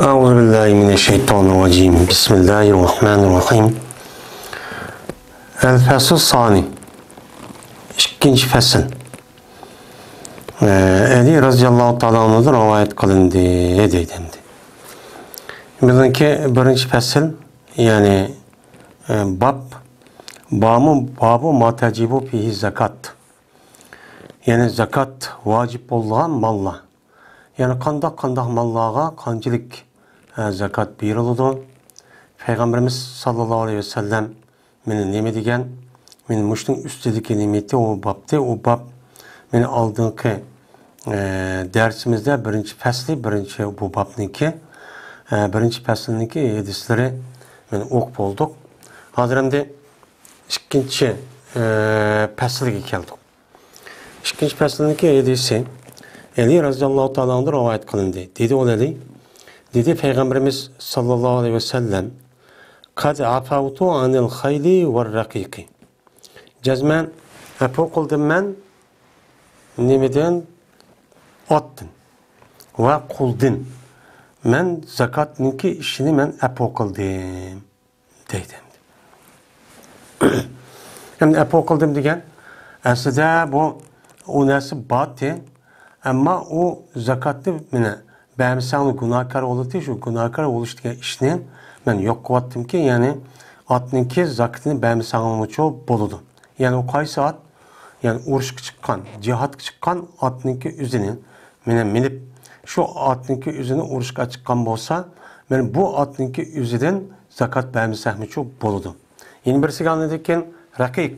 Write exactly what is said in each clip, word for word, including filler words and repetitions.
أعوذ بالله من الشيطان الرجيم. بسم الله الرحمن الرحيم. الفصل الثاني. ئىككىنچى پەسىل. ئە، ئەلى رەزىياللاھۇ تائالا ئەنھۇدىن رىۋايەت قىلىندى، دەيدۇ ئەمدى. بىزنىڭكى بىرىنچى پەسىل، يەنى، ئە، باب، بامۇ، بابۇ ما تەجىبۇ فىھى زاكات. يەنى زاكات ۋاجىپ بولغان ماللار. يەنى قانداق، قانداق ماللارغا قانچىلىك، ئە، زاكات بېرىلىدۇ؟ پەيغەمبىرىمىز ساللاللاھۇ ئەلەيھى ۋەسەللەم مېنى نېمە دېگەن؟ مېنى مۇشۇنىڭ ئۈستىدىكى نېمىتى، ئۇ بابتى، ئۇ باب مېنى ئالدىنقى، ئە، دەرسىمىزدە بىرىنچى پەسلى، بىرىنچى بۇ بابنىڭكى، ئە، بىرىنچى پەسلىنىڭكى ھەدىسلىرى مېنى ئوقۇپ بولدۇق. ھازىر ئەمدى ئىككىنچى، ئە، پەسىلگە كەلدۇق. ئىككىنچى پەسىلنىڭكى ھەدىسى ئەلى رەزىياللاھۇ تائالا ئەنھۇدىن رىۋايەت قىلىندى. دېدى ئۇ ئەلى، دېدى پەيغەمبىرىمىز ساللاللاھۇ ئەلەيھى ۋەسەللەم، قەد ئەفەۋتۇ ئەنىل خەيلى ۋەر رەقىقى. جەزمەن ئەپۇ قىلدىم مەن نېمىدىن؟ ئاتتىن ۋە قۇلدىن. مەن زاكاتنىڭكى ئىشىنى مەن ئەپۇ قىلدىم. دەيدۇ ئەمدى. ئەمدى ئەپۇ قىلدىم دېگەن، ئەسلىدە بۇ، ئۇ نەرسە بارتى، ئەمما ئۇ زاكاتنى مېنى بەرمىسەڭلار گۇناھكار بولىدۇ، شۇ گۇناھكار بولۇش دېگەن ئىشنى مەن يوق قىلىۋەتتىمكى، يەنى ئاتنىڭكى زاكىتىنى بەرمىسەڭلارمۇچۇ بولىدۇ. يەنى ئۇ قايسى ئات؟ يەنى ئۇرۇشقا چىققان، جىھادقا چىققان ئاتنىڭكى ئۆزىنى مېنى مىنىپ، شۇ ئاتنىڭكى ئۆزىنى ئۇرۇشقا چىققان بولسا، مەن بۇ ئاتنىڭكى ئۆزىدىن زاكات بەرمىسەكمىچۇ بولىدۇ. يەنە بىرسىگە ئاندىن كېيىن رەقىق،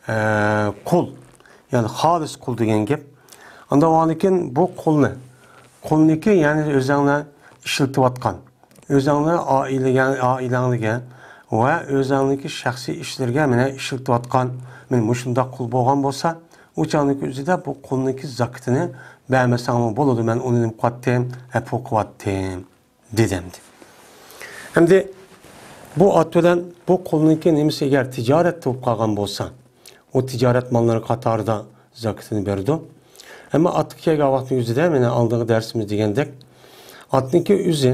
ئە، قۇل، يەنى خالىس قۇل دېگەن گەپ. ئاندا ئاندىن كېيىن بۇ قۇلنى، قۇلنىكى، يەنى ئۆزەڭلار ئىشلىتىۋاتقان، ئۆزەڭلار ئائىلىگە، ئائىلەڭلىگە ۋە ئۆزەڭنىڭكى شەخسىي ئىشلىرىگە مېنى ئىشلىتىۋاتقان، مېنى مۇشۇنداق قۇل بولغان بولسا، ئۇ چاغنىڭكى ئۆزىدە بۇ قۇلنىڭكى زاكىتىنى بەرمىسەڭمۇ بولىدۇ، مەن ئۇنى نېمە قىلاتتىم، ئەپۇ قىلاتتىم، دېدى ئەمدى. ئەمدى بۇ ئات بىلەن بۇ قۇلنىڭكى نېمىسى ئەگەر تىجارەتتە بولۇپ قالغان بولسا، ئۇ تىجارەت ماللىرى قاتارىدا زاكىتىنى بېرىدۇ. ئەمما ئاتقا كەلگەن ۋاقىتنىڭ ئۆزىدە، مانا ئالدىنقى دەرسىمىز دېگەندەك، ئاتنىڭكى ئۆزى،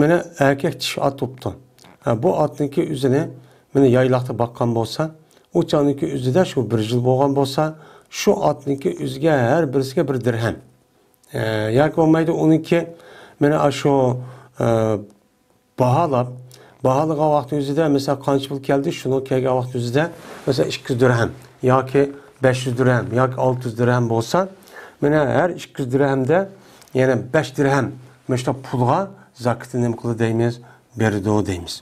مانا ئەركەك چىشى ئات بوپتۇ. ھە، بۇ ئاتنىڭكى ئۆزىنى، مانا يايلاقتا باققان بولسا، ئۇ چاغنىڭكى ئۆزىدە شۇ بىر يىل بولغان بولسا، شۇ ئاتنىڭكى ئۆزىگە ھەر بىرسىگە بىر دىرھەم. ئە، ياكى بولمايدۇ، ئۇنىڭكى، مانا ئاشۇ، ئە، باھالاپ، باھالىغان ۋاقىتنىڭ ئۆزىدە، مەسىلەن، قانچە پۇل كەلدى، شۇنىڭ كەلگەن ۋاقىتنىڭ ئۆزىدە، مەسىلەن، ئىككى يۈز دىرھەم ياكى بەش يۈز دىرھەم ياكى ئالتە يۈز دىرھەم بولسا، مانا ھەر ئىككى يۈز دىرھەمدە يەنە بەش دىرھەم مۇشۇنداق پۇلغا زاكىتىنى نېمە قىلىدۇ دەيمىز، بېرىدۇ دەيمىز.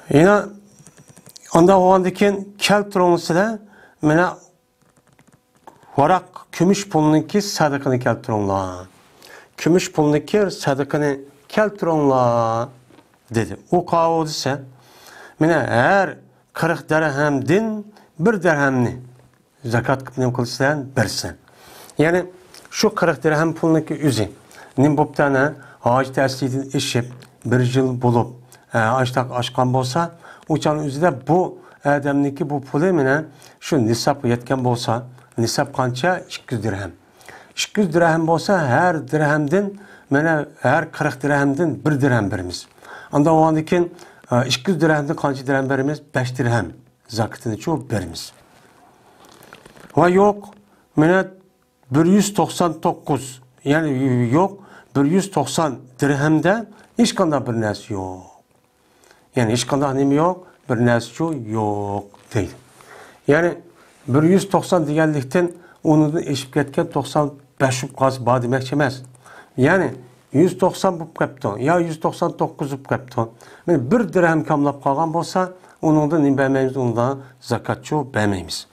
يەنە ئانداق بولغاندىن كېيىن كەلتۈرۈڭلار سىلەر، مانا ۋاراق كۈمۈش پۇلنىڭكى سەدىقىنى كەلتۈرۈڭلار. كۈمۈش پۇلنىڭكى سەدىقىنى كەلتۈرۈڭلار، دېدى. ئۇ قاۋۇ دېسە، مانا ھەر قىرىق دىرھەمدىن بىر دىرھەمنى زاكات قىلىپ نېمە قىلىسەن؟ بەرسەن. يەنى شۇ قىرىق دىرھەم پۇلنىڭكى ئۆزى نېمە بوپتۇ ئەنە؟ ھاجىتى ئەسلىدىن ئېشىپ، بىر يىل بولۇپ، ئە، ئاشتاق ئاشقان بولسا، ئۇ چاغنىڭ ئۆزىدە بۇ ئادەمنىڭكى بۇ پۇلى مانا شۇ نىسابقا يەتكەن بولسا، نىساب قانچە؟ ئىككى يۈز دىرھەم. ئىككى يۈز دىرھەم بولسا، ھەر دىرھەمدىن، مانا ھەر قىرىق دىرھەمدىن بىر دىرھەم بېرىمىز. ئاندىن كېيىن، ئە، ئىككى يۈز دىرھەمدىن قانچە دىرھەم بېرىمىز؟ بەش دىرھەم زاكىتىنىچۇ بېرىمىز. ۋە يوق، مانا بىر يۈز توقسان توققۇز، يەنى يوق، بىر يۈز توقسان دىرھەمدە ھېچقانداق بىر نەرسە يوق. يەنى ھېچقانداق نېمە يوق؟ بىر نەرسىچۇ يوق دەيدۇ. يەنى بىر يۈز توقسان دېگەنلىكتىن ئۇنىڭدىن ئېشىپ كەتكەن توقسان بەش بولۇپ قالسا بار دېمەكچى ئەمەس. يەنى يۈز توقسان بولۇپ قاپتۇ يا يۈز توقسان توققۇز بولۇپ قاپتۇ. مانا بىر دىرھەم كاملاپ قالغان بولسا، ئۇنىڭدىن نېمە بەرمەيمىز؟ ئۇنىڭدا زاكاتچۇ بەرمەيمىز.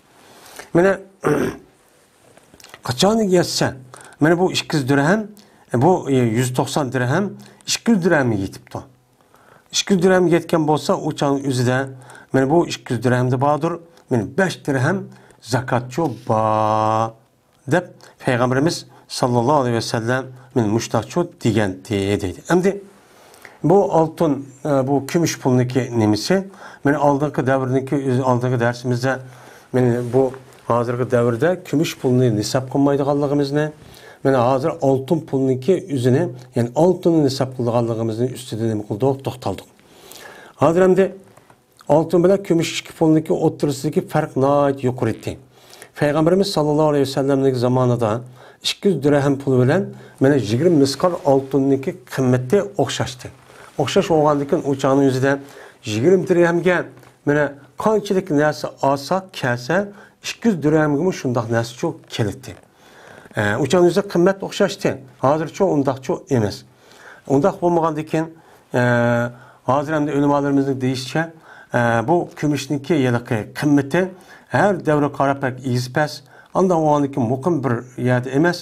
مانا قاچان يەتسە، مانا بۇ ئىككى يۈز دىرھەم، بۇ، ئە، يۈز توقسان دىرھەم ئىككى يۈز دىرھەمگە يېتىپتۇ. ئىككى يۈز دىرھەم يەتكەن بولسا، ئۇ چاغنىڭ ئۆزىدە، مانا بۇ ئىككى يۈز دىرھەمدە باردۇر، مانا بەش دىرھەم زاكاتچۇ بار، دەپ پەيغەمبىرىمىز ساللاللاھۇ ئەلەيھى ۋەسەللەم مانا مۇشتاقچۇ دېگەنتى، دەيدۇ. ئەمدى بۇ ئالتۇن، ئە، بۇ كۈمۈش پۇلنىڭكى نېمىسى؟ مانا ئالدىنقى دەۋرنىڭكى، ئۆز-، ئالدىنقى دەرسىمىزدە مانا بۇ ھازىرقى دەۋردە كۈمۈش پۇلنى نىساب قىلمايدىغانلىقىمىزنى، مانا ھازىر ئالتۇن پۇلنىڭكى ئۆزىنى، يەنى ئالتۇننى نىساب قىلىدىغانلىقىمىزنى ئۈستىدە نېمە قىلدۇق؟ توختالدۇق. ھازىر ئەمدى ئالتۇن بىلەن كۈمۈش ئىككى پۇلنىڭكى ئوتتۇرىسىدىكى پەرق ناھايىتى يۇقىرى ئىدى. پەيغەمبىرىمىز ساللاللاھۇ ئەلەيھى ۋەسەللەمنىڭ زامانىدا ئىككى يۈز دىرھەم پۇل بىلەن مانا يىگىرمە مىسقال ئالتۇننىڭكى قىممىتى ئوخشاشتى. ئوخشاش بولغاندىكىن ئۇ چاغنىڭ ئۆزىدە يىگىرمە دىرھەمگە مانا قانچىلىك نەرسە ئالساق، كەلسە، ئىككى يۈز دىرھەمگىمۇ شۇنداق نەرسىچۇ كېلەتتى. ئە، ئۇ چاغنىڭ ئۆزى قىممەت ئوخشاشتى. ھازىرچۇ ئۇنداقچۇ ئەمەس. ئۇنداق بولمىغاندىكىن، ئە، ھازىر ئەمدى ئۆلىمالىرىمىزنىڭ دېيىشىچە، ئە، بۇ كۈمۈشنىڭكى ھېلىقى قىممىتى ھەر دەۋرگە قاراپ بەك ئېگىز-پەس، ئانداق بولغاندىكىن مۇقىم بىر يەردە ئەمەس.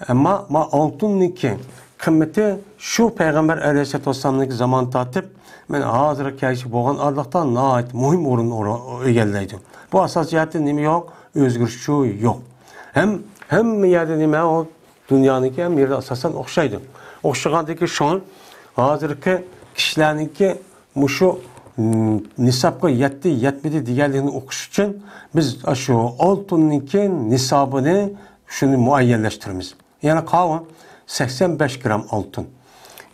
ئەمما ما ئالتۇننىڭكى قىممىتى شۇ پەيغەمبەر ئەلەيھىسسالاتۇ ۋەسسالامنىڭكى زامانى تارتىپ، مانا ھازىرغا كەلگۈچە بولغان ئارىلىقتا ناھايىتى مۇھىم ئورۇن ئورۇن ئىگىلەيدۇ. بۇ ئاساسىي جەھەتتىن نېمە يوق؟ ئۆزگىرىشچۇ يوق. ھەم، ھەممە يەردە نېمە ئۇ؟ دۇنيانىڭكى ھەممە يېرىدە ئاساسەن ئوخشايدۇ. ئوخشىغاندىكى شۇڭا ھازىرقى كىشىلەرنىڭكى مۇشۇ، م، نىسابقا يەتتى، يەتمىدى دېگەنلىكنى ئۇقۇش ئۈچۈن بىز ئاشۇ ئالتۇننىڭكى نىسابىنى شۇنى مۇئەييەنلەشتۈرىمىز. يەنى قاۋۇ، سەكسەن بەش گرام ئالتۇن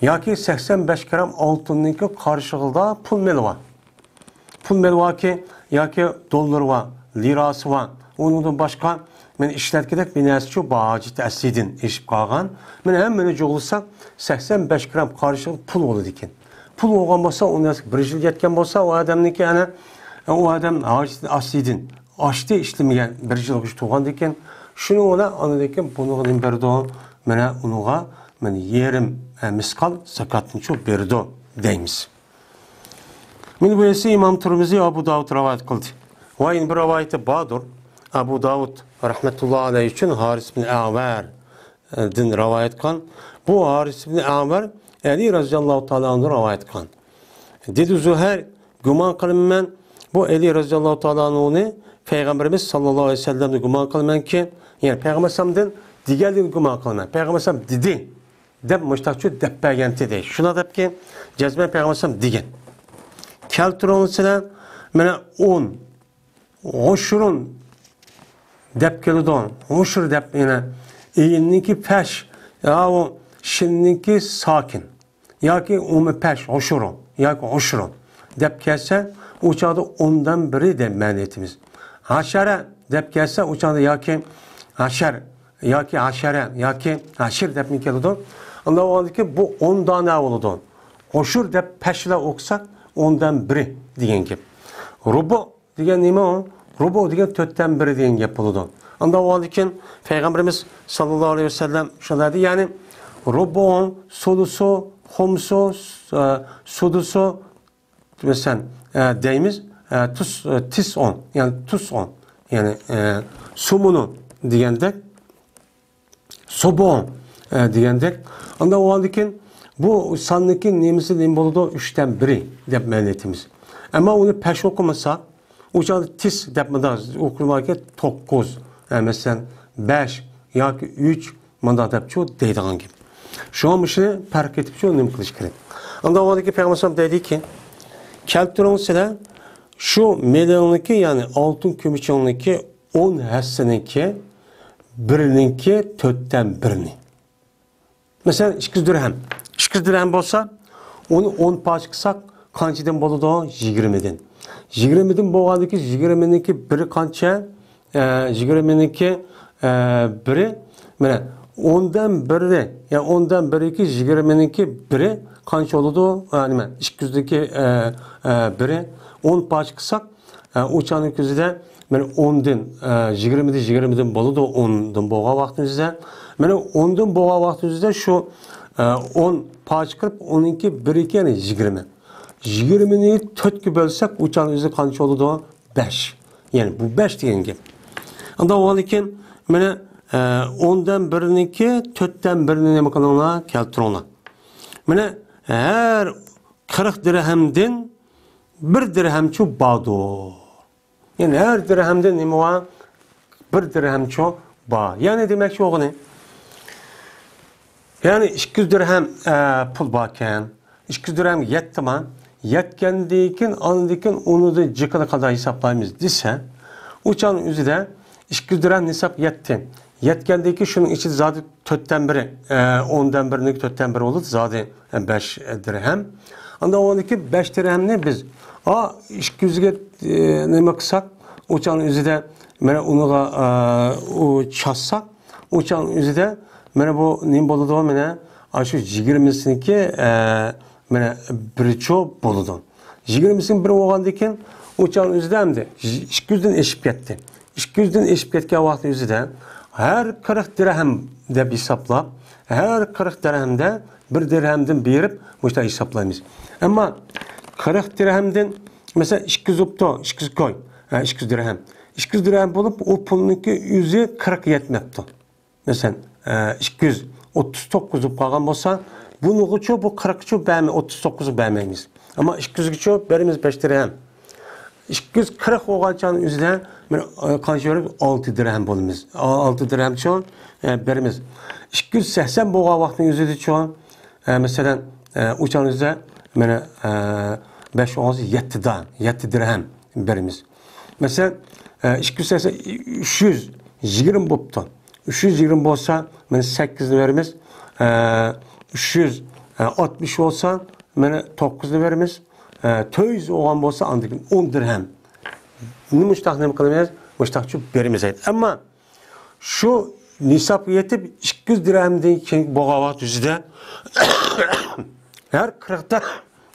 ياكى سەكسەن بەش گرام ئالتۇننىڭكى قارشىلىقىدا پۇل مېلى بار. پۇل مېلى باركى، ياكى دوللىرى بار، لىراسى بار. ئۇنىڭدىن باشقا مەن ئىشلەتكۈدەك بىر نەرسىچۇ بار ھاجىتى ئەسلىدىن ئېشىپ قالغان. مانا ھەممىنى جۇغلىساق، سەكسەن بەش گرام قارشىلىق پۇل بولىدىكەن. پۇل بولغان بولسا، ئۇ نەرسە بىر يىل يەتكەن بولسا، ئۇ ئادەمنىڭكى ئەنە، ئۇ ئادەم ھاجىتى ئەسلىدىن ئاشتى، ئىشلىمىگەن، بىر يىلغىچە تۇرغاندىكىن، شۇنىڭ بىلەن ئاندىن كېيىن بۇنىڭغا نېمە بېرىدۇ؟ مانا ئۇنىڭغا مانا يېرىم، ئە، مىسقال زاكاتنىچۇ بېرىدۇ دەيمىز. مانا بۇ ئىسى ئىمام تۇرمۇزى، ئابۇ داۋۇد رىۋايەت قىلدى. ۋە يەنە بىر رىۋايىتى باردۇر. ئابۇ داۋۇد رەھمەتۇللا ئەلەيھى ئۈچۈن ھارىس بىن ئەۋەردىن رىۋايەت قىلغان. بۇ ھارىس بىن ئەۋەر ئەلى رەزىياللاھۇ تائالا ئەنھۇدىن رىۋايەت قىلغان. دېدى زۇھەير، گۇمان قىلىمەن، بۇ ئەلى رەزىياللاھۇ تائالا ئەنھۇنى پەيغەمبىرىمىز ساللاللاھۇ ئەلەيھى ۋەسەللەمدىن گۇمان قىلىمەنكى، يەنى پەيغەمبەر ئەلەيھىسسالامدىن دېگەنلىكىنى گۇمان قىلىمەن. پەيغەمبەر ئەلەيھىسسالام دېدى، دەپ مۇشتاقچۇ دەپ بەرگەنتى دەي. شۇنداق دەپكى، جەزمەن پەيغەمبەر ئەلەيھىسسالام دېگەن. كەلتۈرۈڭلار سىلەر، مانا ئون، ئوشۇرۇن دەپ كېلىدۇ. ئوشۇر دەپ يەنە ئېيىننىڭكى پەش، يا ئۇ شىننىڭكى ساكىن. ياكى ئومۇ پەش، ئوشۇرۇ ياكى ئوشۇرۇ دەپ كەلسە، ئۇ چاغدا ئوندىن بىرى دەپ مەنە ئېيتىمىز. ھاشەرە دەپ كەلسە، ئۇ چاغدا ياكى ھاشەر ياكى ھاشەرە ياكى ھاشىر دەپمۇ كېلىدۇ. ئۇنداق بولغاندىكىن بۇ ئون دانە بولىدۇ. ئوشۇر دەپ پەش بىلەن ئوقۇساق، ئوندىن بىرى دېگەن گەپ. رۇبۇ دېگەن نېمە ئۇ؟ رۇبۇ دېگەن تۆتتىن بىرى دېگەن گەپ بولىدۇ. ئانداق بولغاندىكىن پەيغەمبىرىمىز ساللاللاھۇ ئەلەيھى ۋەسەللەم شۇنداق دېدى، يەنى رۇبۇ، سۇلۇسۇ، خۇمسۇ، ئە، سۇدۇسۇ، مەسىلەن، ئە، دەيمىز، ئە، تۇس، ئە، تىس ئون، يەنى تۇس ئون، يەنى، ئە، سۇمۇنۇ دېگەندەك. سوبۇ، ئە، دېگەندەك. ئانداق بولغاندىكىن بۇ ساننىڭكى نېمىسى نېمە بولىدۇ؟ ئۈچتىن بىرى دەپ مەنە ئېيتىمىز. ئەمما ئۇنى پەش ئوقۇمىساق، ئۇ چاغدا تىس دەپ مۇنداق ئوقۇلمايدىكەن، توققۇز، ئە، مەسىلەن، بەش ياكى ئۈچ، مۇنداق دەپچۇ دەيدىغان گەپ. شۇڭا مۇشۇنى پەرق ئېتىپچۇ نېمە قىلىش كېرەك؟ ئانداق بولغاندىكىن پەيغەمبەر ئەلەيھىسسالام دەيدىكى، كەلتۈرۈڭ سىلەر شۇ مېلىڭنىكى، يەنى ئالتۇن كۈمۈشۈڭنىڭكى ئون ھەسسىنىڭكى بىرىنىڭكى تۆتتىن بىرىنى. مەسىلەن، ئىككى يۈز دىرھەم. ئىككى يۈز دىرھەم بولسا، ئۇنى ئون پارچە قىلساق، قانچىدىن بولىدۇ؟ يىگىرمىدىن. يىگىرمىدىن بولغاندىكىن، يىگىرمىنىڭكى بىرى قانچە؟ ئە، يىگىرمىنىڭكى، ئە، بىرى، مانا، ئوندىن بىرى، يا ئوندىن بىرىكى يىگىرمىنىڭكى بىرى قانچە بولىدۇ؟ ئە، نېمە، ئىككى يۈزدىكى، ئە، ئە، بىرى ئون پارچە قىلساق، ئە، ئۇ چاغنىڭ كۆزىدە، مانا، ئوندىن، ئە، يىگىرمىدىن، يىگىرمىدىن بولىدۇ، ئوندىن بولغان ۋاقتىمىزدا. مانا، ئوندىن بولغان ۋاقتىمىزدا شۇ، ئە، ئون پارچە قىلىپ، ئوننىڭكى بىرىكى، يەنى يىگىرمە. يىگىرمىنى تۆتكە بۆلسەك، ئۇ چاغنىڭ ئۆزى قانچە بولىدۇ؟ بەش. يەنى بۇ بەش دېگەن گەپ. ئانداق بولغاندىكىن، مانا، ئە، ئوندىن بىرىنىڭكى تۆتتىن بىرىنى نېمە قىلىڭلار؟ كەلتۈرۈڭلار. مانا، ھەر قىرىق دىرھەمدىن بىر دىرھەمچۇ باردۇر. يەنى ھەر دىرھەمدىن نېمە بار؟ بىر دىرھەمچۇ بار. يەنى دېمەكچى بولغىنى، يەنى ئىككى يۈز دىرھەم، ئە، پۇل باركەن. ئىككى يۈز دىرھەمگە يەتتىما؟ يەتكەندىن كېيىن، ئاندىن كېيىن ئۇنىڭدىن جىقىنى قانداق ھېسابلايمىز دېسە، ئۇ چاغنىڭ ئۆزىدە ئىككى يۈز دىرھەم ھېساب يەتتى. يەتكەندىن كېيىن شۇنىڭ ئىچىدە زادى تۆتتىن بىرى، ئە، ئوندىن بىرىنىڭ تۆتتىن بىرى بولىدۇ، زادى، ئە، بەش دىرھەم. ئاندىن ئۇنىڭدىن كېيىن بەش دىرھەمنى بىز، ئا، ئىككى يۈزگە، ئە، نېمە قىلساق، ئۇ چاغنىڭ ئۆزىدە، مانا، ئۇنىڭغا، ئە، ئۇ چاچساق، ئۇ چاغنىڭ ئۆزىدە، مانا، بۇ نېمە بولىدۇ؟ مانا، ئاشۇ يىگىرمىسىنىڭكى، ئە، مانا، بىرچۇ بولىدۇ. يىگىرمىسىنىڭ بىرى بولغاندىن كېيىن، ئۇ چاغنىڭ ئۆزىدە ئەمدى ئىككى يۈزدىن ئېشىپ كەتتى. ئىككى يۈزدىن ئېشىپ كەتكەن ۋاقىتنىڭ ئۆزىدە ھەر قىرىق دىرھەم دەپ ھېسابلاپ، ھەر قىرىق دىرھەمدە بىر دىرھەمدىن بېرىپ مۇشۇنداق ھېسابلايمىز. ئەمما قىرىق دىرھەمدىن، مەسىلەن، ئىككى يۈز بوپتۇ، ئىككى يۈز كوي، ھە، ئىككى يۈز دىرھەم. ئىككى يۈز دىرھەم بولۇپ، ئۇ پۇلنىڭكى ئۆزى قىرىق يەتمەپتۇ. مەسىلەن، ئە، ئىككى يۈز ئوتتۇز توققۇز بولۇپ قالغان بولسا، بۇنىڭغىچۇ بۇ قىرىقچۇ بەرمەي، ئوتتۇز توققۇزغا بەرمەيمىز. ئەمما ئىككى يۈزگىچۇ بېرىمىز بەش دىرھەم. ئىككى يۈز قىرىق بولغان چاغنىڭ ئۆزىدە بىر، ئە، قانچە بېرىمىز؟ ئالتە دىرھەم بولىمىز. ئا-، ئالتە دىرھەمچۇ، ئە، بېرىمىز. ئىككى يۈز سەكسەن بولغان ۋاقىتنىڭ ئۆزىدىچۇ، ئە، مەسىلەن، ئە، ئۇ چاغنىڭ ئۆزىدە مانا، ئە، بەش ئون يەتتە دا-، يەتتە دىرھەم بېرىمىز. مەسىلەن، ئە، ئىككى يۈز سەكسەن، ئۈچ يۈز يىگىرمە بوپتۇ. ئۈچ يۈز يىگىرمە بولسا، مانا سەككىزنى بېرىمىز. ئە، ئۈچ يۈز ئاتمىش بولسا، مانا توققۇزنى بېرىمىز. ئە، تۆت يۈز بولغان بولسا، ئاندىن كېيىن ئون دىرھەم. مۇشتاق نېمە قىلىمىز؟ مۇشتاقچۇ بېرىمىز دەيدۇ. ئەمما شۇ نىسابقا يېتىپ، ئىككى يۈز دىرھەمدىن كېيىن بولغان ۋاقىت يۈزىدە ھەر قىرىقتا،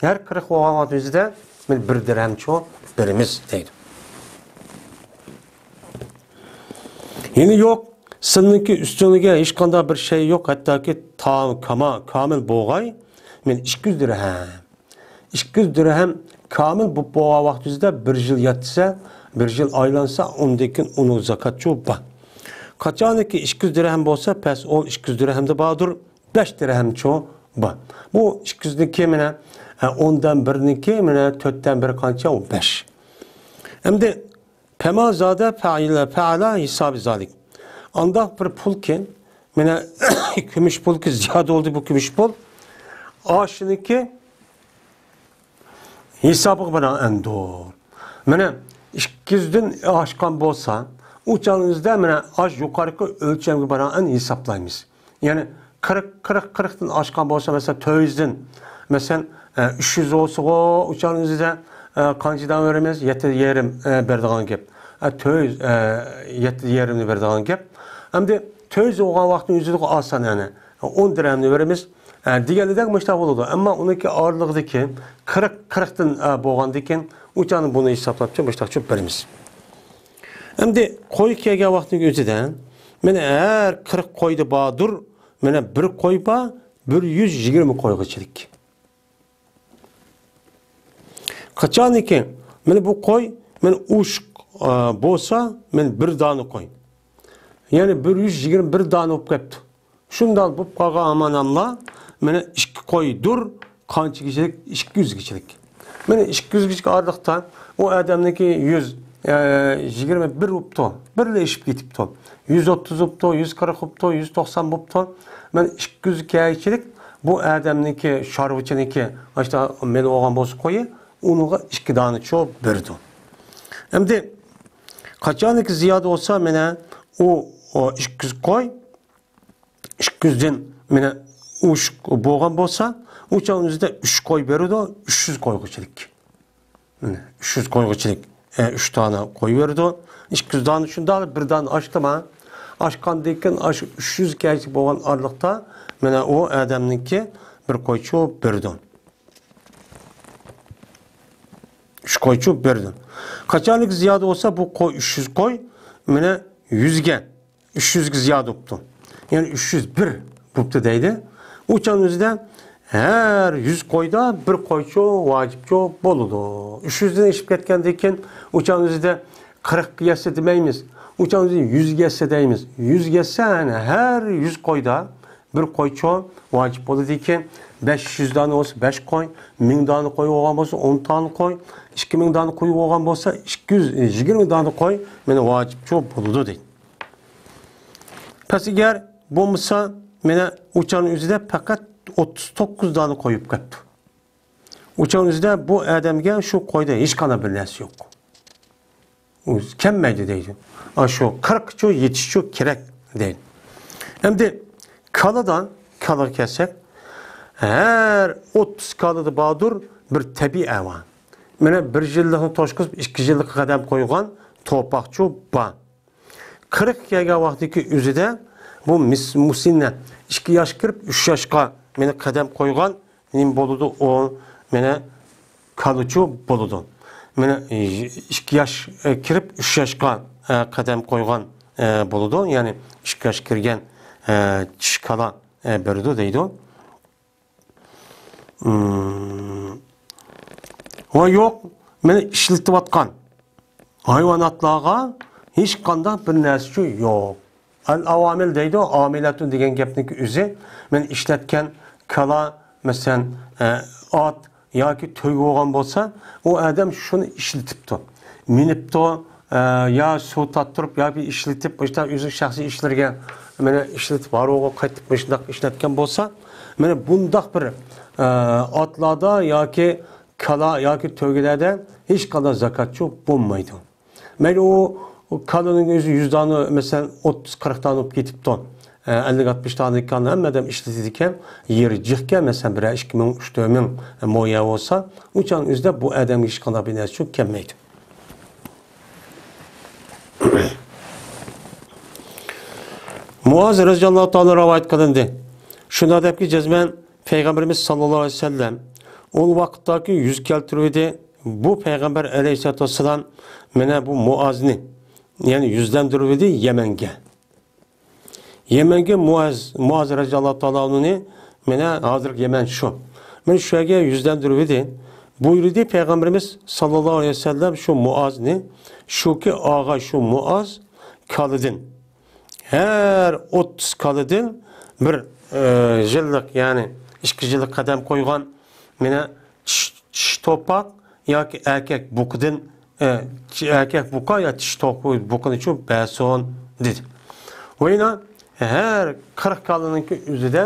ھەر قىرىق بولغان ۋاقىت يۈزىدە مانا بىر دىرھەمچۇ بېرىمىز دەيدۇ. يەنە يوق، سېنىڭكى ئۈستۈڭگە ھېچقانداق بىر شەي يوق، ھەتتاكى تائام كاما-، كامىل بولغاي، مانا ئىككى يۈز دىرھەم. ئىككى يۈز دىرھەم كامىل بولۇپ بولغان ۋاقتىمىزدا بىر يىل يەتسە، بىر يىل ئايلانسا، ئۇندىن كېيىن ئۇنىڭ زاكاتچۇ بار. قاچانكى ئىككى يۈز دىرھەم بولسا، پەس ئول ئىككى يۈز دىرھەمدە باردۇر، بەش دىرھەمچۇ بار. بۇ ئىككى يۈزنىڭكى مانا، ئە، ئوندىن بىرنىڭكى مانا تۆتتىن بىرى قانچە؟ ئۇ بەش. ئەمدى پەما زادە فەئىلە، فەئەلە ھېسابى زالىك. ئانداق بىر پۇلكى، مانا، كۈمۈش پۇلكى زىيادە بولدى، بۇ كۈمۈش پۇل. ئاشۇنىڭكى ھېسابىغا بىنائەندۇر. مانا، ئىككى يۈزدىن ئاشقان بولسا، ئۇ چاغنىڭ ئۆزىدە، مانا، ئاش يۇقىرىقى ئۆلچەمگە بىنائەن ھېسابلايمىز. يەنى قىرىق، قىرىق، قىرىقتىن ئاشقان بولسا، مەسىلەن، تۆت يۈزدىن، مەسىلەن، ئە، ئۈچ يۈز بولسىغۇ، ئۇ چاغنىڭ ئۆزىدە، ئە، قانچە دانە بېرىمىز؟ يەتتە يېرىم، ئە، بېرىدىغان گەپ. ئە، تۆت يۈز، ئە، يەتتە يېرىمنى بېرىدىغان گەپ. ئەمدى تۆت يۈز بولغان ۋاقىتنىڭ ئۆزىدە ئاسان، يەنى ئون دىرھەمنى بېرىمىز. ئە، دېگەندەك مۇشۇنداق بولىدۇ. ئەمما ئۇنىڭكى ئارىلىقىدىكى قىرىق، قىرىقتىن، ئە، بولغاندىكىن، ئۇ چاغنى بۇنى ھېسابلاپچۇ مۇشۇنداقچۇ بېرىمىز. ئەمدى قوي كەلگەن ۋاقىتنىڭ ئۆزىدە، مانا ھەر قىرىق قويدا باردۇر، مانا بىر قوي بار، بىر يۈز يىگىرمە قويغىچىلىك. قاچانكى، مانا بۇ قوي، مانا ئوشۇق، ئا، بولسا، مانا بىر دانە قوي. يەنى بىر يۈز يىگىرمە بىر دانە بولۇپ كەپتۇ. شۇنداق بولۇپ قالغان ئامانەملا، مانا ئىككى قويدۇر، قانچە كىشىلىك؟ ئىككى يۈز كىشىلىك. مانا ئىككى يۈز كىشىلىك ئارىلىقتا ئۇ ئادەمنىڭكى يۈز، ئە، يىگىرمە بىر بوپتۇ، بىرلا ئېشىپ كېتىپتۇ. يۈز ئوتتۇز بوپتۇ، يۈز قىرىق بوپتۇ، يۈز توقسان بوپتۇ. مانا ئىككى يۈز كىشىلىك بۇ ئادەمنىڭكى، شارۋىچىنىڭكى، ئاشتا مېلى بولغان بولسا قويى، ئۇنىڭغا ئىككى دانىچۇ بېرىدۇ. ئەمدى قاچانكى زىيادە بولسا، مانا ئۇ، ئۇ ئىككى يۈز قوي، ئىككى يۈزدىن مانا ئوشۇق بولغان بولسا، ئۇ چاغنىڭ ئۆزىدە ئۈچ قوي بېرىدۇ، ئۈچ يۈز قويغۇچىلىك. مانا ئۈچ يۈز قويغۇچىلىك، ئە، ئۈچ دانە قوي بېرىدۇ. ئىككى يۈز دانە شۇنداق بىر دانە ئاشتىما. ئاشقاندىن كېيىن ئاشۇ ئۈچ يۈز كەچ بولغان ئارىلىقتا مانا ئۇ ئادەمنىڭكى بىر قويچۇ بېرىدۇ. ئۈچ قويچۇ بېرىدۇ. قاچانكى زىيادە بولسا، بۇ قوي، ئۈچ يۈز قوي، مانا يۈزگە، ئۈچ يۈزگە زىيادە بوپتۇ. يەنى ئۈچ يۈز بىر بوپتۇ دەيدۇ. ئۇ چاغنىڭ ئۆزىدە ھەر يۈز قويدا بىر قويچۇ ۋاجىپچۇ بولىدۇ. ئۈچ يۈزدىن ئېشىپ كەتكەندىن كېيىن، ئۇ چاغنىڭ ئۆزىدە قىرىققا يەتسە دېمەيمىز. ئۇ چاغنىڭ ئۆزىدە يۈزگە يەتسە دەيمىز. يۈزگە يەتسە، يەنى ھەر يۈز قويدا بىر قويچۇ ۋاجىپ بولىدىكەن. بەش يۈز دانە بولسا بەش قوي، مىڭ دانە قوي بولغان بولسا ئون دانە قوي، ئىككى مىڭ دانە قوي بولغان بولسا ئىككى يۈز يىگىرمە دانە قوي مانا ۋاجىپچۇ بولىدۇ دەيدۇ. پەس ئەگەر بولمىسا، مانا ئۇ چاغنىڭ ئۆزىدە پەقەت ئوتتۇز توققۇز دانە قوي بولۇپ قاپتۇ. ئۇ چاغنىڭ ئۆزىدە بۇ ئادەمگە شۇ قويدا ھېچقانداق بىر نەرسە يوق. ئۇ كەلمەيدۇ دەيدۇ. ئاشۇ قىرىقچۇ يېتىشچۇ كېرەك. دەيدۇ. ئەمدى كالىدا، كالىغا كەلسەك، ھەر ئوتتۇز كالىدا باردۇر بىر تەبىئىي ئەھۋال. مانا بىر يىللىقنى توشقۇزۇپ، ئىككى يىللىققا قەدەم قويغان توپاقچۇ بار. قىرىق كەلگەن ۋاقتىدىكى ئۆزىدە بۇ مىس-، مۇسىننە، ئىككى ياش كىرىپ ئۈچ ياشقا مانا قەدەم قويغان نېمە بولىدۇ؟ ئۇ مانا كالىچۇ بولىدۇ. مانا ئىككى ياش، ئە، كىرىپ ئۈچ ياشقا، ئە، قەدەم قويغان، ئە، بولىدۇ. يەنى ئىككى ياش كىرگەن، ئە، چىش كالا، ئە، بېرىدۇ دەيدۇ. مم. ۋە يوق، مانا ئىشلىتىۋاتقان ھايۋاناتلارغا ھېچقانداق بىر نەرسىچۇ يوق. ئەل ئاۋامىل دەيدۇ، ئامىلەتۇن دېگەن گەپنىڭكى ئۆزى، مەن ئىشلەتكەن كالا، مەسىلەن، ئە، ئات ياكى تۆگە بولغان بولسا، ئۇ ئادەم شۇنى ئىشلىتىپتۇ. مىنىپتۇ، ئە، يا سۇ تارتتۇرۇپ، ياكى ئىشلىتىپ، ئىشتا ئۆزىنىڭ شەخسىي ئىشلىرىغا مانا ئىشلىتىپ، ھارۋىغا قايتىپ مۇشۇنداق ئىشلەتكەن بولسا، مانا بۇنداق بىر، ئە، ئاتلاردا ياكى كالا ياكى تۆگىلەردە ھېچقانداق زاكاتچۇ بولمايدۇ. مەيلى ئۇ، ئۇ كالىنىڭ ئۆزى يۈز دانە، مەسىلەن، ئوتتۇز، قىرىق دانە بولۇپ كېتىپتۇ. ئە، ئەللىك، ئاتمىش دانە كالىنى ھەممە ئادەم ئىشلىتىدىكەن، يېرى جىقكەن، مەسىلەن، بىرەر ئىككى مىڭ، ئۈچ، تۆت مىڭ مو يەر بولسا، ئۇ چاغنىڭ ئۆزىدە بۇ ئادەمگە ھېچقانداق بىر نەرسە كەلمەيدۇ. مۇئاز رەزىياللاھۇ تائالا رىۋايەت قىلىندى. شۇنداق دەپكى، جەزمەن پەيغەمبىرىمىز ساللاللاھۇ ئەلەيھى ۋەسەللەم ئۇ ۋاقىتتاكى يۈز كەلتۈرۈۋىدى. بۇ پەيغەمبەر ئەلەيھىسسالاتۇ ۋەسسالام مانا بۇ مۇئازنى، يەنى يۈزلەندۈرۈۋىدى يەمەنگە. يەمەنگە مۇئاز، مۇئاز رەزىياللاھۇ تائالا ئەنھۇنى، مانا ھازىرقى يەمەن شۇ. مانا شۇ يەرگە يۈزلەندۈرۈۋىدى. بۇيرۇدى پەيغەمبىرىمىز ساللاللاھۇ ئەلەيھى ۋەسەللەم شۇ مۇئازنى، شۇكى ئاغا شۇ مۇئاز كالىدىن ھەر ئوتتۇز كالىدىن بىر، ئە، يىللىق، يەنى ئىككى يىللىق قەدەم قويغان، مانا چىش، چىش توپاق ياكى ئەركەك بۇقىدىن، ئە، چ-، ئەركەك بۇقا يا چىش توپا-، بۇقىنىچۇ بەرسۇن، دېدى. ۋە يەنە ھەر قىرىق كالىنىڭكى ئۆزىدە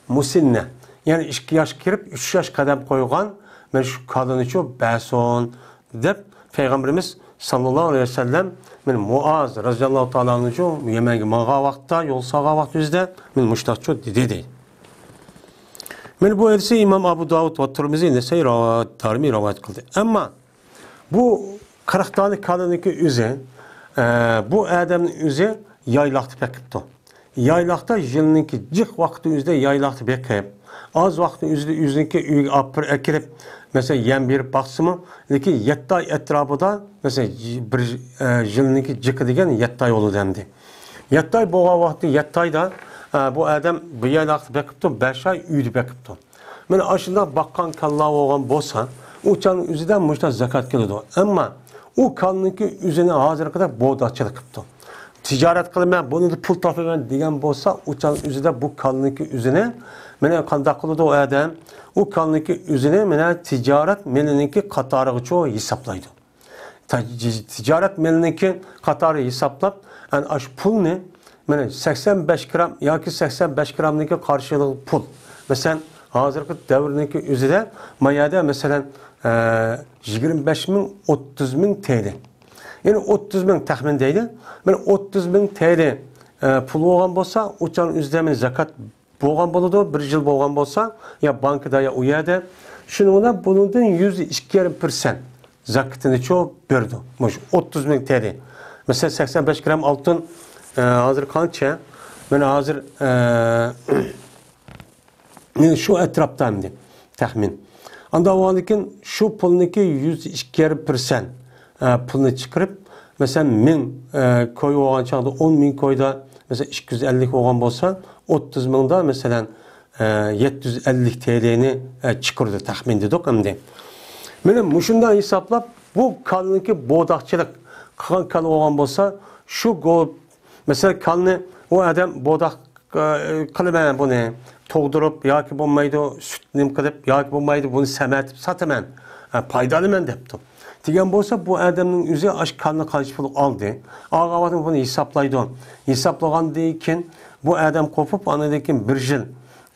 مۇسىننە، يەنى ئىككى ياش كىرىپ ئۈچ ياش قەدەم قويغان مانا شۇ كالىنىچۇ بەرسۇن، دەپ، پەيغەمبىرىمىز ساللاللاھۇ ئەلەيھى ۋەسەللەم، مانا مۇئاز رەزىياللاھۇ تائالا ئەنھۇچۇ يەمەنگە ماڭغان ۋاقىتتا، يول سالغان ۋاقتىمىزدا، مانا مۇشۇنداقچۇ دېدى، دەيدۇ. مانا بۇ ھەدىسنى ئىمام ئەبۇ داۋۇد ۋە تۇرمۇزى، نەسەئى ۋە دارىمى رىۋايەت قىلدى. ئەمما بۇ قىرىق دانە كالىنىڭكى ئۆزى، ئە، بۇ ئادەمنىڭ ئۆزى يايلاقتا بېقىپتۇ. يايلاقتا يىلنىڭكى جىق ۋاقتى ئۆزىدە يايلاقتا بېقىپ، ئاز ۋاقتى ئۆزىدە ئۆزىنىڭكى ئۆيىگە ئاپىرىپ ئەكىرىپ، مەسىلەن، يەم بېرىپ باقسىمۇ، لېكىن يەتتە ئاي ئەتراپىدا، مەسىلەن، بىر، ئە، يىلنىڭكى جىقى دېگەن يەتتە ئاي بولىدۇ ئەمدى. يەتتە ئاي بولغان ۋاقتى، يەتتە ئايدا، ئە، بۇ ئادەم بۇ يايلاقتا بېقىپتۇ، بەش ئاي ئۆيدە بېقىپتۇ. مانا ئاشۇنداق باققان كالىلار بولغان بولسا، ئۇ چاغنىڭ ئۆزىدە مۇشۇنداق زاكات كېلىدۇ. ئەمما ئۇ كالىنىڭكى ئۆزىنى ھازىرغا قەدەر بورداچىلىق قىپتۇ. تىجارەت قىلىمەن، بۇنىڭدا پۇل تاپىمەن دېگەن بولسا، ئۇ چاغنىڭ ئۆزىدە بۇ كالىنىڭكى ئۆزىنى، مانا قانداق قىلىدۇ ئۇ ئادەم؟ ئۇ كالىنىڭكى ئۆزىنى، مانا تىجارەت مېلىنىڭكى قاتارىغىچۇ ھېسابلايدۇ. تا-، تىجارەت مېلىنىڭكى قاتارى ھېسابلاپ، ئەنە ئاشۇ پۇلنى، مانا سەكسەن بەش گرام ياكى سەكسەن بەش گرامنىڭكى قارشىلىقى پۇل. مەسىلەن، ھازىرقى دەۋرنىڭكى ئۆزىدە ما يەردە، مەسىلەن، ئە، يىگىرمە بەش مىڭ، ئوتتۇز مىڭ تېلى. يەنى ئوتتۇز مىڭ تەخمىن دەيلى. مانا ئوتتۇز مىڭ تېلى، ئە، پۇل بولغان بولسا، ئۇ چاغنىڭ ئۆزىدە مانا زاكات بولغان بولىدۇ، بىر يىل بولغان بولسا، يا بانكىدا، يا ئۇ يەردە. شۇنىڭ بىلەن بۇنىڭدىن يۈز ئىككى يېرىم پىرسەنت زاكىتىنىچۇ بېرىدۇ. مۇشۇ ئوتتۇز مىڭ تېلى. مەسىلەن، سەكسەن بەش گرام ئالتۇن، ئە، ھازىر قانچە؟ مانا ھازىر، ئە، شۇ ئەتراپتا ئەمدى تەخمىن. ئاندا بولغاندىكىن شۇ پۇلنىڭكى يۈز ئىككى يېرىم پىرسەنت، ئە، پۇلنى چىقىرىپ، مەسىلەن، مىڭ، ئە، كوي بولغان چاغدا، ئون مىڭ كويدا، مەسىلەن، ئىككى يۈز ئەللىك بولغان بولسا، ئوتتۇز مىڭدا، مەسىلەن، ئە، يەتتە يۈز ئەللىك تېلىنى، ئە، چىقىرىدۇ، تەخمىن دېدۇق ئەمدى. مانا مۇشۇنداق ھېسابلاپ، بۇ كالىنىڭكى بورداقچىلىق قىلغان كالا بولغان بولسا، شۇ گو-، مەسىلەن، كالىنى ئۇ ئادەم بورداق، ئە، قىلىمەن بۇنى، تۇغدۇرۇپ ياكى بولمايدۇ، سۈت نېمە قىلىپ ياكى بولمايدۇ، بۇنى سەمەتىپ ساتىمەن، ئە، پايدا ئالىمەن دەپتۇ. دېگەن بولسا، بۇ ئادەمنىڭ ئۆزى ئاشۇ كالىنى قانچە پۇل ئالدى، ئالغان ۋاقتىدا بۇنى ھېسابلايدۇ. ھېسابلىغاندىن كېيىن، بۇ ئادەم قوپۇپ، ئاندىن كېيىن بىر يىل،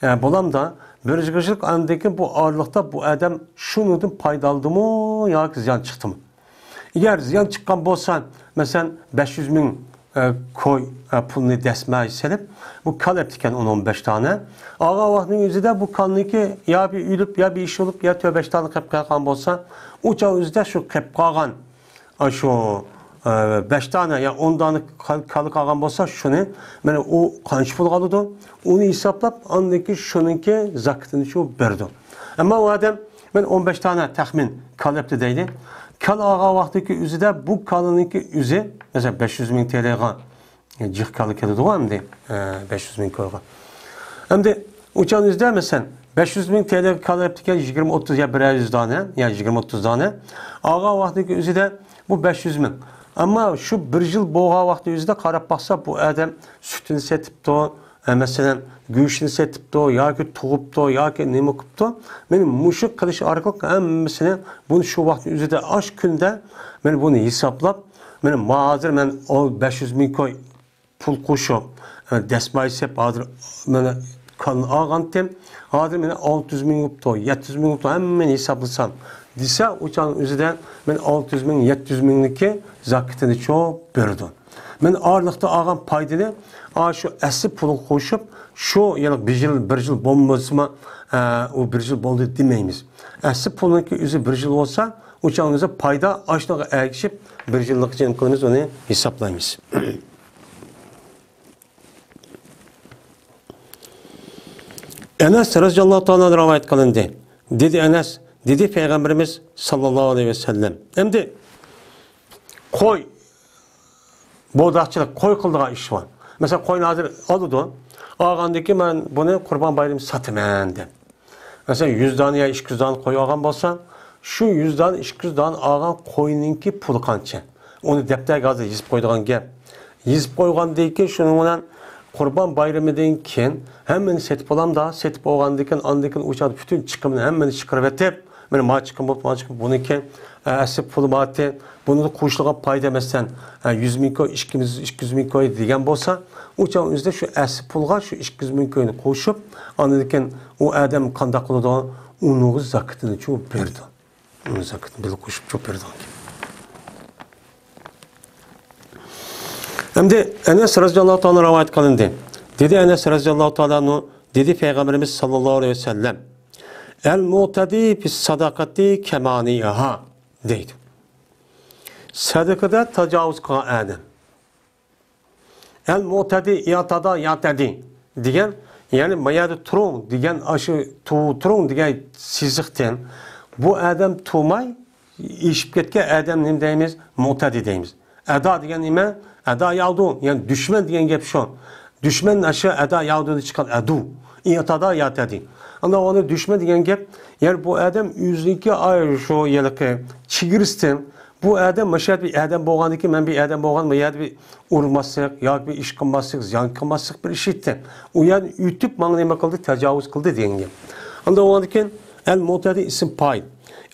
ئە، بولامدا، بىر يىلغىچىلىك، ئاندىن كېيىن بۇ ئارىلىقتا بۇ ئادەم شۇنىڭدىن پايدا ئالدىمۇ ياكى زىيان چىقتىمۇ؟ ئەگەر زىيان چىققان بولسا، مەسىلەن، بەش يۈز مىڭ، ئە، كوي، ئە، پۇلنى دەسمايە سېلىپ، بۇ كالا ئەپتىكەن ئون، ئون بەش دانە. ئالغان ۋاقىتنىڭ ئۆزىدە بۇ كالىنىڭكى يا بىر ئۆلۈپ، يا بىر ئىش بولۇپ، يا تۆت، بەش دانە قېلىپ قالغان بولسا، ئۇ چاغ ئۆزىدە شۇ قېلىپ قالغان، ئە، شۇ، ئە، بەش دانە يا ئون دانە كال-، كالا قالغان بولسا، شۇنى، مانا، ئۇ قانچە پۇل قالىدۇ، ئۇنى ھېسابلاپ، ئاندىن كېيىن شۇنىڭكى زاكىتىنى شۇ بېرىدۇ. ئەمما ئۇ ئادەم، مەن ئون بەش دانە تەخمىن كالا ئەپتى دەيلى. كالا ئالغان ۋاقتىدىكى ئۆزىدە بۇ كالىنىڭكى ئۆزى، مەسىلەن، بەش يۈز مىڭ تېلېغا جىق كالا كېلىدىغۇ ئەمدى، ئە، بەش يۈز مىڭ كويغا. ئەمدى ئۇچان ئۆزىدە، مەسىلەن، بەش يۈز مىڭ تېلېغا كالا ئەپتىكەن يىگىرمە ئوتتۇز يا بىرەر يۈز دانە، يا يىگىرمە ئوتتۇز دانە. ئالغان ۋاقتىدىكى ئۆزىدە بۇ بەش يۈز مىڭ. ئەمما شۇ بىر يىل بولغان ۋاقتى ئۆزىدە قاراپ باقسا، بۇ ئادەم سۈتىنى سېتىپتۇ، ئە، مەسىلەن، گۆشنى سېتىپتۇ ياكى تۇغۇپتۇ ياكى نېمە قىپتۇ، مانا مۇشۇ قىلىش ئارقىلىق ھەممىسىنى، بۇنى شۇ ۋاقىتنىڭ ئۆزىدە ئاش كۈندە، مانا بۇنى ھېسابلاپ، مانا ھازىر مەن ئون، بەش يۈز مىڭ كوي پۇل قوشۇپ، ئە، دەسمايە سېلىپ، ھازىر مانا كالىنى ئالغانتىم، ھازىر مانا ئالتە يۈز مىڭ بوپتۇ، يەتتە يۈز مىڭ بوپتۇ، ھەممىنى ھېسابلىسام، دېسە، ئۇ چاغنىڭ ئۆزىدە مانا ئالتە يۈز مىڭ، يەتتە يۈز مىڭنىڭكى زاكىتىنى چوپ بېرىدۇ. مەن ئارىلىقتا ئالغان پايدىنى، ئا، شۇ ئەسلى پۇلغا قوشۇپ، شۇ يەنە بىر يىل، بىر يىل بولمىسىمۇ، ئە، ئۇ بىر يىل بولدى دېمەيمىز. ئەسلى پۇلنىڭكى ئۆزى بىر يىل بولسا، ئۇ چاغنىڭ ئۆزى پايدا ئاشۇنىڭغا ئەگىشىپ، بىر يىللىققىچە نېمە قىلىمىز، ئۇنى ھېسابلايمىز. ئەنەس رەزىياللاھۇ تائالا ئەنھۇ رىۋايەت قىلىندى. دېدى ئەنەس، دېدى پەيغەمبىرىمىز ساللاللاھۇ ئەلەيھى ۋەسەللەم. ئەمدى قوي، بوداقچىلىق، قوي قىلىدىغان ئىش بار. مەسىلەن، قوينى ھازىر ئالىدۇ. ئالغاندىن كېيىن مەن بۇنى قۇربان بايرىمى ساتىمەن دەپ. مەسىلەن، يۈز دانە يا ئىككى يۈز دانە قوي ئالغان بولسا، شۇ يۈز دانە، ئىككى يۈز دانە ئالغان قوينىڭكى پۇلى قانچە؟ ئۇنى دەپتەرگە ھازىر يېزىپ قويىدىغان گەپ. يېزىپ قويغاندىن كېيىن شۇنىڭ بىلەن قۇربان بايرىمىدىن كېيىن ھەممىنى سېتىپ بولامدا، سېتىپ بولغاندىن كېيىن، ئاندىن كېيىن ئۇ چاغدا پۈتۈن چىقىمنى ھەممىنى چىقىرىۋېتىپ، مانا، ما چىقىم بولۇپ، ما چىقىم، بۇنىڭكى، ئە، ئەسلى پۇلى بارتى، بۇنىڭدا قوشۇلغان پايدا، مەسىلەن، ئە، يۈز مىڭ كوي، ئىككى يۈز، ئىككى يۈز مىڭ كوي دېگەن بولسا، ئۇ چاغ ئۆزىدە شۇ ئەسلى پۇلغا شۇ ئىككى يۈز مىڭ كوينى قوشۇپ، ئاندىن كېيىن ئۇ ئادەم قانداق قىلىدۇ؟ ئۇنىڭغا زاكىتىنى چوپ بېرىدۇ. ئۇنىڭ زاكىتىنى بىللە قوشۇپ چوپ بېرىدۇ. ئەمدى ئەنەس رەزىياللاھۇ تائالا رىۋايەت قىلىندى. دېدى ئەنەس رەزىياللاھۇ تائالا ئەنھۇ، دېدى پەيغەمبىرىمىز ساللاللاھۇ ئەلەيھى ۋەسەللەم، «ئەل مۇئتەدى فىس سەدەقەتى كەمانىئىھا» دەيدۇ. سەدىقىدە تاجاۋۇز قىلغان ئادەم. ئەل مۇئتەدى، ئىئتەدا يەئتەدى دېگەن، يەنى ما يەردە تۇرۇڭ دېگەن، ئاشۇ تۇ-، تۇرۇڭ دېگەن سىزىقتىن بۇ ئادەم تۇرماي ئېشىپ كەتكەن ئادەم نېمە دەيمىز؟ مۇئتەدى دەيمىز. ئەدا دېگەن نېمە؟ ئەدا يەئدۇ، يەنى دۈشمەن دېگەن گەپ شۇ. دۈشمەن ئاشۇ ئەدا يەئدۇدىن چىققان ئەدۇ. ئىئتەدا يەئتەدى. ئاندىن ئۇنى دۈشمەن دېگەن گەپ، يەنى بۇ ئادەم ئۆزىنىڭكى ئاي شۇ ھېلىقى چېگرىسىدىن بۇ ئادەم مۇشۇ يەردە بىر ئادەم بولغاندىن كېيىن، مەن بىر ئادەم بولغان، بۇ يەردە بىر ئۇرماسلىق ياكى بىر ئىش قىلماسلىق، زىيان قىلماسلىق بىر ئىش ئېيتتى. ئۇ يەردىن ئۆتۈپ ماڭا نېمە قىلدى؟ تاجاۋۇز قىلدى دېگەن گەپ. ئاندىن ئۇنىڭدىن كېيىن ئەل مۇتەدى ئىسىم پايىل.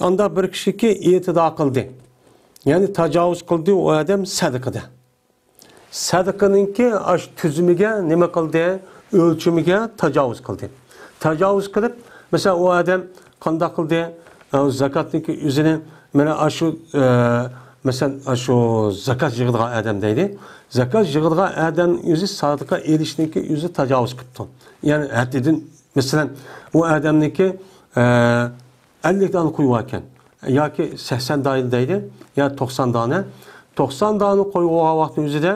ئاندا بىر كىشىكى ئېتىدا قىلدى. يەنى تاجاۋۇز قىلدى ئۇ ئادەم سەدىقىدە. سەدىقىنىڭكى ئاش تۈزۈمىگە نېمە قىلدى؟ ئۆلچىمىگە تاجاۋۇز قىلدى. تاجاۋۇز قىلىپ، مەسىلەن، ئۇ ئادەم قانداق قىلدى؟ ئە، زاكاتنىڭكى ئۆزىنى، مانا ئاشۇ، ئە، مەسىلەن، ئاشۇ زاكات يىغىدىغان ئادەم دەيلى. زاكات يىغىدىغان ئادەم ئۆزى سەدىقە ئېلىشنىڭكى ئۆزى تاجاۋۇز قىپتۇ. يەنى ھەددىدىن، مەسىلەن، ئۇ ئادەمنىڭكى، ئە، ئەللىك دانە قويى باركەن ياكى سەكسەن دانە دەيلى، يا توقسان دانە. توقسان دانە قويى بولغان ۋاقىتنىڭ ئۆزىدە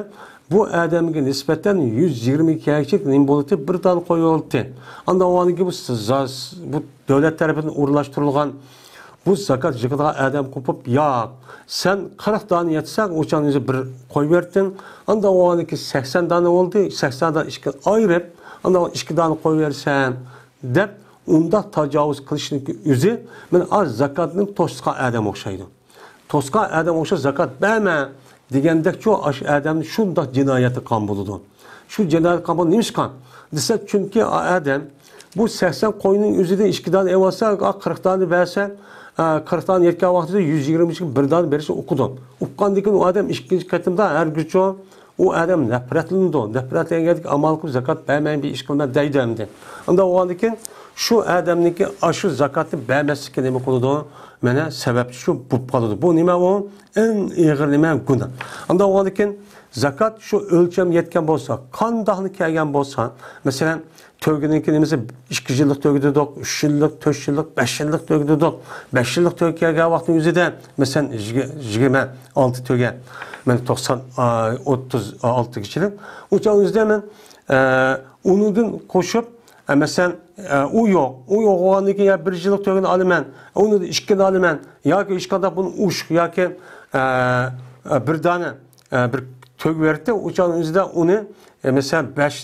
بۇ ئادەمگە نىسبەتەن يۈز يىگىرمە كەيچىك نېمە بولاتتى؟ بىر دانە قويى بولاتتى. ئاندىن ئۇنىڭكى بۇ ز-، بۇ دۆلەت تەرىپىدىن ئورۇنلاشتۇرۇلغان بۇ زاكات يىغىدىغان ئادەم قوپۇپ، ياق، سەن قىرىق دانە يەتسەڭ، ئۇ چاغنىڭ ئۆزى بىر قوي بەرتىڭ. ئاندىن ئۇنىڭكى سەكسەن دانە بولدى، سەكسەن دانە ئىككى ئايرىپ، ئاندىن ئىككى دانە قوي بەرسەن، دەپ ئۇنداق تاجاۋۇز قىلىشنىڭكى ئۆزى، مانا، ئاز زاكاتنى توسقان ئادەم ئوخشايدۇ. توسقان ئادەم ئوخشاپ زاكات بەرمە دېگەندەكچۇ، ئاشۇ ئادەمنى شۇنداق جىنايەتكە قان بولىدۇ. شۇ جىنايەتكە قان بولىدۇ. نېمىشقا دېسە، چۈنكى ئا-، ئادەم بۇ سەكسەن قوينىڭ ئۆزىدىن ئىككى دانە ئېلىۋالسا، ئا، قىرىق دانە بەرسە، ئا، قىرىق دانە يەتكەن ۋاقتىدا يۈز يىگىرمە ئىككى بىر دانە بېرىشنى ئۇقىدۇ. ئۇققاندىن كېيىن ئۇ ئادەم ئىككىنچى قېتىمدا ھەرگىزچۇ ئۇ ئادەم نەپرەتلىنىدۇ. نەپرەتلەنگەندىكىن ئامال قىلىپ زاكات بەرمەي بىر ئىش قىلىمەن دەيدۇ ئەمدى. ئانداق بولغاندىكىن شۇ ئادەمنىڭكى ئاشۇ زاكاتنى بەرمەسلىككە نېمە قىلىدۇ؟ مانا سەۋەبچى شۇ بولۇپ قالىدۇ. بۇ نېمە ئۇ؟ ئەڭ ئېغىر نېمە؟ گۇناھ. ئانداق بولغاندىكىن زاكات شۇ ئۆلچەمگە يەتكەن بولسا، قانداقلا كەلگەن بولسا، مەسىلەن، تۆگىنىڭكى نېمىسى، ئىككى يىللىق تۆگە دېدۇق، ئۈچ يىللىق، تۆت يىللىق، بەش يىللىق تۆگە دېدۇق. بەش يىللىق تۆگە كەلگەن ۋاقىتنىڭ ئۆزىدە، مەسىلەن، يىگىرمە ئالتە تۆگە، مەن توقسان، ئوتتۇز ئالتىگىچىلىك. ئۇ چاغنىڭ ئۆزىدە مەن، ئە، ئۇنىڭدىن قوشۇپ، ئە، مەسىلەن، ئە، ئۇ يوق. ئۇ يوق بولغاندىن كېيىن يا بىر يىللىق تۆگىنى ئالىمەن، ئۇنى ئىككىنى ئالىمەن ياكى ھېچقانداق بۇنى ئۇش ياكى، ئە، ئە، بىر دانە، ئە، بىر تۆگە بەردى. ئۇ چاغنىڭ ئۆزىدە ئۇنى، ئە، مەسىلەن، بەش،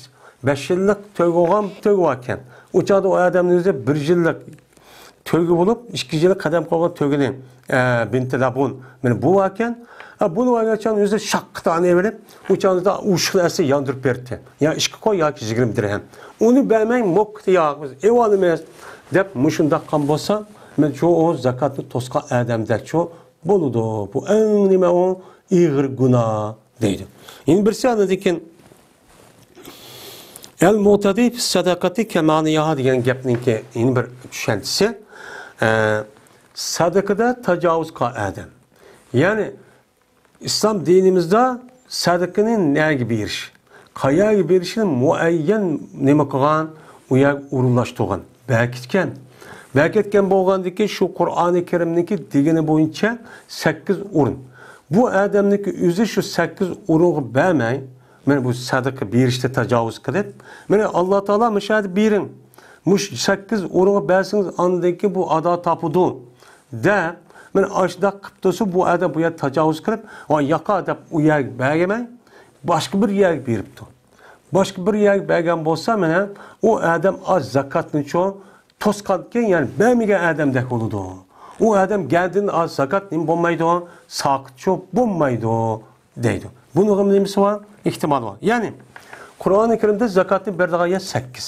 بەش يىللىق تۆگە بولغان تۆگە بار ئىكەن. ئۇ چاغدا ئۇ ئادەمنىڭ ئۆزى بىر يىللىق تۆگە بولۇپ، ئىككى يىل قەدەم قويغان تۆگىنى، ئە، بىنتى لەبۇن، مانا بۇ ئىكەن. ئە، بۇنى ئالغان چاغنىڭ ئۆزى شاققىتى ئېلىپ، ئۇ چاغدا ئۇششۇقنى ئەسلى ياندۇرۇپ بەردى. يا ئىككى قوي ياكى يىگىرمە دىرھەم. ئۇنى بەرمەي، موكىتى ياق، بىز ئېۋالىمىز دەپ مۇشۇنداق قىلغان بولسا، مانا شۇ ئۇ زاكاتنى توسقان ئادەمدەك شۇ بولىدۇ. بۇ ئەڭ نېمە ئۇ؟ ئېغىر گۇناھ دەيدۇ. يەنە بىرسى ئاندىن كېيىن، ئەل مۇتەدى فىس سەدەقەتى كەمانىياھا دېگەن گەپنىڭكى يەنە بىر چۈشەنچىسى، ئە، سەدىقىدە تاجاۋۇز قىلغان ئادەم. يەنى ئىسلام دىنىمىزدا سەدىقىنى نەگە بېرىش، قەيەرگە بېرىشنى مۇئەييەن نېمە قىلغان، ئۇ يەرگە ئورۇنلاشتۇرغان، بەركىتكەن. بەركىتكەن بولغاندىكى شۇ قۇرئانى كەرىمنىڭكى دېگىنى بويىچە سەككىز ئورۇن. بۇ ئادەمنىڭكى ئۆزى شۇ سەككىز ئورۇنغا بەرمەي، مانا بۇ سەدىقە بېرىشتە تاجاۋۇز قىلىپ، مانا ئاللا تائالا مۇشۇ يەردە بېرىڭ، مۇشۇ سەككىز ئورۇنغا بەرسىڭىز، ئاندىن كېيىن بۇ ئادا تاپىدۇ، دەپ، مانا ئاشۇنداق قىلىپ تۇرسا، بۇ ئادەم بۇ يەردە تاجاۋۇز قىلىپ، ۋاي ياقا دەپ ئۇ يەرگە بەرمەي، باشقا بىر يەرگە بېرىپتۇ. باشقا بىر يەرگە بەرگەن بولسا، مانا ئۇ ئادەم ئاز زاكاتنىچۇ توسقانكەن، يەنى بەرمىگەن ئادەمدەك بولىدۇ. ئۇ ئادەم گەردىن ئاز زاكات نېمە بولمايدۇ؟ ساقىتچۇ بولمايدۇ دەيدۇ. بۇنىڭغا نېمىسى بار؟ ئېھتىمال بار. يەنى قۇرئانى كەرىمدە زاكاتنى بېرىدىغان يەر سەككىز.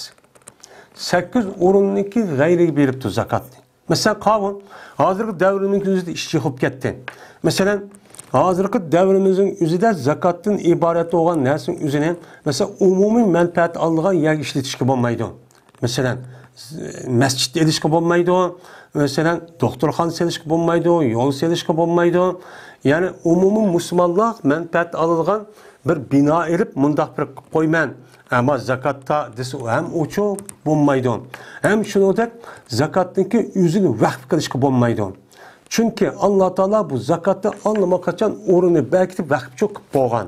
سەككىز ئورۇننىڭكى غەيرىگە بېرىپتۇ زاكاتنى. مەسىلەن، قاۋۇن. ھازىرقى دەۋرىمىزنىڭ ئۆزىدە ئىش يىغىپ كەتتى. مەسىلەن، ھازىرقى دەۋرىمىزنىڭ ئۆزىدە زاكاتتىن ئىبارەت بولغان نەرسىنىڭ ئۆزىنى، مەسىلەن، ئومۇمىي مەنپەئەت ئالىدىغان يەرگە ئىشلىتىشكە بولمايدۇ. مەسىلەن، مەسچىت ئېلىشقا بولمايدۇ. مەسىلەن، دوختۇرخانا سېلىشقا بولمايدۇ، يول سېلىشقا بولمايدۇ. يەنى ئومۇمىي مۇسۇلمانلار مەنپەئەت ئالىدىغان بىر بىنا ئېلىپ، مۇنداق بىر قىلىپ قويىمەن، ئەمما زاكاتتا دېسە، ئۇ ھەم ئۇچۇ بولمايدۇ، ھەم شۇنىڭدەك زاكاتنىڭكى ئۆزىنى ۋەقىپ قىلىشقا بولمايدۇ. چۈنكى ئاللا تائالا بۇ زاكاتنى ئاللىماقاچان ئورنىنى بەركىتىپ ۋەقىپچۇ قىلىپ قويغان.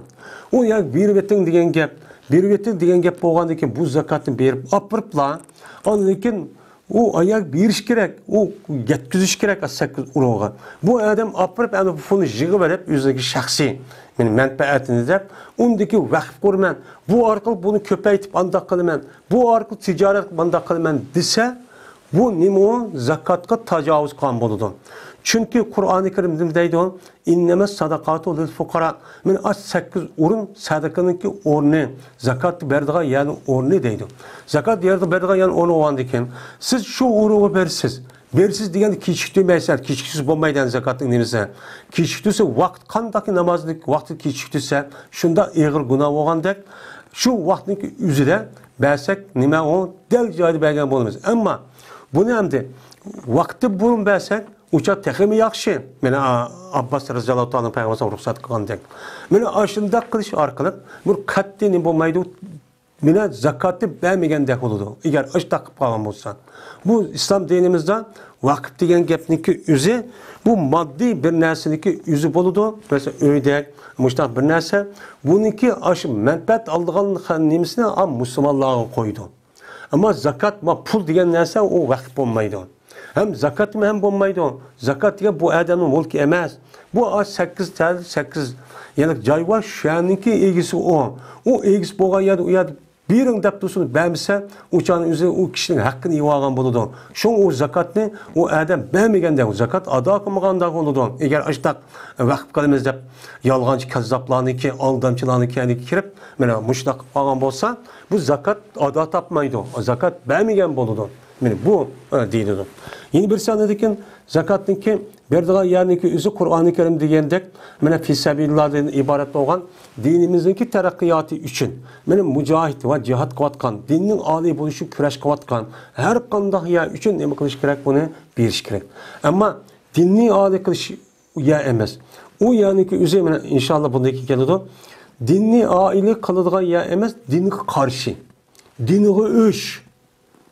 ئۇ يەرگە بېرىۋېتىڭ دېگەن گەپ، بېرىۋېتىڭ دېگەن گەپ بولغاندىن كېيىن، بۇ زاكاتنى بېرىپ ئاپىرىپلا، ئاندىن كېيىن ئۇ ئاياغ بېرىش كېرەك، ئۇ يەتكۈزۈش كېرەك سەككىز ئورۇنغا. بۇ ئادەم ئاپىرىپ، ئەنە بۇ پۇلنى يىغىۋېلىپ، ئۆزىنىڭكى شەخسىي، مېنىڭ مەنپەئەتىنى دەپ، ئۇندىكى ۋەقىپ قۇرىمەن، بۇ ئارقىلىق بۇنى كۆپەيتىپ ئانداق قىلىمەن، بۇ ئارقىلىق تىجارەت قىلىپ ئانداق قىلىمەن دېسە، بۇ نېمە ئۇ؟ زاكاتقا تاجاۋۇز قىلغان بولىدۇ. چۈنكى قۇرئانى كەرىم نېمە دەيدۇ؟ ئىننەمەس سەدەقاتۇ لىل فۇقارا. مانا ئاش سەككىز ئورۇن سەدىقىنىڭكى ئورنى، زاكات بېرىدىغان يەرنىڭ ئورنى دەيدۇ. زاكات يەردە بېرىدىغان يەرنىڭ ئورنى بولغاندىن كېيىن، سىز شۇ ئورۇنغا بېرىسىز. بېرىسىز دېگەندە كېچىكتۈرمەيسىز، كېچىكتۈرسە بولمايدۇ زاكاتنىڭ نېمىسى. كېچىكتۈرسە ۋاقىت، قانداق نامازنى ۋاقتىدا كېچىكتۈرسە، شۇنداق ئېغىر گۇناھ بولغاندەك، شۇ ۋاقىتنىڭكى ئۆزىدە بەرسەك، نېمە ئۇ؟ دەل جايىدا بەرگەن بولىمىز. ئەمما بۇنى ئەمدى ۋاقتى بۇرۇن بەرسەك، ئۇ چاغ تېخىمۇ ياخشى. مانا، ئا-، ئابباس رەزىياللاھۇ تائالا پەيغەمبەر رۇخسەت قىلغاندەك. مانا ئاشۇنداق قىلىش ئارقىلىق بىر قەتئىي نېمە بولمايدۇ، مانا زاكاتنى بەرمىگەندەك بولىدۇ. ئەگەر ئاشۇنداق قىلىپ قالغان بولسا. بۇ ئىسلام دىنىمىزدا ۋەقىپ دېگەن گەپنىڭكى ئۆزى، بۇ ماددىي بىر نەرسىنىڭكى ئۆزى بولىدۇ. مەسىلەن، ئۆيدەك، مۇشۇنداق بىر نەرسە. بۇنىڭكى ئاشۇ مەنپەئەت ئالىدىغان خە-، نېمىسىنى ئا، مۇسۇلمانلارغا قويىدۇ. ئەمما زاكات، ما پۇل دېگەن نەرسە ئۇ ۋەقىپ بولمايدۇ. ھەم زاكات ھەم بولمايدۇ. زاكات دېگەن بۇ ئادەمنىڭ مۈلكى ئەمەس. بۇ ئا سەككىز تەل، سەككىز يەرلىك جاي بار، شۇ يەرنىڭكى ئىگىسى ئۇ. ئۇ ئىگىسى بولغان يەردە، ئۇ يەردە بېرىڭ دەپ تۇرسۇن، بەرمىسە، ئۇ چاغنىڭ ئۆزى ئۇ كىشىنىڭ ھەققىنى يېۋالغان بولىدۇ. شۇڭا ئۇ زاكاتنى ئۇ ئادەم بەرمىگەندەك، ئۇ زاكات ئادا قىلمىغاندەك بولىدۇ. ئەگەر ئاشۇنداق ۋەقىپ قىلىمىز دەپ يالغانچى كەززاپلارنىڭكى، ئالدامچىلارنىڭكى يەرلىكى كىرىپ، مانا مۇشۇنداق قىلىپ قالغان بولسا، بۇ زاكات ئادا تاپمايدۇ، زاكات بەرمىگەن بولىدۇ. مانا بۇ، ئە، دېيىلىدۇ. يەنە بىرسى ئاندىن كېيىن زاكاتنىڭكى بېرىدىغان يەرنىڭكى ئۆزى قۇرئانى كەرىمدە دېگەندەك، مانا، في سبيل اللهدىن ئىبارەت بولغان دىنىمىزنىڭكى تەرەققىياتى ئۈچۈن، مانا، مۇجاھىد ۋە جىھاد قىلىۋاتقان، دىننىڭ ئالىي بولۇشى كۈرەش قىلىۋاتقان ھەر قانداق يەر ئۈچۈن نېمە قىلىش كېرەك؟ بۇنى بېرىش كېرەك. ئەمما دىننى ئالىي قىلىش يەر ئەمەس. ئۇ يەرنىڭكى ئۆزى، مانا، ئىنشاللا بۇندىن كېيىن كېلىدۇ. دىننى ئالىي قىلىدىغان يەر ئەمەس، دىنغا قارشى. دىنغا ئۆچ.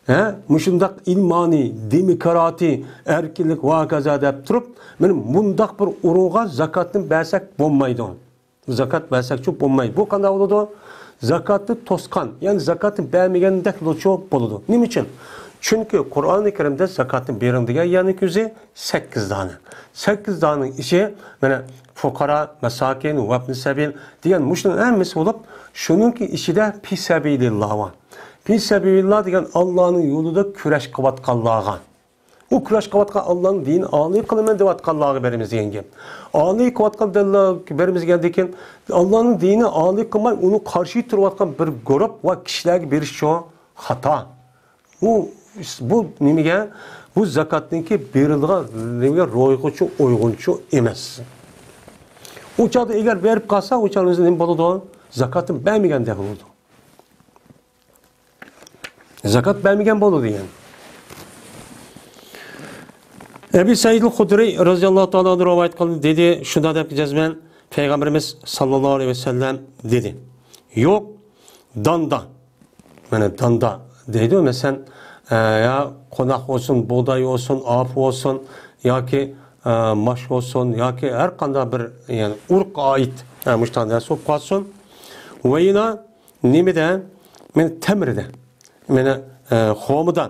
ھە؟ مۇشۇنداق ئىلمانىي، دېموكراتىي، ئەركىنلىك ۋە ھاكازا دەپ تۇرۇپ، مانا مۇنداق بىر ئورۇنغا زاكاتنى بەرسەك بولمايدۇ. زاكات بەرسەكچۇ بولمايدۇ. بۇ قانداق بولىدۇ؟ زاكاتنى توسقان، يەنى زاكاتنى بەرمىگەندەك بولىدۇ. نېمە ئۈچۈن؟ چۈنكى قۇرئانى كەرىمدە زاكاتنى بېرىڭ دېگەن يەرنىڭ ئۆزى سەككىز دانە. سەككىز دانىنىڭ ئىچى، مانا، فۇقارا، مەساكىن، ۋەبنى سەبىل دېگەن مۇشۇنىڭ ھەممىسى بولۇپ، شۇنىڭكى ئىچىدە پى سەبىلىللا بار. پى سەبىلىللا دېگەن ئاللانىڭ يولىدا كۈرەش قىلىۋاتقانلارغا. ئۇ كۈرەش قىلىۋاتقان ئاللانىڭ دىنىنى ئالىي قىلىمەن دەۋاتقانلارغا بېرىمىز دېگەن گەپ. ئالىي قىلىۋاتقان دەللەرگە بېرىمىز دېگەندىن كېيىن، ئاللانىڭ دىنىنى ئالىي قىلماي، ئۇنىڭ قارشى تۇرۇۋاتقان بىر گۇرۇپ ۋە كىشىلەرگە بېرىشچۇ خاتا. بۇ، بۇ نېمىگە؟ بۇ زاكاتنىڭكى بېرىلىدىغان نېمىگە؟ روھىغىچۇ، ئويغۇنچۇ ئەمەس. ئۇ چاغدا ئەگەر بېرىپ قالسا، ئۇ چاغدا نېمە بولىدۇ؟ زاكاتنى بەرمىگەندەك بولىدۇ. زاكات بەرمىگەن بولىدۇ دېگەن. ئەبى سەئىدىل خۇدرىي رەزىياللاھۇ تائالا ئەنھۇ رىۋايەت قىلدى، دېدى، شۇنداق دەپ جەزمەن پەيغەمبىرىمىز ساللاللاھۇ ئەلەيھى ۋەسەللەم دېدى. يوق، داندا. مانا داندا دەيدۇ، مەسىلەن، ئە، يا قوناق بولسۇن، بۇغداي بولسۇن، ئاپا بولسۇن، ياكى، ئە، ماش بولسۇن، ياكى ھەر قانداق بىر، يەنى ئۇرۇققا ئائىت، ئە، مۇشۇنداق نەرسە بولۇپ قالسۇن. ۋە يەنە نېمىدە؟ مانا تەمرىدە. مانا، ئە، خورمىدا.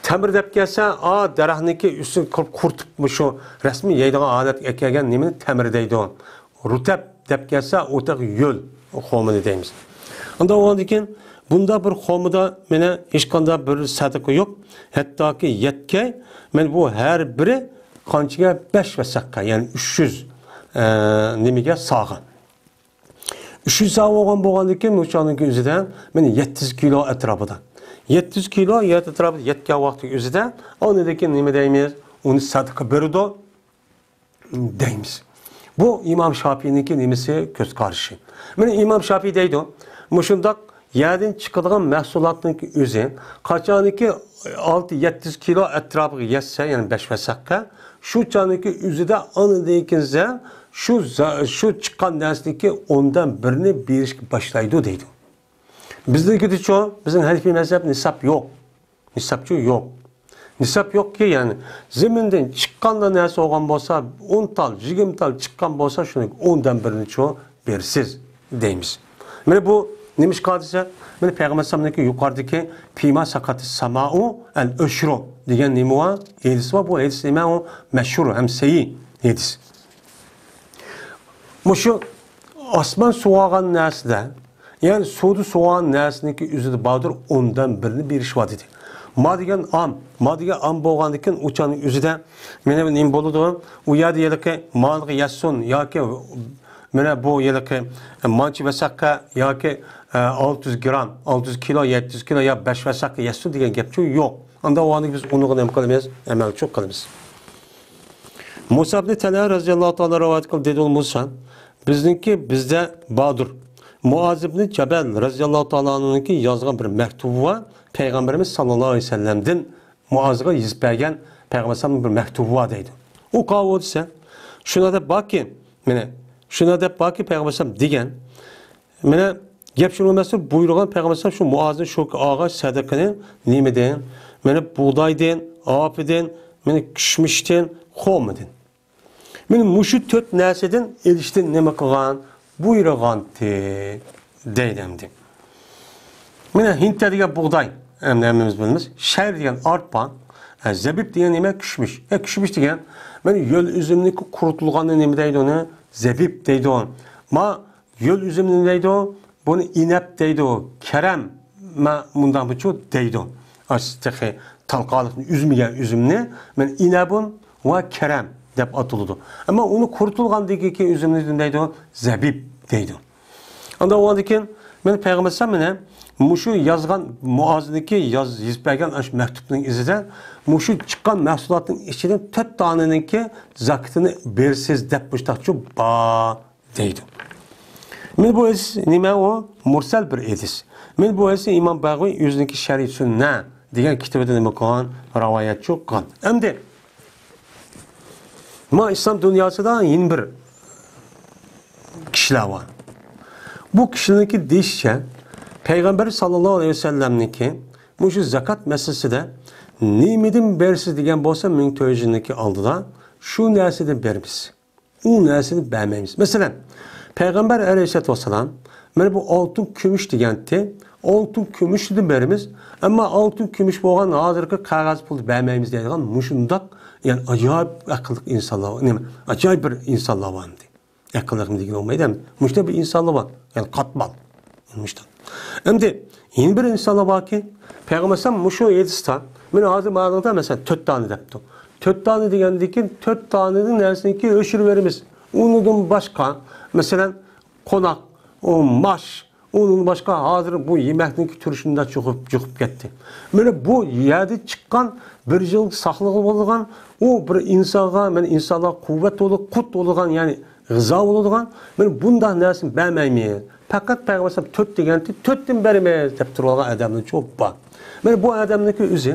تەمرى دەپ كەلسە، ئا، دەرەخنىڭكى ئۈستىگە قۇرۇپ قۇرۇتۇپ، مۇشۇ رەسمىي يەيدىغان ھالەتكە ئەكەلگەن نېمىنى تەمرى دەيدۇ. رۇتەب دەپ كەلسە، ئۇ تېخى ھۆل خورمىنى دەيمىز. ئاندىن ئۇنىڭدىن كېيىن بۇنداق بىر خورمىدا مانا ھېچقانداق بىر سەدىقە يوق. ھەتتاكى يەتكەي، مانا بۇ ھەر بىرى قانچىگە؟ بەش ۋەسەققە، يەنى ئۈچ يۈز، ئە، نېمىگە؟ ساغا. ئۈچ يۈز ساغ بولغان بولغاندىن كېيىن، مۇشۇنىڭ ئۆزىدە مانا يەتتە يۈز كىلو ئەتراپىدا. يەتتە يۈز كىلو يەر ئەتراپىدا يەتكەن ۋاقتى ئۆزىدە، ئاندىن كېيىن نېمە دەيمىز؟ ئۇنى سەدىقە بېرىدۇ دەيمىز. بۇ ئىمام شاپىئىنىڭكى نېمىسى؟ كۆز قارىشى. مانا ئىمام شاپىئى دەيدۇ، مۇشۇنداق يەردىن چىقىدىغان مەھسۇلاتنىڭكى ئۆزى، قاچانكى ئالتە يەتتە يۈز كىلو ئەتراپىغا يەتسە، يەنى بەش ۋەسەققە، شۇ چاغنىڭكى ئۆزىدە ئاندىن كېيىن شۇ زا-، شۇ چىققان نەرسىنىڭكى ئوندىن بىرىنى بېرىشكە باشلايدۇ دەيدۇ. بىزنىڭكىدىچۇ، بىزنىڭ ھەنىفىي مەزھەپ نىساب يوق. نىسابچۇ يوق. نىساب يوقكى، يەنى زېمىندىن چىققانلا نەرسە بولغان بولسا، ئون تال، يىگىرمە تال چىققان بولسا، شۇنىڭ ئوندىن بىرىنىچۇ بېرىسىز دەيمىز. مانا بۇ نېمە ئىشقا دېسە، مانا پەيغەمبەر ئەلەيھىسسالامنىڭكى يۇقىرىدىكى فيما سقطت السماء العشر دېگەن نېمە بار؟ ھەدىس بار. بۇ ھەدىس نېمە؟ ئۇ مەشھۇر ھەم سەھىھ ھەدىس. مۇشۇ ئاسمان سۇۋارغان نەرسىدە، يەنى سۇدا سۇۋارغان نەرسىنىڭكى ئۆزىدە باردۇر، ئوندىن بىرىنى بېرىش بار دېدى. ما دېگەن ئام، ما دېگەن ئام بولغاندىكىن ئۇ چاغنىڭ ئۆزىدە مانا نېمە بولىدۇ؟ ئۇ يەردە ھېلىقى مالغا يەتسۇن ياكى مانا بۇ ھېلىقى مانچە ۋەسەققە ياكى، ئە، ئالتە يۈز گرام، ئالتە يۈز كىلو، يەتتە يۈز كىلو يا بەش ۋەسەققە يەتسۇن دېگەن گەپچۇ يوق. ئاندا ئۇنى بىز ئۇنىڭغا نېمە قىلىمىز؟ ئەمەلچۇ قىلىمىز. مۇسا ئىبنى تەلھە رەزىياللاھۇ تائالا رىۋايەت قىلدى، دېدى مۇسا، بىزنىڭكى بىزدە باردۇر. مۇئاز ئىبنى جەبەل رەزىياللاھۇ تائالا ئەنھۇنىڭكى يازغان بىر مەكتۇبى بار، پەيغەمبىرىمىز ساللاللاھۇ ئەلەيھى ۋەسەللەمدىن مۇئازغا يېزىپ بەرگەن پەيغەمبەر ئەلەيھىسسالامنىڭ بىر مەكتۇبى بار دەيدۇ. ئۇ قاۋۇ دېسە، شۇنى دەپ باركى، مانا، شۇنى دەپ باركى، پەيغەمبەر ئەلەيھىسسالام دېگەن، مانا، گەپ شۇنىڭ ئەمەستۇر، بۇيرۇغان پەيغەمبەر ئەلەيھىسسالام شۇ مۇئازنى شۇ ئالغاچ سەدىقىنى نېمىدىن؟ مانا، بۇغدايدىن، ئاپىدىن، مانا، كىشمىشتىن، خورمىدىن. مانا مۇشۇ تۆت نەرسىدىن ئېلىشتىن نېمە قىلغان؟ بۇيرۇغانتى، دەيدۇ ئەمدى. مانا ھىنتە دېگەن بۇغداي، ئەمدى ھەممىمىز بىلىمىز. شەئىر دېگەن ئارپا، ھە، زەبىب دېگەن نېمە؟ كىشمىش. ھە، كىشمىش دېگەن، مانا ھۆل ئۈزۈمنىڭكى قۇرۇتۇلغاننى نېمە دەيدۇ ئۇنى؟ زەبىب دەيدۇ. ما ھۆل ئۈزۈمنى نېمە دەيدۇ؟ بۇنى ئىنەب دەيدۇ. كەرەم، ما مۇنداقمىچۇ دەيدۇ. ئاشۇ تېخى تالقانلىقنى ئۈزمىگەن ئۈزۈمنى، مانا ئىنەبۇن ۋە كەرەم دەپ ئاتىلىدۇ. ئەمما ئۇنى قۇرۇتۇلغاندىن كېيىن ئۈزۈمنى نېمە دەيدۇ؟ زەبىب دەيدۇ. ئاندىن ئۇنىڭدىن كېيىن مانا پەيغەمبەر ئەلەيھىسسالام مانا مۇشۇ يازغان مۇئازنىڭكى ياز-، يېزىپ بەرگەن ئاشۇ مەكتۇپنىڭ ئىزىدە مۇشۇ چىققان مەھسۇلاتنىڭ ئىچىدىن تۆت دانىنىڭكى زاكىتىنى بېرىسىز دەپ مۇشتاقچۇ بار دەيدۇ. مانا بۇ ھەدىس نېمە ئۇ؟ مۇرسەل بىر ھەدىس. مانا بۇ ھەدىسنى ئىمام بەغۋى ئۆزىنىڭكى شەرھى سۈننە دېگەن كىتابىدا نېمە قىلغان؟ رىۋايەتچۇ قىلغان. ئەمدى ما ئىسلام دۇنياسىدا يەنە بىر كىشىلەر بار. بۇ كىشىلەرنىڭكى دېيىشىچە، پەيغەمبەر ساللاللاھۇ ئەلەيھى ۋەسەللەمنىڭكى مۇشۇ زاكات مەسىلىسىدە نېمىدىن بېرىسىز دېگەن بولسا، مىڭ تۆت يۈز يىلنىڭكى ئالدىدا شۇ نەرسىدىن بېرىمىز. ئۇ نەرسىنى بەرمەيمىز. مەسىلەن، پەيغەمبەر ئەلەيھىسسالاتۇ ۋەسسالام مانا بۇ ئالتۇن كۈمۈشتىن بەرىمىز، ئەمما ئالتۇن كۈمۈش بولغان ھازىرقى قەغەز پۇلنى بەرمەيمىز دەيدىغان مۇشۇنداق، يەنى ئاجايىپ ئەقىللىق ئىنسانلار بار. نېمە؟ ئاجايىپ بىر ئىنسانلار بار ئەمدى. ئەقىللىقمۇ دېگىلى بولمايدۇ ئەمدى. مۇشۇنداق بىر ئىنسانلار بار. يەنى قاتمال. مۇشۇنداق. ئەمدى يەنە بىر ئىنسانلار باركى، پەيغەمبەر ئەلەيھىسسالام مۇشۇ ھەدىستە، مانا ھازىر ماڭا مەسىلەن تۆت دانە دەپتۇ. تۆت دانە دېگەندىن كېيىن تۆت دانىنىڭ نەرسىنىڭكى ئۆچۈرۈۋېرىمىز. ئۇنىڭدىن باشقا، مەسىلەن، قوناق، ئۇ ماش، ئۇنىڭدىن باشقا ھازىر بۇ يېمەكنىڭكى تۈرى شۇنداق جۇقۇپ، جۇقۇپ كەتتى. مانا بۇ يەردە چىققان بىر يىل ساقلىقى بولىدىغان، ئۇ بىر ئىنسانغا، مانا ئىنسانلارغا قۇۋۋەت بولىدۇ، قۇت بولىدىغان، يەنى غىزا بولىدىغان، مانا بۇنداق نەرسىنى بەرمەيمىز. پەقەت پەيغەمبەر ئەلەيھىسسالام تۆت دېگەنتى، تۆتتىن بېرىمىز دەپ تۇرۇۋالغان ئادەملەر چوپ بار. مانا بۇ ئادەمنىڭكى ئۆزى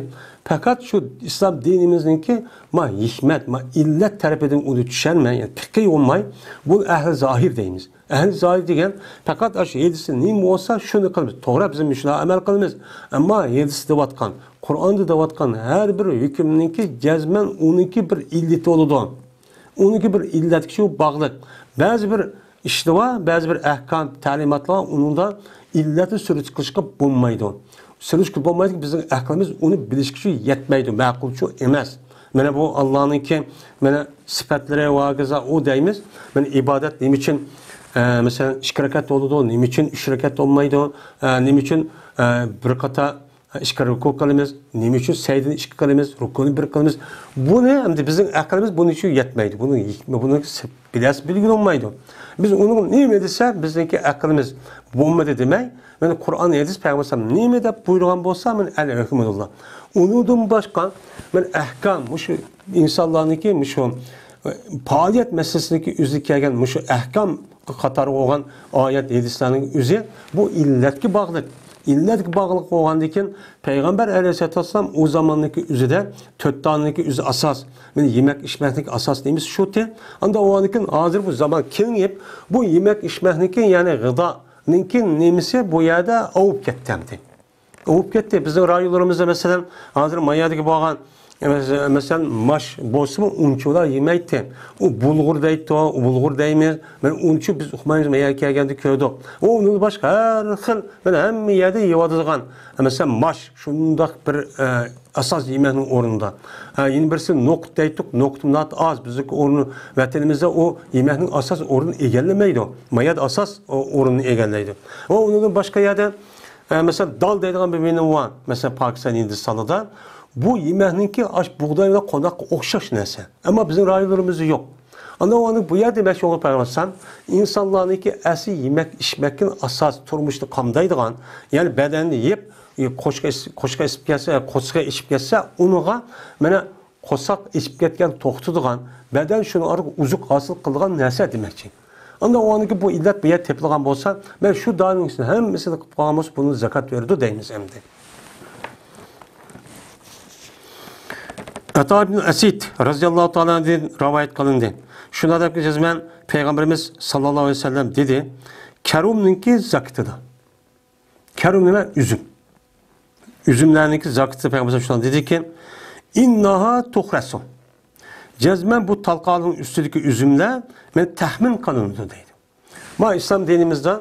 پەقەت شۇ ئىسلام دىنىمىزنىڭكى ما ھېكمەت، ما ئىللەت تەرىپىدىن ئۇنى چۈشەنمەي، يەنى پىقىي بولماي، بۇ ئەھلى زاھىر دەيمىز. ئەھلى زاھىر دېگەن پەقەت ئاشۇ ھەدىستە نېمە بولسا شۇنى قىلىمىز. توغرا، بىز مۇشۇلار ئەمەل قىلىمىز. ئەمما ھەدىستە دەۋاتقان، قۇرئاندا دەۋاتقان ھەر بىر ھۆكۈمنىڭكى جەزمەن ئۇنىڭكى بىر ئىللىتى بولىدۇ. ئۇنىڭكى بىر ئىللەتكە شۇ باغلىق. بەزى بىر ئىشلار بار، بەزى بىر ئەھكام، تەلىماتلار بار، ئۇنىڭدا ئىللەتنى سۈرۈشتە قىلىشقا بولمايدۇ. سۈرۈشتە بولمايدۇ، بىزنىڭ ئەقلىمىز ئۇنى بىلىشكە شۇ يەتمەيدۇ، مەقۇلچۇ ئەمەس. مانا بۇ ئاللانىڭكى، مانا، سۈپەتلىرى ۋە ھاكازا ئۇ دەيمىز. مانا ئىبادەت نېمە ئۈچۈن، ئە، مەسىلەن، ئىككى رەكەت بولىدۇ، نېمە ئۈچۈن ئۈچ رەكەت بولمايدۇ، ئە، نېمە ئۈچۈن، ئە، بىر قاتار ئىككى رۇكۇ قىلىمىز، نېمە ئۈچۈن سەجدىنى ئىككى قىلىمىز، رۇكۇنى بىر قىلىمىز؟ بۇنى ئەمدى بىزنىڭ ئەقلىمىز بۇنىڭ ئۈچۈن يەتمەيدۇ. بۇنىڭ ھېكمە-، بۇنىڭ سە-، بىلەسى بىلگىلى بولمايدۇ. بىز ئۇنىڭ نېمە دېسە، بىزنىڭكى ئەقلىمىز بولمىدى دېمەي، مانا قۇرئان، ھەدىس، پەيغەمبەر ئەلەيھىسسالام نېمە دەپ بۇيرۇغان بولسا، مانا ئەل ھۆكمۇللا. ئۇنىڭدىن باشقا، مانا ئەھكام، مۇشۇ ئىنسانلارنىڭكى مۇشۇ، ئە، پائالىيەت مەسىلىسىدىكى ئۆزىگە كەلگەن مۇشۇ ئەھكام قاتارىغا بولغان ئايەت، ھەدىسلەرنىڭ ئۆزى بۇ ئىللەتكە باغلىق. ئىللەتكە باغلىق بولغاندىن كېيىن، پەيغەمبەر ئەلەيھىسسالاتۇ ۋەسسالام ئۇ زاماننىڭكى ئۆزىدە تۆت دانىنىڭكى ئۆزى ئاساس. مانا يېمەك ئىچمەكنىڭكى ئاساس نېمىسى شۇتى. ئاندا ئۇنىڭدىن كېيىن ھازىر بۇ زامان كېڭىيىپ، بۇ يېمەك ئىچمەكنىڭكى، يەنى غىدانىڭكى نېمىسى بۇ يەردە ئاۋۇپ كەتتى ئەمدى. ئۇ بولۇپ كەتتى. بىزنىڭ رايونلىرىمىزدا، مەسىلەن، ھازىر ما يەردىكى بولغان، مەس-، مەسىلەن، ماش بولسىمۇ ئۇنچىلا يېمەيتتى. ئۇ بۇلغۇر دەيتتى، ئۇ بۇلغۇر دەيمىز. مانا ئۇنچە بىز ئۇقمايمىز، ما يەرگە كەلگەندە كۆردۇق. ئۇ ئۇنىڭدىن باشقا ھەر خىل، مانا ھەممە يەردە يېيىۋاتىدىغان، مەسىلەن، ماش شۇنداق بىر، ئە، ئاساس يېمەكنىڭ ئورنىدا. ھە، يەنە بىرسى نوقۇت دەيتتۇق، نوقۇت ناھايىتى ئاز. بىزنىڭكى ئورنى، ۋەتىنىمىزدە ئۇ يېمەكنىڭ ئاساس ئورنىنى ئىگىلىمەيدۇ. ما يەردە ئاساس ئورنىنى ئىگىلەيدۇ. ۋە ئۇنىڭدىن باشقا يەردە ئە، مەسىلەن، دال دەيدىغان بىر مېنىڭ بار. مەسىلەن، پاكىستان، ھىندىستاندا. بۇ يېمەكنىڭكى ئاش بۇغداي بىلەن قوناققا ئوخشاش نەرسە. ئەمما بىزنىڭ رايونلىرىمىزدا يوق. ئاندىن ئۇنىڭ بۇ يەردە مەشغۇل قىلىۋاتسام، ئىنسانلارنىڭكى ئەسلى يېمەك ئىچمەكتىن ئاساس تۇرمۇشنى قامدايدىغان، يەنى بەدەننى يەپ، قوشۇقى ئىس-، قوشۇقى ئىچىپ كەتسە، قوشۇقى ئىچىپ كەتسە، ئۇنىڭغا مانا قورساق ئېچىپ كەتكەن توختىدىغان، بەدەن شۇنىڭ ئارقىلىق ئوزۇق ھاسىل قىلىدىغان نەرسە دېمەكچى. ئاندىن ئۇنىڭكى بۇ ئىللەت بۇ يەردە تېپىلغان بولسا، مەن شۇ دانىنىڭ ئىچىدە ھەممىسىنى قىلىپ قالغان بولسا، بۇنى زاكات بېرىدۇ دەيمىز ئەمدى. ئەتا ئىبن ئەسىد رەزىياللاھۇ تائالا ئەنھۇدىن رىۋايەت قىلىندى. شۇنداق دەپ جەزمەن پەيغەمبىرىمىز ساللاللاھۇ ئەلەيھى ۋەسەللەم دېدى، كەرۇم نىڭكى زاكىتىدا. كەرۇم نېمە؟ ئۈزۈم. ئۈزۈملەرنىڭكى زاكىتى پەيغەمبەر شۇنداق دېدىكى، ئىنناھا تۇخرەسۇ. جەزمەن بۇ تالقاننىڭ ئۈستىدىكى ئۈزۈملەر مەن تەخمىن قىلىنىدۇ دەيدۇ. ما ئىسلام دىنىمىزدا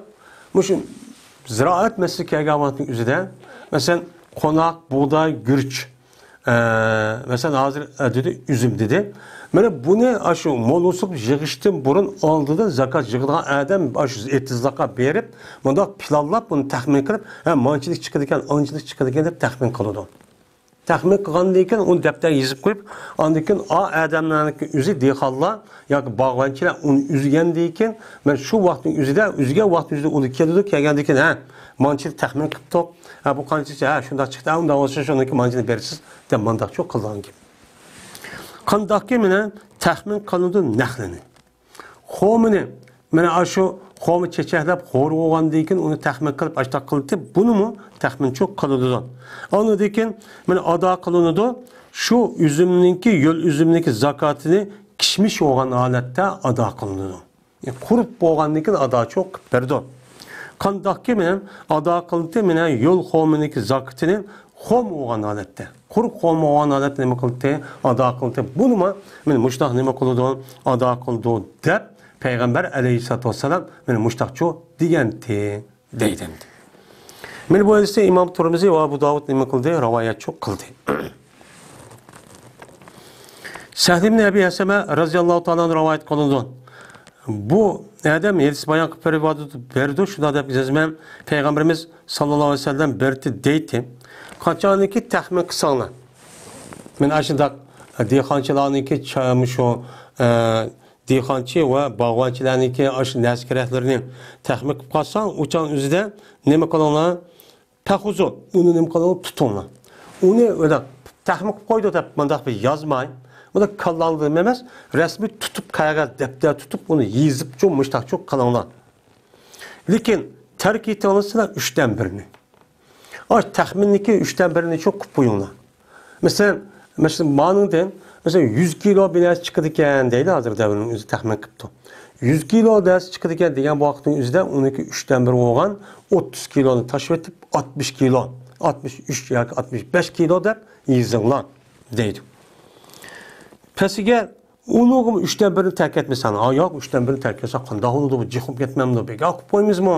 مۇشۇ زىرائەت مەسىلىسى كەلگەن ۋاقىتنىڭ ئۆزىدە، مەسىلەن، قوناق، بۇغداي، گۈرۈچ، ئە، مەسىلەن، ھازىر، ئە، دېدى، ئۈزۈم دېدى. مانا بۇنى ئاشۇ مول بولسا يىغىشتىن بۇرۇن ئالدىدا زاكات يىغىدىغان ئادەم ئاشۇ ئېتىزلىققا بېرىپ، مۇنداق پىلانلاپ، بۇنى تەخمىن قىلىپ، ھە، مانچىلىك چىقىدىكەن، ئانچىلىك چىقىدىكەن دەپ تەخمىن قىلىدۇ. تەخمىن قىلغاندىن كېيىن ئۇنى دەپتەرگە يېزىپ قويۇپ، ئاندىن كېيىن ئا ئادەملەرنىڭ ئۆزى، دېھقانلار ياكى باغۋەنچىلەر ئۇنى ئۈزگەندىن كېيىن، مانا شۇ ۋاقىتنىڭ ئۆزىدە، ئۈزگەن ۋاقىتنىڭ ئۆزىدە ئۇنى كېلىدۇ، كەلگەندىن كېيىن، ھە، مانچىنى تەخمىن قىپتۇق، ھە، بۇ قانچىسى، ھە، شۇنداق چىقتى، ھە، ئۇنداق بولسا شۇنىڭكى مانچىنى بېرىسىز، دەپ مانداقچۇ قىلىدىغان گەپ. قانداقكى مانا تەخمىن قىلىنىدۇ نەخلىنى. خورمىنى، مانا ئاشۇ خورما چېچەكلەپ، غورا بولغاندىن كېيىن ئۇنى تەخمىن قىلىپ، ئاشتاق قىلىتىپ، بۇنىمۇ تەخمىنچۇ قىلىدۇ. ئاندىن كېيىن مانا ئادا قىلىنىدۇ. شۇ ئۈزۈمنىڭكى، يۆل ئۈزۈمنىڭكى زاكاتىنى كىشمىش بولغان ھالەتتە ئادا قىلىنىدۇ. قۇرۇپ بولغاندىن كېيىن ئاداچۇ قىلىپ بېرىدۇ. قانداقكى مانا ئادا قىلدى، مانا يۆل خورمىنىڭكى زاكىتىنى خورما بولغان ھالەتتە، قۇرۇق خورما بولغان ھالەتتە نېمە قىلدى؟ ئادا قىلدى. بۇنىمۇ مانا مۇشۇنداق نېمە قىلىدۇ؟ ئادا قىلىدۇ، دەپ پەيغەمبەر ئەلەيھىسسالاتۇ ۋەسسالام مانا مۇشۇنداقچۇ دېگەنتى، دەيدۇ ئەمدى. مانا بۇ ھەدىسنى ئىمام تۇرمىزى ۋە ئەبۇ داۋۇد نېمە قىلدى؟ رىۋايەتچۇ قىلدى. سەھل ئىبن ئەبى ھەسەمە رەزىياللاھۇ تائالا ئەنھۇ رىۋايەت قىلىنىدۇ. بۇ ئادەم ھەدىس بايان قىلىپ بېرىۋاتىدۇ، بېرىدۇ، شۇنداق دەپ يازىمەن، پەيغەمبىرىمىز ساللاللاھۇ ئەلەيھى ۋەسەللەم بېرىدۇ دەيتتى. قاچانكى تەخمىن قىلساڭلار، مانا ئاشۇنداق دېھقانچىلارنىڭكى چا-، مۇشۇ، ئە، دېھقانچى ۋە باغۋەنچىلەرنىڭكى ئاشۇ نەرسە-كېرەكلىرىنى تەخمىن قىلىپ قالساڭ، ئۇ چاغنىڭ ئۆزىدە نېمە قىلىڭلار؟ پەخۇزۇ، ئۇنى نېمە قىلىڭلار؟ تۇتۇڭلار. ئۇنى ئۆدە تەخمىن قىلىپ قويدۇق دەپ مۇنداق بىر يازماي، بۇنى كاللاڭلار نېمە ئەمەس، رەسمىي تۇتۇپ، قەغەز دەپتەر تۇتۇپ، ئۇنى يېزىپچۇ، مۇشتاقچۇ قىلىڭلار. لېكىن تەرك ئېتىڭلار سىلەر ئۈچتىن بىرىنى. ئاش تەخمىننىكى ئۈچتىن بىرىنى شۇ قىلىپ قويۇڭلار. مەسىلەن، مەسىلەن، مانىڭدىن، مەسىلەن، يۈز كىلو بىر نەرسە چىقىدىكەن دەيلى ھازىر دەۋرنىڭ ئۆزى تەخمىن قىپتۇ. يۈز كىلو نەرسە چىقىدىكەن دېگەن ۋاقىتنىڭ ئۆزىدە ئۇنىڭكى ئۈچتىن بىرى بولغان ئوتتۇز كىلونى تاشلىۋېتىپ، ئاتمىش كىلو، ئاتمىش ئۈچ ياكى ئاتمىش بەش كىلو دەپ يېزىڭلار دەيدۇ. پەسىگە ئۇنىڭغىمۇ ئۈچتىن بىرىنى تەرك ئەتمىسەڭ، «ئا، ياق، ئۈچتىن بىرىنى تەرك ئەتسەك قانداق بولىدۇ؟ بۇ جىق بولۇپ كەتمەمدۇ؟ بىكار قىلىپ قويىمىزمۇ؟»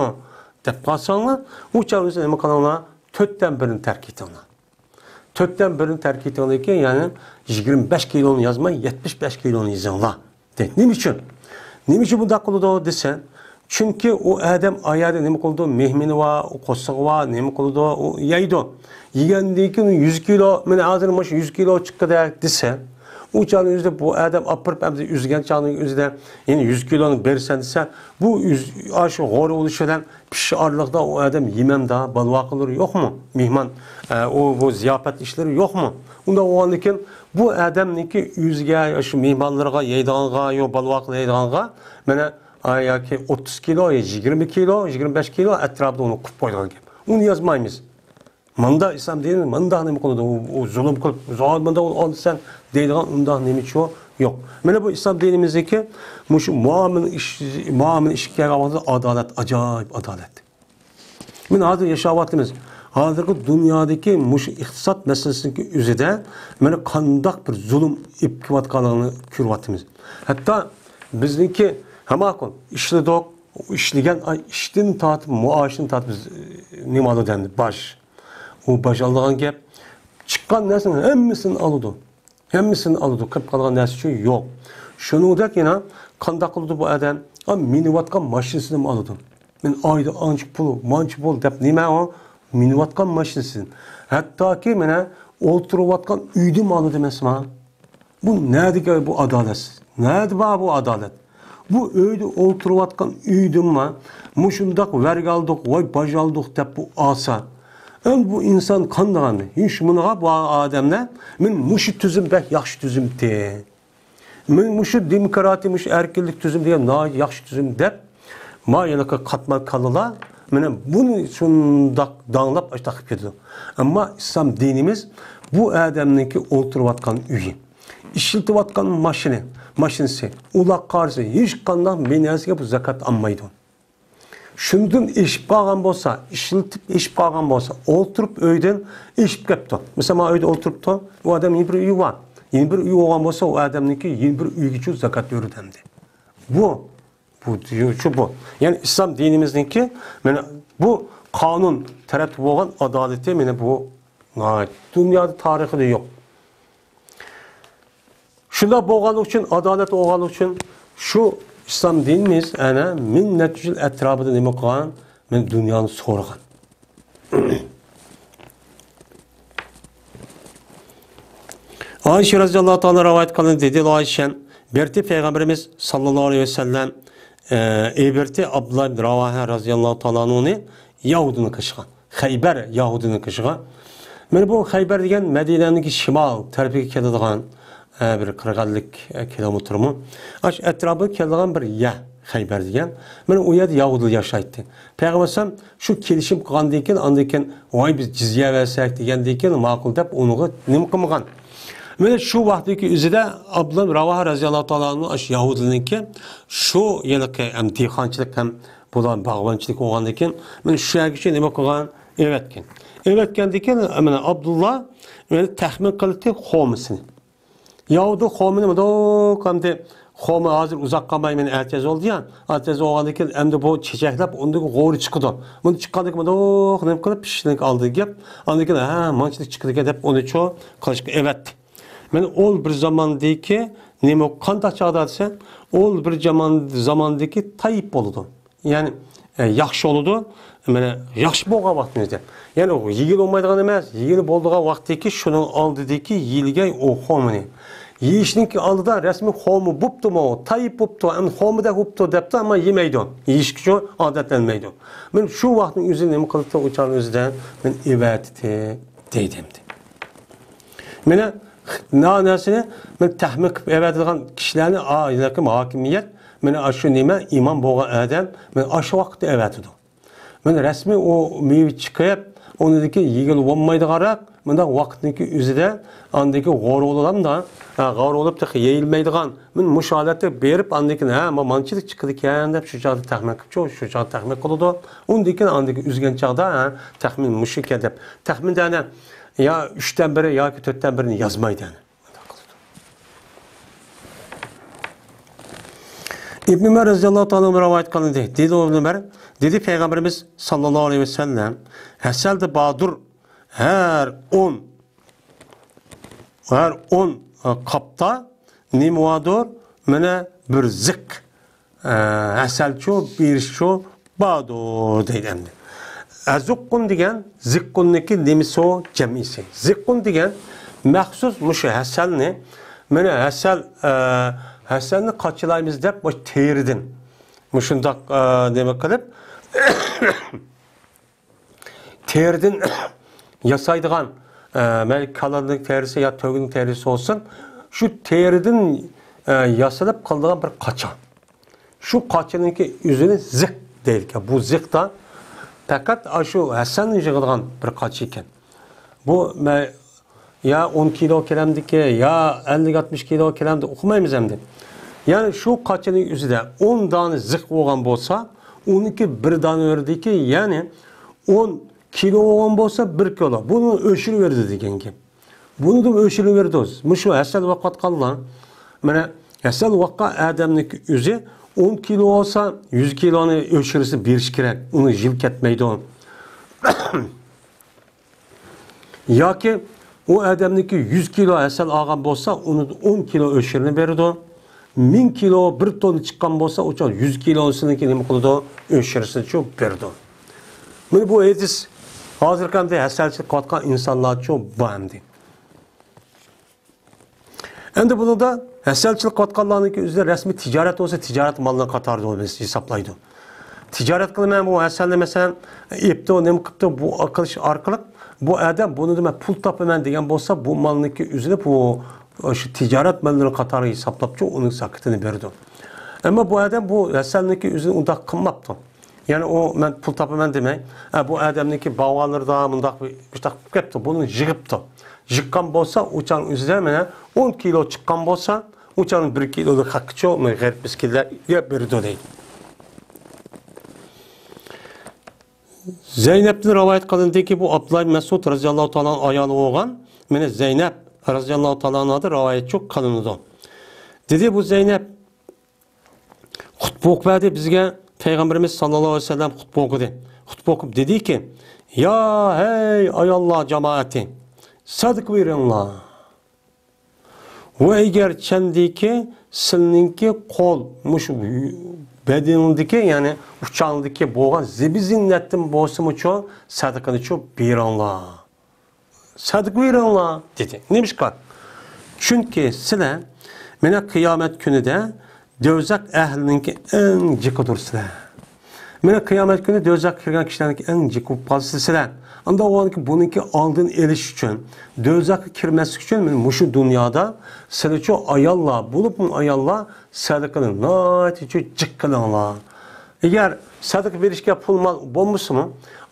دەپ قالساڭلار، ئۇ چاغدا نېمە قىلىڭلار؟ تۆتتىن بىرىنى تەرك ئېتىڭلار. تۆتتىن بىرىنى تەرك ئېتىڭلار، يەنى يىگىرمە بەش كىلونى يازماي، يەتمىش بەش كىلونى يېزىڭلار. دەيدۇ. نېمە ئۈچۈن؟ نېمە ئۈچۈن بۇنداق قىلىدۇ دېسە، چۈنكى ئۇ ئادەم ئايەردە نېمە قىلىدۇ؟ مېھمىنى بار، ئۇ قورسىقى بار، نېمە قىلىدۇ؟ ئۇ يەيدۇ. يېگەندىن كېيىن يۈز كىلو، مانا ھازىر مۇشۇ يۈز كىلو چىققۇدەك دېسە، ئۇ چاغنىڭ ئۆزىدە بۇ ئادەم ئاپىرىپ، ئەمدى ئۈزگەن چاغنىڭ ئۆزىدە يەنە يۈز كىلونى بېرىسەن دېسە، بۇ ئۈز-، ئاشۇ غورا بولۇشى بىلەن پىشىش ئارىلىقىدا ئۇ ئادەم يېمەمدا بالىۋاقلىرى يوقمۇ؟ مېھمان، ئە، ئۇ، بۇ زىياپەت ئىشلىرى يوقمۇ؟ ئۇنداق بولغاندىكىن بۇ ئادەمنىڭكى ئۆزىگە، شۇ مېھمانلىرىغا، يەيدىغانغا، يو بالىۋاقلار يەيدىغانغا، مانا، ئا، ياكى ئوتتۇز كىلو، يا يىگىرمە كىلو، يىگىرمە بەش كىلو ئەتراپىدا ئۇنى قىلىپ قويىدىغان گەپ. ئۇنى يازمايمىز. ماندا ئىسلام دىنى مانداق نېمە قىلىدۇ؟ ئۇ، ئۇ زۇلۇم قىلىپ، «زال ماندا ئۇنى ئالدى سەن» دەيدىغان ئۇنداق نېمىچۇ يوق. مانا بۇ ئىسلام دىنىمىزدىكى مۇشۇ مۇئامىلە ئىش، مۇئامىلە ئىشكە كەلگەن ۋاقىتتا ئادالەت، ئاجايىپ ئادالەت. مانا ھازىر ياشاۋاتىمىز. ھازىرقى دۇنيادىكى مۇشۇ ئىقتىساد مەسىلىسىنىڭ ئۆزىدە مانا قانداق بىر زۇلۇم ئېلىپ كېلىۋاتقانلىقىنى كۆرۈۋاتىمىز. ھەتتا بىزنىڭكى ھەممە ئىشلىدۇق، ئىشلىگەن ئىشتىن تارتىپ، مائاشتىن تارتىپ بىز، ئى، نېمە ئالىدۇ ئەمدى؟ باج. ئۇ باج ئالىدىغان گەپ. چىققان نەرسىنىڭ ھەممىسىنى ئالىدۇ. ھەممىسىنى ئالىدۇ، قېلىپ قالغان نەرسە ئۈچۈن يوق. شۇنىڭدەك يەنە قانداق قىلىدۇ بۇ ئادەم؟ ئا، مىنىۋاتقان ماشىنىسىنىمۇ ئالىدۇ. مەن ئايدا ئانچە پۇل، مانچە پۇل دەپ نېمە ئۇ؟ مىنىۋاتقان ماشىنىسىدىن. ھەتتاكى مانا ئولتۇرۇۋاتقان ئۆيدىنمۇ ئالىدۇ ئەمەسما؟ بۇ نەدىكى بۇ ئادالەت؟ نەدە بار بۇ ئادالەت؟ بۇ ئۆيدە ئولتۇرۇۋاتقان ئۆيدىنمۇ مۇشۇنداق ۋەرگە ئالدۇق، ۋاي باج ئالدۇق دەپ بۇ ئالسا، ئەمدى بۇ ئىنسان قانداق ئەمدى؟ ھېچ مۇنىغا بۇ ئادەملەر، مەن مۇشۇ تۈزۈم بەك ياخشى تۈزۈمتى. مەن مۇشۇ دېموكراتىيە، مۇشۇ ئەركىنلىك تۈزۈم دېگەن ناھايىتى ياخشى تۈزۈم دەپ، ما ھېلىقى قاتمال كاللىلار مانا بۇنى شۇنداق داڭلاپ ئاشتاق قىلىپ كېتىدۇ. ئەمما ئىسلام دىنىمىز بۇ ئادەمنىڭكى ئولتۇرۇۋاتقان ئۆيى، ئىشلىتىۋاتقان ماشىنا، ماشىنىسى، ئۇلاق قارىسى، ھېچقانداق بىر نەرسىگە بۇ زاكات ئالمايدۇ. شۇندىن ئېشىپ قالغان بولسا، ئىشلىتىپ ئېشىپ قالغان بولسا، ئولتۇرۇپ ئۆيدىن ئېشىپ كەپتۇ. مىسال، مانا ئۆيدە ئولتۇرۇپتۇ، ئۇ ئادەم يەنە بىر ئۆيى بار. يەنە بىر ئۆيى بولغان بولسا، ئۇ ئادەمنىڭكى يەنە بىر ئۆيىگىچۇ زاكات بېرىدۇ ئەمدى. بۇ، بۇ، شۇ بۇ. يەنى ئىسلام دىنىمىزنىڭكى، مانا بۇ قانۇن تەرەپتە بولغان ئادالىتى، مانا بۇ دۇنيادا تارىخىدا يوق. شۇنداق بولغانلىقى ئۈچۈن، ئادالەت بولغانلىقى ئۈچۈن شۇ ئىسلام دىنىمىز ئەنە مىڭ نەچچە يىل ئەتراپىدا نېمە قىلغان؟ مەن دۇنيانى سورىغان. ئائىشە رەزىياللاھۇ تائالا رىۋايەت قىلىندى، دېدى ئائىشە، بىرتى پەيغەمبىرىمىز ساللاللاھۇ ئەلەيھى ۋەسەللەم، ئە، ئېبىرتى ئابدۇللا ئىبن راۋاھە رەزىياللاھۇ تائالا ئەنھۇنى يەھۇدىينىڭ قېشىغا، خەيبەر يەھۇدىينىڭ قېشىغا. مانا بۇ خەيبەر دېگەن مەدىنەنىڭكى شىمال تەرىپىگە كېلىدىغان، ئە، بىر قىرىق ئەللىك، ئە، كىلومېتىرمۇ. ئاشۇ ئەتراپىغا كېلىدىغان بىر يەر خەيبەر دېگەن. مانا ئۇ يەردە يەھۇدىيلار ياشايتتى. پەيغەمبەر ئەلەيھىسسالام شۇ كېلىشىم قىلغاندىن كېيىن، ئاندىن كېيىن، ۋاي، بىز جىزيە بەرسەك دېگەندىن كېيىن، ماقۇل دەپ ئۇنىڭغا نېمە قىلمىغان. مانا شۇ ۋاقىتتىكى ئۆزىدە ئابدۇللا ئىبن راۋاھا رەزىياللاھۇ تائالا ئەنھۇ ئاشۇ يەھۇدىينىڭكى شۇ ھېلىقى ھەم دېھقانچىلىق ھەم بۇلار باغۋەنچىلىك بولغاندىن كېيىن، مانا شۇ يەرگىچە نېمە قىلغان؟ ئېۋەتكەن. ئېۋەتكەندىن كېيىن، مانا ئابدۇللا مانا تەخمىن قىلدى خورمىسىنى. يەھۇدىي خورمىنى مۇنداق ئەمدى، خورما ھازىر ئۇزاق قالماي مانا ئەتىياز بولدى يا. ئەتىياز بولغاندىن كېيىن ئەمدى بۇ چېچەكلەپ ئۇندىن غورى چىقىدۇ. بۇنى چىققاندىن كېيىن مۇنداق نېمە قىلىپ پىشىشنىڭ ئالدىغا كېلىپ، ئاندىن كېيىن ھە، مانچىلىك چىقىدىكەن دەپ ئۇنى چۇ قىلىشقا ئەۋەتتى. مانا ئۇ بىر زاماندىكى نېمە، قانداق چاغدا دېسە، ئۇ بىر زامان، زاماندىكى تايىپ بولىدۇ. يەنى، ئە، ياخشى بولىدۇ. مانا ياخشى بولغان ۋاقتىمىزدا. يەنى ئۇ يېگىلى بولمايدىغان ئەمەس، يېگىلى بولىدىغان ۋاقىتتىكى شۇنىڭ ئالدىدىكى يېيىلگەن ئۇ خورمىنى. يېيىشنىڭكى ئالدىدا رەسمىي خورما بوپتۇمۇ، تايىپ بوپتۇ، ئەمدى خورمىدەك بوپتۇ دەپتۇ، ئەمما يېمەيدۇ. يېيىشكە شۇ ئادەتلەنمەيدۇ. مانا شۇ ۋاقىتنىڭ ئۆزى نېمە قىلىپتۇ، ئۇ چاغنىڭ ئۆزىدە مانا ئېۋەتتى دەيدۇ ئەمدى. مانا نانەسىنى مانا تەخمىن قىلىپ ئەۋەتىدىغان كىشىلەرنى، ئا، ياكى ھاكىمىيەت، مانا ئاشۇ نېمە، ئىمام بولغان ئادەم، مانا ئاشۇ ۋاقىتتا ئەۋەتىدۇ. مانا رەسمىي ئۇ مېۋە چىقىپ، ئۇنىڭدىكى يېگىلى بولمايدىغانراق، مۇنداق ۋاقىتنىڭكى ئۆزىدە، ئاندىكى غورۇلامدا، ھە، غورۇلۇپ تېخى يېيىلمەيدىغان، مانا مۇشۇ ھالەتتە بېرىپ، ئاندىن كېيىن، ھە، ما-، مانچىلىك چىقىدىكەن دەپ شۇ چاغدا تەخمىن قىلىپچۇ، شۇ چاغدا تەخمىن قىلىدۇ. ئۇندىن كېيىن ئاندىن كېيىن ئۈزگەن چاغدا، ھە، تەخمىن مۇشۇكەن دەپ. تەخمىندە ئەنە يا ئۈچتىن بىرى ياكى تۆتتىن بىرىنى يازمايدۇ ئەنە. ئىبن ئۆمەر رەزىياللاھۇ تائالا ئەنھۇ رىۋايەت قىلىندى. دېدى ئىبن ئۆمەر، دېدى پەيغەمبىرىمىز ساللاللاھۇ ئەلەيھى ۋەسەللەم، ھەسەلدە باردۇر، ھەر ئون، ھەر ئون، ئە، قاپتا نېمە باردۇر؟ مانا بىر زىق. ئە، ھەسەلچۇ، بېرىشچۇ باردۇر دەيدۇ ئەمدى. ئەزۇققۇن دېگەن زىققۇننىڭكى نېمىسى ئۇ؟ جەمئىسى. زىققۇن دېگەن مەخسۇس مۇشۇ ھەسەلنى، مانا ھەسەل، ئە، ھەسەلنى قاچىلايمىز دەپ مۇشۇ تېرىدىن مۇشۇنداق، ئە، نېمە قىلىپ، تېرىدىن ياسايدىغان، ئە، مەيلى كالىنىڭ تېرىسى يا تۆگىنىڭ تېرىسى بولسۇن، شۇ تېرىدىن، ئە، ياسىلىپ قىلىدىغان بىر قاچا. شۇ قاچىنىڭكى ئۆزىنى زىق دەيدىكەن. بۇ زىقتا پەقەت ئاشۇ ھەسەلنى يىغىدىغان بىر قاچا ئىكەن. بۇ مە-، يا ئون كىلو كىرەمدىكى، يا ئەللىك ئاتمىش كىلو كىرەمدە ئۇقمايمىز ئەمدى. يەنى شۇ قاچىنىڭ ئۆزىدە ئون دانە زىق بولغان بولسا، ئۇنىڭكى بىر دانە بېرىدىكى، يەنى ئون كىلو بولغان بولسا، بىر كىلو. بۇنى ئۆچۈرۈۋېرىدۇ دېگەن گەپ. بۇنىڭدىن ئۆچۈرۈۋېرىدۇ. مۇشۇ ھەسەل بولۇۋاتقانلار، مانا، ھەسەل بولۇۋاتقان ئادەمنىڭكى ئۆزى ئون كىلو بولسا، يۈز كىلونى ئۆچۈرسە بېرىش كېرەك. ئۇنى يىل كەتمەيدۇ. ياكى ئۇ ئادەمنىڭكى يۈز كىلو ھەسەل ئالغان بولسا، ئۇنى ئون كىلو ئۆچۈرنى بېرىدۇ. مىڭ كىلو، بىر توننا چىققان بولسا، ئۇ چاغ يۈز كىلوسىنىڭكى نېمە قىلىدۇ؟ ئۆچۈرسىنى چۇ بېرىدۇ. مانا بۇ ھەدىس ھازىرقى ئەمدى ھەسەلچىلىك قىلىۋاتقان ئىنسانلارچۇ بار ئەمدى. ئەمدى بۇنىڭدا ھەسەلچىلىك قىلىۋاتقانلارنىڭكى ئۆزىدە رەسمىي تىجارەت بولسا، تىجارەت مالىنىڭ قاتارىدا بىز ھېسابلايدۇ. تىجارەت قىلىمەن، بۇ ھەسەلنى مەسىلەن، ئېپتۇ، نېمە قىپتۇ، بۇ قىلىش ئارقىلىق بۇ ئادەم بۇنىڭدا مەن پۇل تاپىمەن دېگەن بولسا، بۇ مالنىڭكى ئۆزىنى بۇ، شۇ تىجارەت ماللىرى قاتارىغا ھېسابلاپچۇ، ئۇنىڭ زاكىتىنى بېرىدۇ. ئەمما بۇ ئادەم بۇ ھەسەلنىڭكى ئۆزىنى ئۇنداق قىلماپتۇ. يەنى ئۇ مەن پۇل تاپىمەن دېمەي، ئە، بۇ ئادەمنىڭكى باغۋەنلىرىدا مۇنداق بىر، مۇشۇنداق قىلىپ كەپتۇ، بۇنى يىغىپتۇ. يىغقان بولسا، ئۇ چاغنىڭ ئۆزىدە مانا ئون كىلو چىققان بولسا، ئۇ چاغنىڭ بىر كىلولۇق ھەققىچۇ غېرىب مىسكىنلەرگە بېرىدۇ دەيدۇ. زەينەپتىن رىۋايەت قىلىندىكى، بۇ ئابدۇللا ئىبن مەسئۇد رەزىياللاھۇ تائالا ئايالى بولغان، مانا زەينەپ رەزىياللاھۇ تائالا ئەنھادىن رىۋايەتچۇ قىلىنىدۇ. دېدى بۇ زەينەپ، خۇتبە ئوقۇپ بەردى بىزگە پەيغەمبىرىمىز ساللاللاھۇ ئەلەيھى ۋەسەللەم خۇتبە ئوقۇدى. خۇتبە ئوقۇپ دېدىكى، يا ھەي ئاياللار جامائىتى، سەدىقە بېرىڭلار. ۋە ئەگەر چەندىكى سىلىنىڭكى قول، مۇشۇ بەدىنىڭدىكى، يەنى ئۇچاڭدىكى بولغان زىبۇ زىننەتتىن بولسىمۇچۇ سەدىقىنىچۇ بېرىڭلار. سەدىقە بېرىڭلار، دېدى. نېمىشقا؟ چۈنكى سىلەر مانا قىيامەت كۈنىدە دوزاخ ئەھلىنىڭكى ئەڭ جىقىدۇرسىلەر. مانا قىيامەت كۈنى دوزاخقا كىرگەن كىشىلەرنىڭكى ئەڭ جىقى بولۇپ قالىسىلەر سىلەر. ئانداق بولغاندىكىن بۇنىڭكى ئالدىنى ئېلىش ئۈچۈن، دوزاخقا كىرمەسلىك ئۈچۈن مانا مۇشۇ دۇنيادا سىلەرچۇ ئاياللار، بولۇپمۇ ئاياللار سەدىقىنى ناھايىتى جىق قىلىڭلار. ئەگەر سەدىقە بېرىشكە پۇل مال بولمىسىمۇ،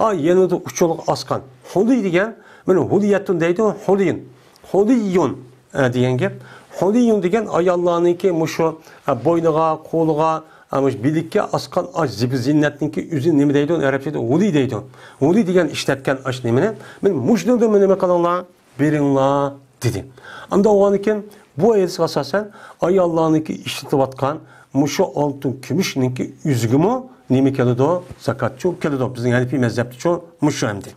ئا، يېنىدا ئۇچۇرلۇق ئاسقان ھۇلى دېگەن، مانا ھۇلىيەتۇن دەيدۇ، ھۇلىيۇن، ھۇلىيۇن، ئە، دېگەن گەپ. ھۇلىيۇن دېگەن ئاياللارنىڭكى مۇشۇ، ئە، بوينىغا، قولىغا، ئە، مۇشۇ بىلىككە ئاسقان ئاش زىب-، زىننەتنىڭكى ئۆزى نېمە دەيدۇ؟ ئەرەبچىدە ھۇلى دەيدۇ. ھۇلى دېگەن ئىشلەتكەن ئاش نېمىنى، مانا مۇشۇنى نېمە قىلىڭلار؟ بېرىڭلار، دېدى. ئانداق بولغاندىكىن، بۇ ھەدىسكە ئاساسەن، ئاياللارنىڭكى ئىشلىتىۋاتقان مۇشۇ ئالتۇن كۈمۈشنىڭكى ئۆزىگىمۇ نېمە كېلىدۇ؟ زاكاتچۇ كېلىدۇ. بىزنىڭ ھەنىپىي مەزھەپتىچۇ مۇشۇ ئەمدى.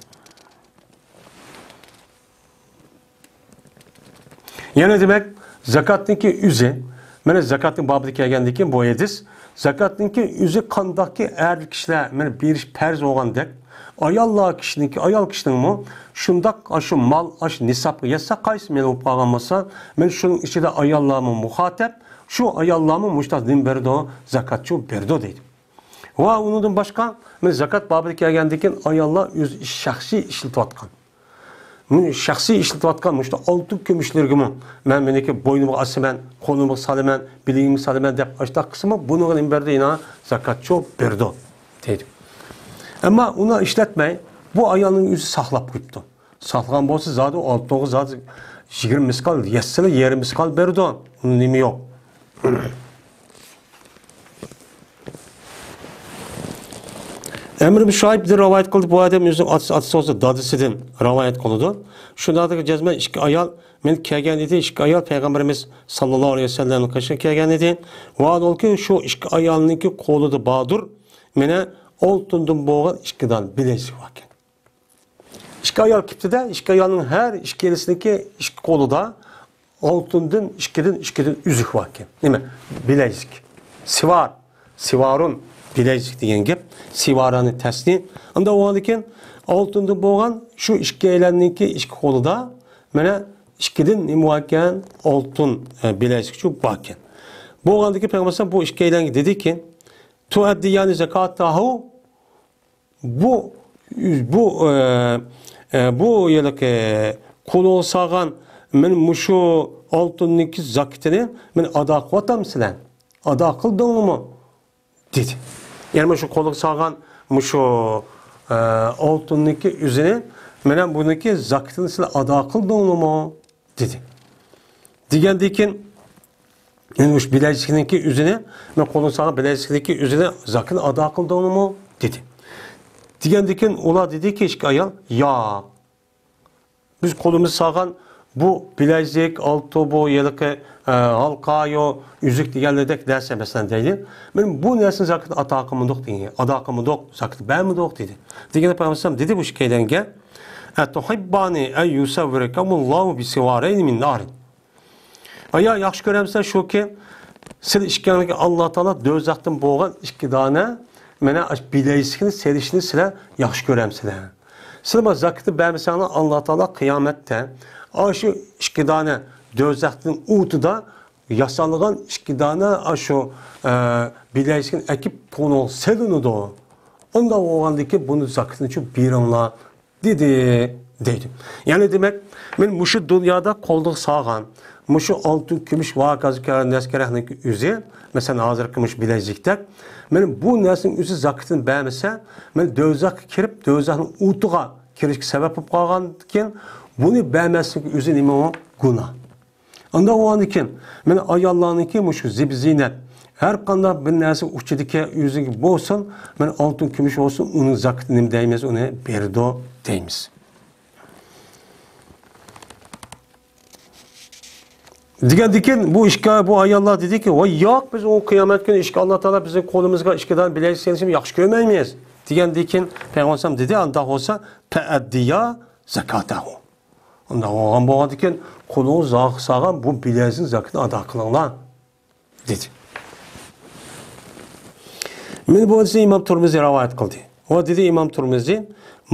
يەنە دېمەك، زاكاتنىڭكى ئۆزى، مانا زاكاتنىڭ بابىدا كەلگەندىكىن بۇ ھەدىس، زاكاتنىڭكى ئۆزى قانداقكى ئەر كىشىلەر مانا بېرىش پەرز بولغاندەك، ئاياللار كىشىنىڭكى، ئايال كىشىنىڭمۇ شۇنداق ئاشۇ مال، ئاشۇ نىسابقا يەتسە، قايسى مېلى بولۇپ قالغان بولسا، مانا شۇنىڭ ئىچىدە ئاياللارمۇ مۇخاتەپ، شۇ ئاياللارمۇ مۇشۇنداق نېمە بېرىدۇ؟ زاكاتچۇ بېرىدۇ دەيدۇ. ۋە ئۇنىڭدىن باشقا، مانا زاكات بابىدا كەلگەندىكىن ئاياللار ئۆزى شەخسىي ئىشلىتىۋاتقان، مۇ-، شەخسىي ئىشلىتىۋاتقان مۇشۇ ئالتۇن كۈمۈشلىرىگىمۇ، مەن مېنىڭكى بوينۇمغا ئاسىمەن، قولۇمغا سالىمەن، بىلىگىمگە سالىمەن دەپ ئاشۇنداق قىلسىمۇ، بۇنىڭغا نېمە بېرىدۇ؟ يەنە زاكاتچۇ بېرىدۇ، دەيدۇ. ئەمما ئۇنى ئىشلەتمەي، بۇ ئايالنىڭ ئۆزى ساقلاپ قويۇپتۇ. ساقلىغان بولسا، زادى ئالتۇنغا زادى يىگىرمە مىسقال، يەتسىلا يېرىم مىسقال بېرىدۇ. ئۇنىڭ نېمە يوق. ئەمر بىن شۇئەيب رىۋايەت قىلدى. بۇ ئادەم ئۆزىنىڭ ئاتىسى، ئاتىسى بولسا دادىسىدىن رىۋايەت قىلىدۇ. شۇنداق جەزمەن ئىككى ئايال، مەن كەلگەن ئىدى، ئىككى ئايال پەيغەمبىرىمىز ساللاللاھۇ ئەلەيھى ۋەسەللەمنىڭ قېشىغا كەلگەن ئىدى. ۋاھالبۇلكى، شۇ ئىككى ئايالنىڭكى قولىدا باردۇر، مانا ئالتۇندىن بولغان ئىككى دانە بىلەزلىك باركەن. ئىككى ئايال كېپتىدە، ئىككى ئايالنىڭ ھەر ئىككىلىسىنىڭكى ئىككى قولىدا ئالتۇندىن ئىككىدىن، ئىككىدىن ئۈزۈك باركەن. نېمە؟ بىلەزلىك. سىۋار. سىۋارۇن. بىلەزلىك دېگەن گەپ. سىۋارانى تەسنى. ئۇنداق بولغاندىكىن، ئالتۇندىن بولغان شۇ ئىككىيلەننىڭكى ئىككى قولىدا مانا ئىككىدىن نېمە باركەن؟ ئالتۇن، ئە، بىلەزلىكچۇ باركەن. بولغاندىكىن پەيغەمبەر بۇ ئىككىيلەنگە دېدىكى، تۇئەددىيانى زاكاتاھۇ، بۇ، بۇ، ئە، ئە، بۇ ھېلىقى قولىغا سالغان مەن مۇشۇ ئالتۇننىڭكى زاكىتىنى مەن ئادا قىلىۋاتامسىلەر؟ ئادا قىلدىڭلىمۇ؟ دېدى. يەنى مۇشۇ قولىغا سالغان مۇشۇ، ئە، ئالتۇننىڭكى ئۆزىنى، مانا بۇنىڭكى زاكىتىنى سىلەر ئادا قىلدىڭلىمۇ؟ دېدى. دېگەندىن كېيىن، يەنى مۇشۇ بىلەزلىكنىڭكى ئۆزىنى، مەن قولۇڭ ساغا بىلەزلىكنىڭكى ئۆزىنى زاكىتىنى ئادا قىلدىڭمۇ؟ دېدى. دېگەندىن كېيىن ئۇلار دېدىكى، ئىككى ئايال، ياق. بىز قولىمىز ساغان بۇ بىلەزلىك، ئالتۇن، بۇ ھېلىقى، ئە، ھالقا، يو، ئۈزۈك دېگەنلەردەك نەرسە، مەسىلەن، دەيلى. مەن بۇ نەرسىنى زاكىتىنى ئادا قىلمىدۇق دېگەن، ئادا قىلمىدۇق، زاكىتىنى بەرمىدۇق دېدى. دېگەندە پەيغەمبەر دېدى بۇ ئىككىيلەنگە، ئەتۇھىببانى ئەن يۇسەۋۋىرەكۇمۇللاھۇ بىسىۋارەينى مىن نارىن. ئايا، ياخشى كۆرەمسىلەر شۇكى، سىلەر ئىككىڭلارغا ئاللا تائالا دوزاختىن بولغان ئىككى دانە، مانا، ئاشۇ بىلەزلىكنى سېلىشنى سىلەر ياخشى كۆرەمسىلەر؟ سىلەر مانا زاكىتنى بەرمىسەڭلار، ئاللا تائالا قىيامەتتە ئاشۇ ئىككى دانە دوزاختىن ئوتىدا ياسالغان ئىككى دانە ئاشۇ، ئە، بىلەزلىكنى ئەكىپ قولىغا سېلىنىدۇ. ئۇنداق بولغاندىكىن بۇنى زاكىتىنىچۇ بېرىڭلار. دېدى، دەيدۇ. يەنى دېمەك، مەن مۇشۇ دۇنيادا قولىغا سالغان، مۇشۇ ئالتۇن، كۈمۈش ۋە ھاكازا نەرسە كېرەكنىڭ ئۆزى، مەسىلەن، ھازىرقى مۇشۇ بىلەزلىكتەك، مەن بۇ نەرسىنىڭ ئۆزى زاكىتىنى بەرمىسە، مەن دوزاخقا كىرىپ، دوزاخنىڭ ئوتىغا كىرىشكە سەۋەب بولۇپ قالغاندىكىن، بۇنى بەرمەسلىك ئۆزى نېمە ئۇ؟ گۇناھ. ئانداق بولغاندىكىن، مانا ئاياللارنىڭكى مۇشۇ زىب-زىينەت، ھەر قانداق بىر نەرسە ئۇچىدىكى ئۆزىگە بولسۇن، مانا ئالتۇن، كۈمۈش بولسۇن، ئۇنىڭ زاكىتى نېمە دەيمىز، ئۇنى بېرىدۇ دەيمىز. دېگەندىكىن، بۇ ئىككى، بۇ ئاياللار دېدىكى، ۋاي ياق، بىز ئۇ قىيامەت كۈنى ئىككى، ئاللا تائالا بىزنىڭ قولىمىزغا ئىككى دانە بىلەزلىك سېلىشنى ياخشى كۆرمەيمىز، دېگەندىكىن، پەيغەمبەر دېدى، ئانداق بولسا، فەئەددىيا زاكاتەھۇ. ئۇنداق بولغان بولغاندىكىن، قولىڭىز ساغان بۇ بىلەزنىڭ زاكىتىنى ئادا قىلىڭلار، دېدى. مانا بۇ ھەدىسنى ئىمام تۇرمۇزى رىۋايەت قىلدى. ۋە دېدى ئىمام تۇرمۇزى،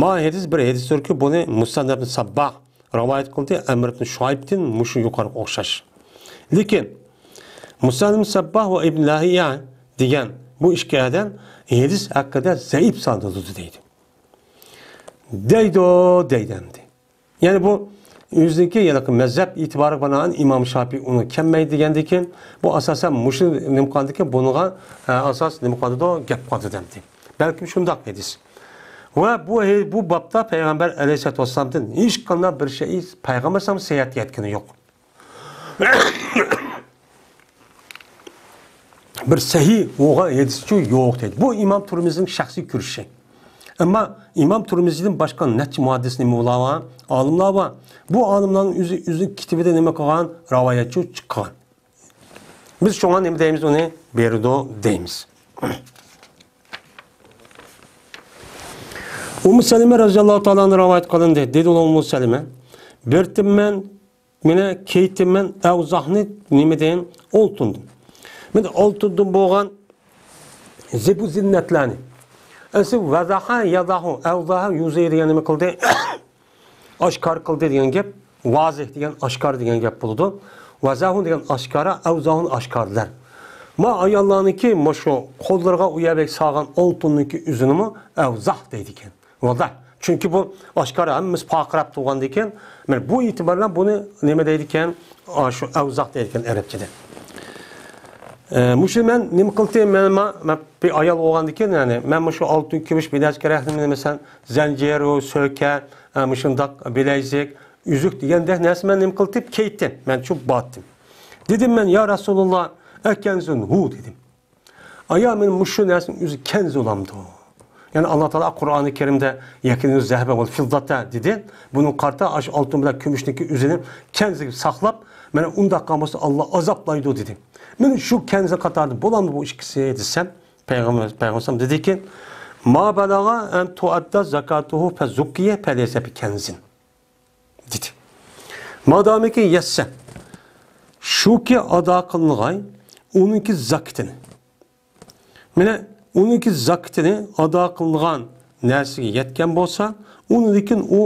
ما ھەدىس بىر ھەدىستۇركى، بۇنى مۇسەننەپ ئىبن سەبباھ رىۋايەت قىلدى، ئەمر ئىبن شۇئەيبتىن مۇشۇ يۇقىرىقىغا ئوخشاش. لېكىن مۇسەللىم سەبباھ ۋە ئىبن لەھىيە دېگەن بۇ ئىككى ئادەم ھەدىس ھەققىدە زەئىپ سانىلىدۇ دەيدۇ. دەيدۇ، دەيدۇ ئەمدى. يەنى بۇ ئۆزىنىڭكى، يەنى مەزھەپ ئېتىبارىغا بىنائەن ئىمام شاپىئى ئۇنى كەلمەيدۇ دېگەندىن كېيىن، بۇ ئاساسەن مۇشۇ نېمە قىلغاندىكىن بۇنىڭغا، ئە، ئاساس نېمە قىلىدۇ، گەپ قىلىدۇ دەمدى. بەلكىم شۇنداق ھەدىس. ۋە بۇ ھە-، بۇ بابتا پەيغەمبەر ئەلەيھىسسالاتۇ ۋەسسالامدىن ھېچقانداق بىر شەيئى پەيغەمبەر ئەلەيھىسسالام رىۋايەت قىلىنغىنى يوق. بىر سەھىھ بولغان ھەدىسچۇ يوق دەيدۇ. بۇ ئىمام تۇرمىزىنىڭ شەخسىي كۆرۈشى. ئەمما ئىمام تۇرمىزىدىن باشقا نەچچە مۇھەددىس نېمە بولار، ئالىملار بار. بۇ ئالىملارنىڭ ئۆزى، ئۆزى كىتابىدا نېمە قىلغان، رىۋايەتچۇ چىققان. بىز شۇڭا نېمە دەيمىز، ئۇنى بېرىدۇ دەيمىز. ئۇممۇ سەلىمە رەزىياللاھۇ تائالا ئەنھا رىۋايەت قىلىندى. دېدى ئۇممۇ سەلىمە، بېرىتتىم مەن، مانا كىيدىم مەن ئەۋزاھنى نېمىدىن؟ ئالتۇندىن. مانا ئالتۇندىن بولغان زىبۇ زىننەتلەرنى. ئەسلى ۋەزەھە يەزەھۇ، ئەۋزەھە يۇزەھۇ دېگەن نېمە قىلدى؟ ئاشكارا قىلدى دېگەن گەپ، ۋازىھ دېگەن ئاشكارا دېگەن گەپ بولىدۇ. ۋەزەھۇ دېگەن ئاشكارا، ئەۋزەھۇنى ئاشكارىلار. ما ئاياللارنىڭكى مۇشۇ قوللىرىغا ئۇ يەردەك سالغان ئالتۇننىڭكى ئۆزىنىمۇ ئەۋزاھ دەيدىكەن. ۋازىھ. چۈنكى بۇ ئاشكارا ھەممىسى پارقىراپ تۇرغاندىن كېيىن، مانا بۇ ئېتىبار بىلەن بۇنى نېمە دەيدىكەن؟ ئاشۇ ئەۋزاھ دەيدىكەن ئەرەبچىدە. ئە، مۇشۇ مەن نېمە قىلدىم؟ مەن، ما-، مەن بىر ئايال بولغاندىن كېيىن، يەنى مەن مۇشۇ ئالتۇن، كۈمۈش، بىلەزىك كېرەكلىمىنى، مەسىلەن، زەنجىرۇ، سۆكە، ئە، مۇشۇنداق بىلەزىك، ئۈزۈك دېگەندەك نەرسە مەن نېمە قىلدىم؟ كىيدىم. مەن شۇ باتتىم. دېدىم مەن، يا رەسۇلاللا، ئەكەنزۇن ھۇ دېدىم. ئايا، مېنىڭ مۇشۇ نەرسىنىڭ ئۆزى كەنز بولامدۇ؟ يەنى ئاللا تائالا قۇرئانى كەرىمدە، يەكىنىز زەھەبە ۋەل فىززاتا دېدى. بۇنىڭغا قارىتا ئاشۇ ئالتۇن بىلەن كۈمۈشنىڭكى ئۆزىنى كەنز دەپ ساقلاپ، مانا ئۇنداق قىلغان بولسا ئاللا ئازابلايدۇ دېدى. مېنىڭ شۇ كەنزنىڭ قاتارىدا بولامدۇ بۇ ئىككىسى دېسەم، پەيغەمبەر، پەيغەمبەر دېدىكى، ما بەلەغە ئەن تۇئەددە زاكاتۇھۇ فە زۇككىيە فەلەيسە بىكەنزىن. دېدى. مادامىكى يەتسە، شۇكى ئادا قىلىنغاي، ئۇنىڭكى زاكىتىنى. مانا، ئۇنىڭكى زاكىتىنى ئادا قىلىنغان نەرسىگە يەتكەن بولسا، ئۇنىڭدىن كېيىن ئۇ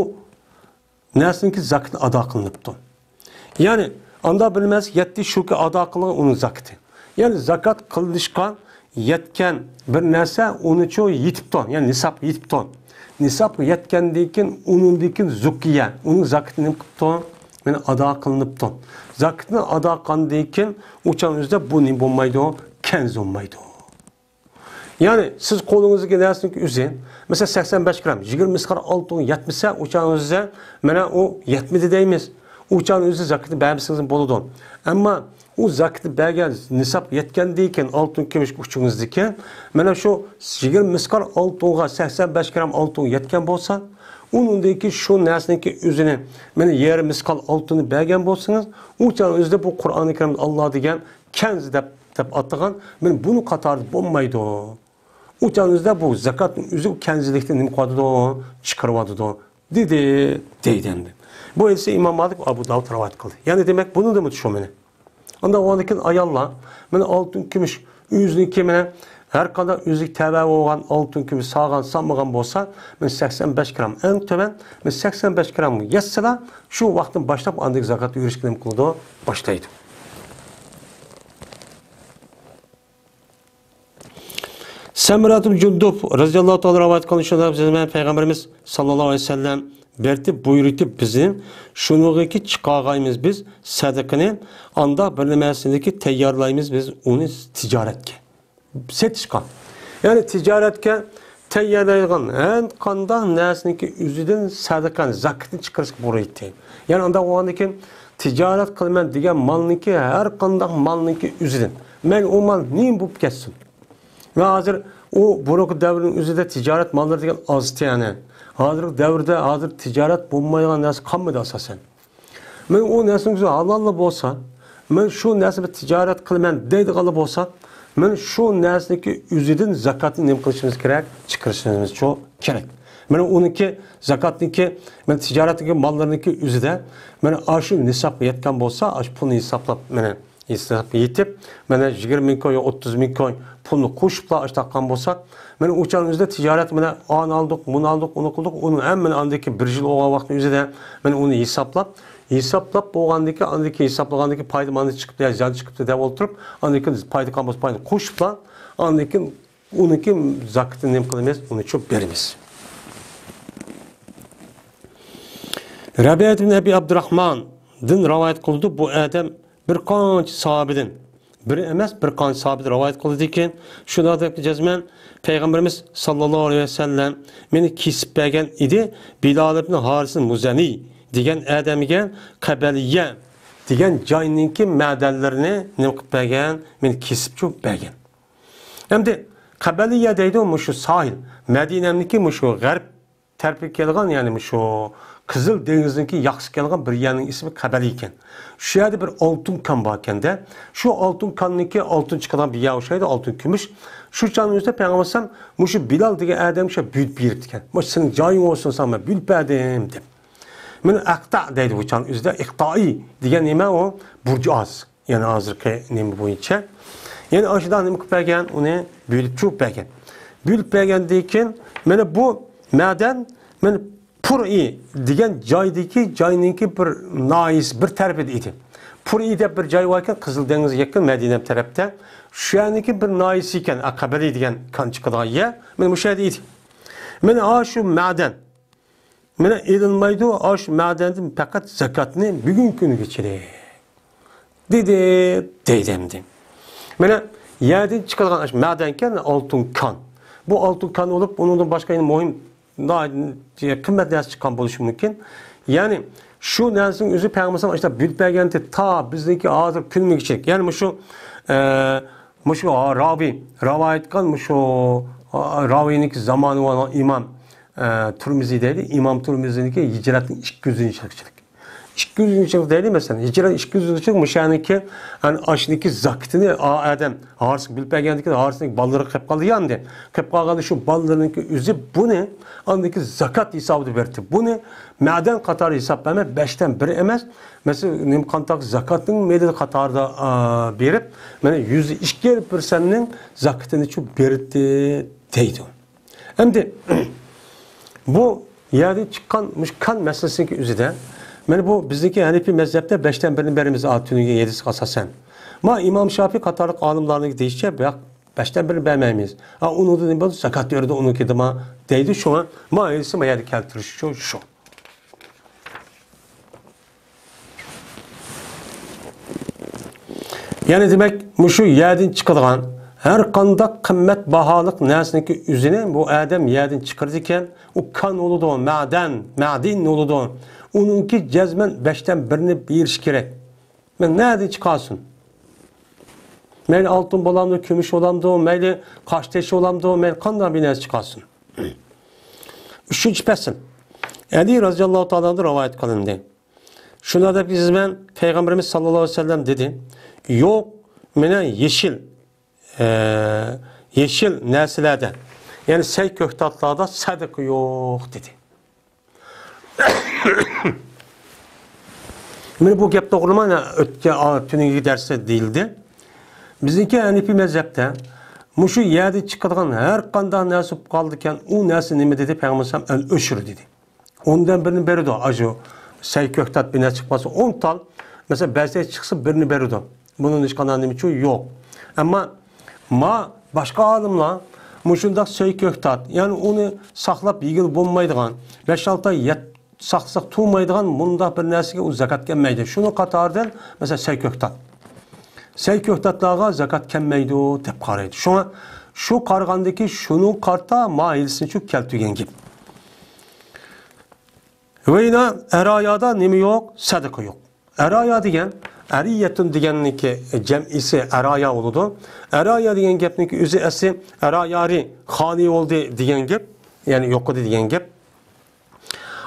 نەرسىنىڭكى زاكىتىنى ئادا قىلىنىپتۇ. يەنى، ئاندا بىر نەرسە يەتتى، شۇكى ئادا قىلىنغان ئۇنىڭ زاكىتى. يەنى زاكات قىلىشقا يەتكەن بىر نەرسە ئۇنىچۇ يېتىپتۇ، يەنى نىسابقا يېتىپتۇ. نىسابقا يەتكەندىن كېيىن ئۇنىڭدىن كېيىن زۇككىيە، ئۇنىڭ زاكىتى نېمە قىپتۇ؟ يەنى ئادا قىلىنىپتۇ. زاكىتىنى ئادا قىلغاندىن كېيىن ئۇ چاغنىڭ ئۆزىدە بۇ نېمە بولمايدۇ؟ كەنز بولمايدۇ. يەنى سىز قولىڭىزدىكى نەرسىنىڭ ئۆزى، مەسىلەن، سەكسەن بەش گرام، يىگىرمە مىسقال ئالتۇنغا يەتمىسە، ئۇ چاغنىڭ ئۆزىدە مانا ئۇ يەتمىدى دەيمىز. ئۇ چاغنىڭ ئۆزىدە زاكىتىنى بەرمىسىڭىز بولىدۇ. ئەمما ئۇ زاكىتى بەرگەن نىساب يەتكەندىن كېيىن، ئالتۇن كۈمۈش ئۈچىڭىزدىكى، مانا شۇ يىگىرمە مىسقال ئالتۇنغا، سەكسەن بەش گرام ئالتۇنغا يەتكەن بولسا، ئۇنىڭدىن كېيىن شۇ نەرسىنىڭكى ئۆزىنى، مانا يېرىم مىسقال ئالتۇننى بەرگەن بولسىڭىز، ئۇ چاغ ئۆزىدە بۇ قۇرئانى كەرىمدە ئاللا دېگەن كەنز دەپ، دەپ ئاتىغان، مانا بۇنىڭ قاتارىدا بولمايدۇ. ئۇ چاغ ئۆزىدە بۇ زاكاتنىڭ ئۆزى ئۇ كەنزلىكتىن نېمە قىلىۋاتىدۇ؟ چىقىرىۋاتىدۇ. دېدى، دەيدۇ ئەمدى. بۇ ھەدىسنى ئىمام مالىك ۋە ئەبۇ داۋۇد رىۋايەت قىلدى. يەنى دېمەك، بۇنىڭدىنمۇ شۇ مانا. ئاندا ئۇنىڭدىن كېيىن ئاياللار، مانا ئالتۇن كۈمۈش، ئۆزىنىڭكى مانا ھەر قانداق ئۆزىگە تەۋە بولغان ئالتۇن كۈمۈش سالغان، سالمىغان بولسا، مانا سەكسەن بەش گرام ئەڭ تۆۋەن، مانا سەكسەن بەش گرامغا يەتسىلا، شۇ ۋاقىتتىن باشلاپ ئاندىن زاكات بېرىشكە نېمە قىلىدۇ؟ باشلايدۇ. سەمرەتۇل جۇندۇب رەزىياللاھۇ تائالا رىۋايەت قىلغان شۇنداق بىزنى پەيغەمبىرىمىز ساللاللاھۇ ئەلەيھى ۋەسەللەم بېرىتىپ بۇيرۇتۇپ بىزنى شۇنىڭغىكى چىقارغايمىز بىز سەدىقىنى، ئاندا بىر نېمەسىنىكى تەييارلايمىز بىز ئۇنى تىجارەتكە، سېتىشقا. يەنى تىجارەتكە تەييارلايدىغان ھەر قانداق نەرسىنىڭكى ئۆزىدىن سەدىقەنى، زاكىتىنى چىقىرىشقا بۇيرۇيتتى. يەنى ئانداق بولغاندىن كېيىن تىجارەت قىلىمەن دېگەن مالنىڭكى، ھەر قانداق مالنىڭكى ئۆزىدىن، مەيلى ئۇ مال نېمە بولۇپ كەتسۇن. ۋە ھازىر ئۇ بۇرۇنقى دەۋرنىڭ ئۆزىدە تىجارەت ماللىرى دېگەن ئازتى يەنى. ھازىرقى دەۋردە ھازىر تىجارەت بولمايدىغان نەرسە قالمىدى ئاساسەن. مەن ئۇ نەرسىنىڭ ئۆزى ھالاللا بولسا، مەن شۇ نەرسە بىلەن تىجارەت قىلىمەن دەيدىغانلا بولسا، مەن شۇ نەرسىنىڭكى ئۆزىدىن زاكاتنى نېمە قىلىشىمىز كېرەك؟ چىقىرىشىمىز شۇ كېرەك. مەن ئۇنىڭكى زاكاتنىڭكى، مەن تىجارەتنىڭكى ماللىرىنىڭكى ئۆزىدە، مەن ئاشۇ نىسابقا يەتكەن بولسا، ئاشۇ پۇلنى ھېسابلاپ، مەن ھېسابقا يېتىپ، مانا يىگىرمە مىڭ كوي، ئوتتۇز مىڭ كوي پۇلنى قوشۇپلا ئاشتاققان بولسا، مانا ئۇ چاغنىڭ ئۆزىدە تىجارەت، مانا ئانى ئالدۇق، مۇنى ئالدۇق، ئۇنى قىلدۇق، ئۇنى ھەممىنى ئاندىن كېيىن بىر يىل بولغان ۋاقىتنىڭ ئۆزىدە، مانا ئۇنى ھېسابلاپ، ھېسابلاپ بولغاندىن كېيىن، ئاندىن كېيىن ھېسابلىغاندىن كېيىن پايدا مانا چىقىپتۇ يا زىيان چىقىپتۇ دەپ ئولتۇرۇپ، ئاندىن كېيىن پايدا قالغان بولسا پايدىنى قوشۇپلا، ئاندىن كېيىن ئۇنىڭكى زاكىتىنى نېمە قىلىمىز؟ ئۇنى چوپ بېرىمىز. رەبىئەت ئىبن ئەبى ئابدۇراخماندىن رىۋايەت قىلىدۇ، بۇ ئادەم بىر قانچە ساھابىدىن، بىر ئەمەس، بىر قانچە ساھابىدىن رىۋايەت قىلىدىكەن، شۇنداق دەپتۇ جەزمەن، پەيغەمبىرىمىز ساللاللاھۇ ئەلەيھى ۋەسەللەم مېنى كېسىپ بەرگەن ئىدى، بىلال ئىبن ھارىس مۇزەنى دېگەن ئادەمگە قەبەلىيە دېگەن جاينىڭكى مەدەنلىرىنى نېمە قىلىپ بەرگەن؟ مېنى كېسىپ چوپ بەرگەن. ئەمدى قەبەلىيە دەيدۇ، مۇشۇ ساھىل، مەدىنەمنىكى مۇشۇ غەرب تەرىپىگە كەلگەن، يەنى مۇشۇ قىزىل دېڭىزنىڭكى ياقىسىغا كەلگەن بىر يەرنىڭ ئىسمى قەبەلىيە ئىكەن. شۇ يەردە بىر ئالتۇن كان بار ئىكەن-دە. شۇ ئالتۇن كاننىڭكى ئالتۇن چىقىدىغان بىر يەر ئوخشايدۇ، ئالتۇن، كۈمۈش. شۇ چاغنىڭ ئۆزىدە پەيغەمبەر ئەلەيھىسسالام مۇشۇ بىلال دېگەن ئادەمگە شۇ بۇيرۇپ بېرىپتىكەن. مۇشۇ سېنىڭ جايىڭ بولسۇن، ساڭا مەن بۇيرۇپ بەردىم دەپ. مانا ئەقتا دەيدۇ بۇ چاغنىڭ ئۆزىدە. ئىقتائى دېگەن نېمە ئۇ؟ بۇرجۇئاز. يەنى ھازىرقى نېمە بويىچە. يەنى ئاشۇنداق نېمە قىلىپ بەرگەن، ئۇنى بۆلۈپ چۇۋۇپ بەرگەن. بۆلۈپ بەرگەندىن كېيىن، مانا بۇ مەدەن، مانا پۇرئى دېگەن جايدىكى، جاينىڭكى بىر ناھىيەسى، بىر تەرىپىدە ئىدى. پۇرئى دەپ بىر جاي بار ئىكەن، قىزىل دېڭىزغا يېقىن، مەدىنە تەرەپتە. شۇ يەرنىڭكى بىر ناھىيەسى ئىكەن، قەبەلى دېگەن كان چىقىدىغان يەر. مانا مۇشۇ يەردە ئىدى. مانا ئاشۇ مەدەن. مانا ئېلىنمايدۇ، ئاشۇ مەدەندىن پەقەت زاكاتنى بۈگۈنكى كۈنگىچىلىك دېدى، دەيدۇ ئەمدى. مانا يەردىن چىقىدىغان ئاشۇ مەدەنكەن، ئالتۇن كان. بۇ ئالتۇن كان بولۇپ، ئۇنىڭدىن باشقا يەنە مۇھىم، ناھايىتى قىممەت نەرسە چىققان بولۇشى مۇمكىن. يەنى شۇ نەرسىنىڭ ئۆزى پەيغەمبەر ئەلەيھىسسالام ئاشۇنداق بۆلۈپ بەرگەنتى، تا بىزنىڭكى ھازىر كۈنىمىزگىچە. يەنى مۇشۇ، ئە، مۇشۇ راۋى، راۋايەت قىلغان مۇشۇ، ئە، راۋىنىڭكى زامانى بولغان ئىمام، ئە، تۇرمىزى دەيدۇ. ئىمام تۇرمىزىنىڭكى ھىجرەتنىڭ ئىككى يۈزىنچى يىلىچىلىك. ئىككى يۈزىنچى يىل دەيلى، مەسىلەن، ھىجرەت ئىككى يۈزىنچى يىل مۇشۇنىڭكى، يەنى ئاشۇنىڭكى زاكىتىنى ئا-، ئادەم ھارىسىغا بۆلۈپ بەرگەندىكىن، ھارىسىنىڭ بالىلىرى قېلىپ قالدى يا ئەمدى. قېلىپ قالغاندا شۇ بالىلىرىنىڭكى ئۆزى بۇنى ئاندىكى زاكات ھېسابىدا بېرىپتۇ. بۇنى مەدەن قاتارى ھېساب بەرمەي، بەشتىن بىر ئەمەس، مەسىلەن، نېمە قانداق زاكاتنىڭ مېلى قاتارىدا، ئا، بېرىپ، مانا يۈز ئىككى پىرسەنتنىڭ زاكىتىنى چۇ بېرىپتۇ دەيدۇ. ئەمدى بۇ يەردىن چىققان مۇشۇ كان مەسىلىسىنىڭكى ئۆزىدە، مانا بۇ بىزنىڭكى ھەنىفىي مەزھەپتە بەشتىن بىرىنى بېرىمىز، ئا، تۈنۈگۈن يەتتىسىگە ئاساسەن. ما ئىمام شافىي قاتارلىق ئالىملارنىڭ دېيىشىچە، بۇ ياق، بەشتىن بىرىنى بەرمەيمىز. ئا، ئۇنىڭدا نېمە بولدى؟ زاكات بېرىدۇ ئۇنىڭكىدىما دەيدۇ. شۇڭا ما ھەدىسنى ما يەردە كەلتۈرۈش شۇ، شۇ. يەنى دېمەك، مۇشۇ يەردىن چىقىدىغان ھەر قانداق قىممەت باھالىق نەرسىنىڭكى ئۆزىنى بۇ ئادەم يەردىن چىقىرىدىكەن، ئۇ كان بولىدۇ، مەدەن، مەدىن بولىدۇ. ئۇنىڭكى جەزمەن بەشتىن بىرىنى بېرىش كېرەك. مەن نەدىن چىقارسۇن؟ مەيلى ئالتۇن بولامدۇ، كۈمۈش بولامدۇ، مەيلى قاشتېشى بولامدۇ، مەيلى قانداق بىر نەرسە چىقارسۇن؟ ئۈچىنچى پەسىل. ئەلى رەزىياللاھۇ تائالا ئەنھۇدىن رىۋايەت قىلىندى. شۇنداق دەپ يېزىمەن، پەيغەمبىرىمىز ساللاللاھۇ ئەلەيھى ۋەسەللەم دېدى، يوق، مانا يېشىل، ئە، يېشىل نەرسىلەردە، يەنى سەي كۆكتاتلاردا سەدىقە يوق، دېدى. مانا بۇ گەپ توغرىمۇ؟ مانا ئۆتكەن، ئا، تۈنۈگۈنكى دەرستە دېيىلدى. بىزنىڭكى ھەنىپىي مەزھەپتە مۇشۇ يەردىن چىقىدىغان ھەر قانداق نەرسە بولۇپ قالىدىكەن، ئۇ نەرسە نېمە دېدى؟ پەيغەمبەر ئەلەيھىسسالام ئەل ئۆشۈر دېدى. ئوندىن بىرنى بېرىدۇ. ئاشۇ سەي كۆكتات بىر نەرسە چىقماسا، ئون تال، مەسىلەن، بەزى چىقسا بىرنى بېرىدۇ. بۇنىڭ ھېچقانداق نېمە ئۈچۈن يوق. ئەمما ما باشقا ئالىملار مۇشۇنداق سەي كۆكتات، يەنى ئۇنى ساقلاپ يېگىلى بولمايدىغان، بەش-ئالتە ئاي يەت-، ساقلىساق تۇرمايدىغان مۇنداق بىر نەرسىگە ئۇ زاكات كەلمەيدۇ. شۇنىڭ قاتارىدىن، مەسىلەن، سەي كۆكتات. سەي كۆكتاتلارغا زاكات كەلمەيدۇ دەپ قارايدۇ. شۇڭا شۇ قارىغاندىكى شۇنىڭ قارىتا ما ھەدىسنى شۇ كەلتۈرگەن گەپ. ۋەينا ئەرايادا نېمە يوق؟ سەدىقە يوق. ئەرايا دېگەن، ئەرىيەتۇن دېگەننىڭكى جەمئىسى ئەرايا بولىدۇ. ئەرايا دېگەن گەپنىڭكى ئۆزى ئەسلى ئەرايارى خالىي بولدى دېگەن گەپ، يەنى يوقىدى دېگەن گەپ.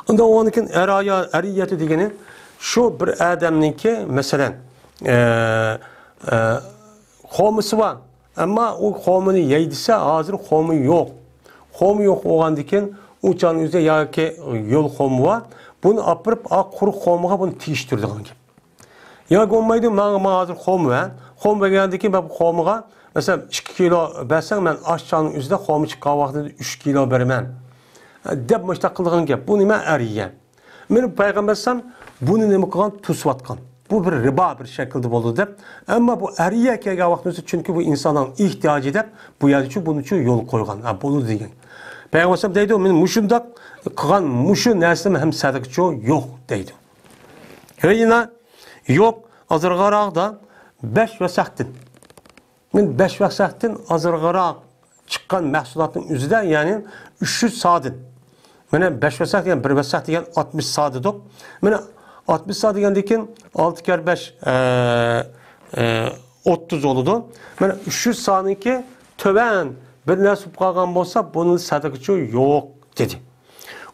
ئۇندا ئۇنىڭدىن كېيىن ئەرايا، ئەرىيەتۇ دېگىنى شۇ بىر ئادەمنىڭكى، مەسىلەن، ئە، ئە، خورمىسى بار. ئەمما ئۇ خورمىنى يەي دېسە، ھازىر خورما يوق. خورما يوق بولغاندىن كېيىن، ئۇ چاغنىڭ ئۆزىدە ياكى يول خورما بار، بۇنى ئاپىرىپ، ئا، قۇرۇق خورمىغا بۇنى تېگىشتۈرىدىغان گەپ. ياكى بولمايدۇ، ماڭا، ماڭا ھازىر خورما بەر. خورما بەرگەندىن كېيىن مەن بۇ خورمىغا، مەسىلەن، ئىككى كىلو بەرسەڭ، مەن ئاشۇ چاغنىڭ ئۆزىدە خورما چىققان ۋاقتىدا ئۈچ كىلو بېرىمەن، دەپ مۇشۇنداق قىلىدىغان گەپ. بۇ نېمە؟ ئەر يېگەن. مېنى پەيغەمبەر ئەلەيھىسسالام بۇنى نېمە قىلغان؟ توسۇۋاتقان. بۇ بىر رىبا بىر شەكىلدە بولىدۇ دەپ. ئەمما بۇ ئەر يېگەن كەلگەن ۋاقتىمىزدا، چۈنكى بۇ ئىنساننىڭ ئېھتىياجى دەپ، بۇ يەردىچۇ بۇنىچۇ يول قويغان. ھە، بولىدۇ دېگەن. پەيغەمبەر ئەلەيھىسسالام دەيدۇ، مېنى مۇشۇنداق قىلغان مۇشۇ نەرسىدىن ھەم سەدىقىچۇ يوق دەيدۇ. ھەينا، يوق، ئازراقراقتا بەش ۋەسەقتىن. مەن بەش ۋەسەقتىن ئازراقراق چىققان مەھسۇلاتنىڭ ئۆزىدە، يەنى ئۈچ يۈز سادىن. مانا بەش ۋەسەق دېگەن، بىر ۋەسەق دېگەن ئاتمىش سا دېدۇق. مانا ئاتمىش سا دېگەندىن كېيىن ئالتە كەر بەش، ئە، ئە، ئوتتۇز بولىدۇ. مانا ئۈچ يۈز سانىڭكى تۆۋەن بىر نەرسە بولۇپ قالغان بولسا، بۇنىڭ سەدىقىچۇ يوق دېدى.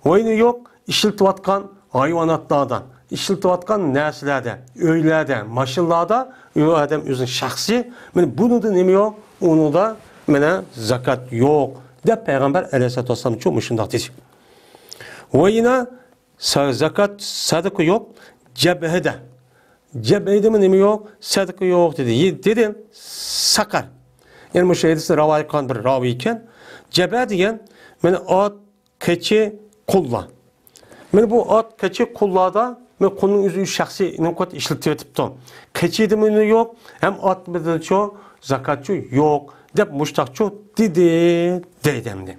ۋاينى يوق، ئىشلىتىۋاتقان ھايۋاناتلاردا، ئىشلىتىۋاتقان نەرسىلەردە، ئۆيلەردە، ماشىنىلاردا، ئۇ ئادەم ئۆزىنىڭ شەخسىي، مانا بۇنىڭدا نېمە يوق؟ ئۇنىڭدا مانا زاكات يوق، دەپ پەيغەمبەر ئەلەيھىسسالاتۇ ۋەسسالامچۇ مۇشۇنداق دېدى. ۋاينا سا-، زاكات، سەدىقە يوق، جەبھىدە. جەبھىدىمۇ نېمە يوق؟ سەدىقە يوق دېدى. يە-، دېدى، سەقەر. يەنى مۇشۇ ھەدىسنى رىۋايەت قىلغان بىر راۋى ئىكەن. جەبھە دېگەن، مانا ئات، قېچى، قۇللار. مانا بۇ ئات، قېچى، قۇللاردا، مانا قۇلنىڭ ئۆزى شەخسىي نېمە قىلىۋاتىدۇ، ئىشلىتىۋېتىپتۇ. قېچىدىمۇ يوق، ھەم ئاتمىدىچۇ، زاكاتچۇ يوق، دەپ مۇشتاقچۇ دېدى، دەيدۇ ئەمدى.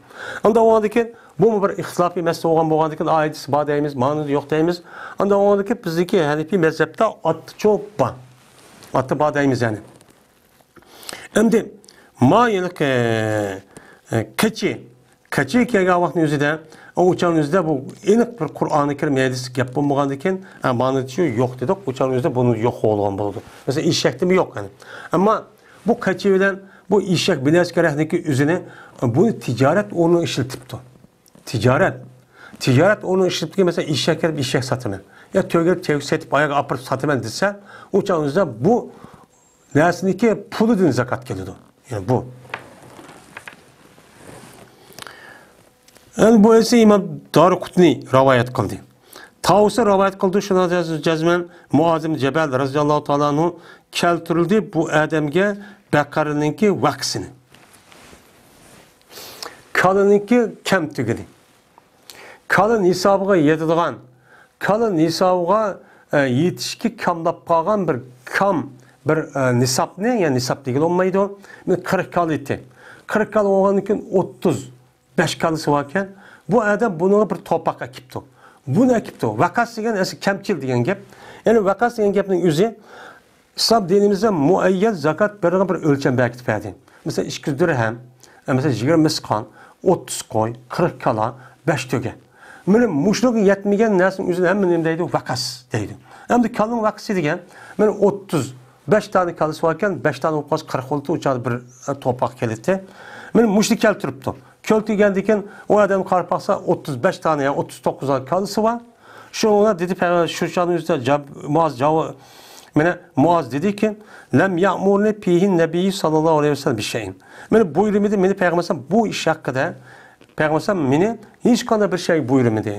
ئاندا بولغاندىكىن، بۇمۇ بىر ئىختىلاپىي مەسىلە بولغان، بولغاندىكىن، ئايىدىسى بار دەيمىز، مانىدا يوق دەيمىز. ئاندا بولغاندىكىن، بىزدىكى ھەنىپىي مەزھەپتە ئاتچۇ بار. ئاتى بار دەيمىز يەنى. ئەمدى ما يەنى، ئە، ئە، قېچى. قېچى كەلگەن ۋاقىتنىڭ ئۆزىدە، ئۇ چاغنىڭ ئۆزىدە بۇ ئېنىق بىر قۇرئانى كەرىم ھەدىس گەپ بولمىغاندىكىن، ئە، مانىچۇ يوق دېدۇق. ئۇ چاغنىڭ ئۆزىدە بۇنى يوق بولغان بولىدۇ. مەسىلەن، ئېشەكتىمۇ يوق يەنى. ئەمما بۇ قېچى بىلەن بۇ ئېشەك بىلەسكەرەكنىڭكى ئۆزىنى، بۇنى تىجارەت ئورنىغا ئىشلىتىپتۇ. تىجارەت. تىجارەت ئورنىغا ئىشلىتىپتىكەن، مەسىلەن، ئېشەك كەلتۈرۈپ ئېشەك ساتىمەن. يا تۆگە كەلتۈرۈپ تۆگە سېتىپ، ئاياغ ئاپىرىپ ساتىمەن دېسە، ئۇ چاغنىڭ ئۆزىدە بۇ نەرسىنىڭكى پۇلىدىن زاكات كېلىدۇ. يەنى بۇ. ئەمدى بۇ ئەسە ئىمام دارىقۇتنى رىۋايەت قىلدى. تاۋۇسى رىۋايەت قىلدى، شۇنىڭ جەز-، جەزمەن مۇئاز ئىبن جەبەل رەزىياللاھۇ تائالا ئەنھۇ كەلتۈرۈلدى بۇ ئادەمگە بەقەرىنىڭكى ۋەقىسىنى. كالىنىڭكى كەمتۈكىنى. كالا نىسابىغا يېتىدىغان، كالا نىسابىغا، ئە، يېتىشكە كاملاپ قالغان بىر كام، بىر، ئە، نىسابنى، يەنى نىساب دېگىلى بولمايدۇ، مانا قىرىق كالا ئىدى. قىرىق كالا بولغاندىن كېيىن ئوتتۇز بەش كالىسى باركەن، بۇ ئادەم بۇنىڭغا بىر تورپاق ئەكىپتۇ. بۇنى ئەكىپتۇ. ۋەقەس دېگەن ئەسلى كەمچىل دېگەن گەپ. يەنى ۋەقەس دېگەن گەپنىڭ ئۆزى ئىسلام دىنىمىزدا مۇئەييەن زاكات بېرىدىغان بىر ئۆلچەم بەرگىلى بەردى. مەسىلەن، ئىككى يۈز دىرھەم، مەسىلەن، يىگىرمە مىسقال، ئوتتۇز قوي، قىرىق كالا، بەش تۆگە. مانا مۇشۇنىڭغا يەتمىگەن نەرسىنىڭ ئۆزىنى ھەممە نېمە دەيدۇ؟ ۋەقەس دەيدۇ. ئەمدى كالىنىڭ ۋەقىسى دېگەن، مانا ئوتتۇز بەش دانە كالىسى باركەن، بەش دانە بولۇپ قالسا قىرىق بولىدۇ، ئۇ چاغدا بىر، ئە، تورپاق كېلىدۇ. مانا مۇشۇنى كەلتۈرۈپتۇ. كەلتۈرگەندىن كېيىن ئۇ ئادەم قاراپ باقسا، ئوتتۇز بەش دانە يا ئوتتۇز توققۇز دانە كالىسى بار. شۇڭا دېدى پەيغەمبەر، شۇ چاغنىڭ ئۆزىدە جاۋ-، مۇئاز جاۋ-، مانا مۇئاز دېدىكى، لەم يەئمۇرنى فىھىن نەبىييۇ ساللاللاھۇ ئەلەيھى ۋەسەللەم بىشەيئىن. مانا بۇيرۇمىدى مېنى پەيغەمبەر ئەلەيھىسسالام بۇ ئىش ھەققىدە، پەيغەمبەر ئەلەيھىسسالام مېنى ھېچقانداق بىر شەيگە بۇيرۇمىدى.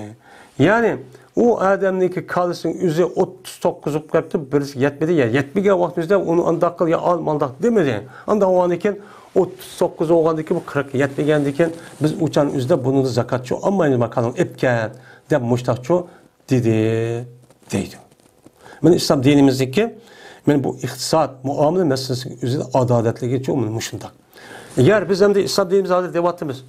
يەنى ئۇ ئادەمنىڭكى كالىسىنىڭ ئۆزى ئوتتۇز توققۇز بولۇپ قېلىپتۇ، بىرسى يەتمىدى، يا يەتمىگەن ۋاقىتنىڭ ئۆزىدە ئۇنى ئانداق قىل يا ئال مانداق دېمىدى. ئانداق بولغاندىن كېيىن ئوتتۇز توققۇز بولغاندىن كېيىن، بۇ قىرىق يەتمىگەندىن كېيىن بىز ئۇ چاغنىڭ ئۆزىدە بۇنىڭدا زاكاتچۇ ئالمايمىز، ماكانىڭ ئېلىپ كەت دەپ مۇشتاقچۇ دېدى، دەيدۇ. مانا ئىسلام دىنىمىزدىكى مانا بۇ ئىقتىساد، مۇئامىلە مەسىلىسىنىڭ ئۆزىدە ئادالەتلىكىچۇ مانا مۇشۇنداق. ئەگەر بىز ئەمدى ئىسلام دىنىمىز ھازىر دەۋاتىمىز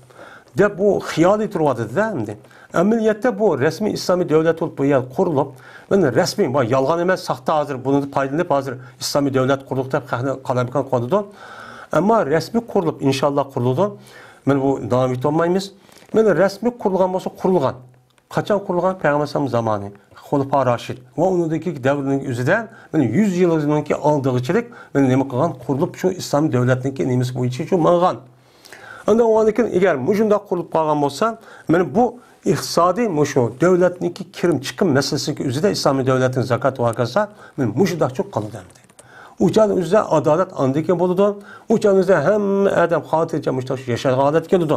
دەپ بۇ خىيالىي تۇرۇۋاتىدۇ-دە ئەمدى. ئەمەلىيەتتە بۇ رەسمىي ئىسلامىي دۆلەت بولۇپ بۇ يەر قۇرۇلۇپ، مانا رەسمىي، بۇ يالغان ئەمەس، ساختا ھازىر بۇنىڭدىن پايدىلىنىپ ھازىر ئىسلامىي دۆلەت قۇردۇق دەپ خەقنى قالايمىقان قىلىۋاتىدۇ. ئەمما رەسمىي قۇرۇلۇپ، ئىنشاللا قۇرۇلىدۇ. مانا بۇ داۋام ئېتىۋالمايمىز. مانا رەسمىي قۇرۇلغان بولسا قۇرۇلغان. قاچان قۇرۇلغان؟ پەيغەمبەر ئەلەيھىسسالام زامانى، خۇلەپا راشىد ۋە ئۇنىڭدىكى دەۋرنىڭ ئۆزىدە، مانا يۈز يىلنىڭكى ئالدىغىچىلىك، مانا نېمە قىلغان؟ قۇرۇلۇپ، شۇ ئىسلام دۆلەتنىڭكى نېمىسى بويىچە شۇ ماڭغان. ئاندىن ئۇنىڭدىن كېيىن، ئەگەر مۇشۇنداق قۇرۇلۇپ قالغان بولسا، مانا بۇ ئىقتىسادىي، مۇشۇ دۆلەتنىڭكى كىرىم چىقىم مەسىلىسىنىڭكى ئۆزىدە ئىسلامىي دۆلەتنىڭ زاكات ۋە ھاكازا، مانا مۇشۇنداقچۇ قالىدۇ ئەمدى. ئۇ چاغنىڭ ئۆزىدە ئادالەت ئاندىن كېيىن بولىدۇ. ئۇ چاغنىڭ ئۆزىدە ھەممە ئادەم خاتىرجەم مۇشۇنداق ياشايدىغان ھالەتكە كېلىدۇ.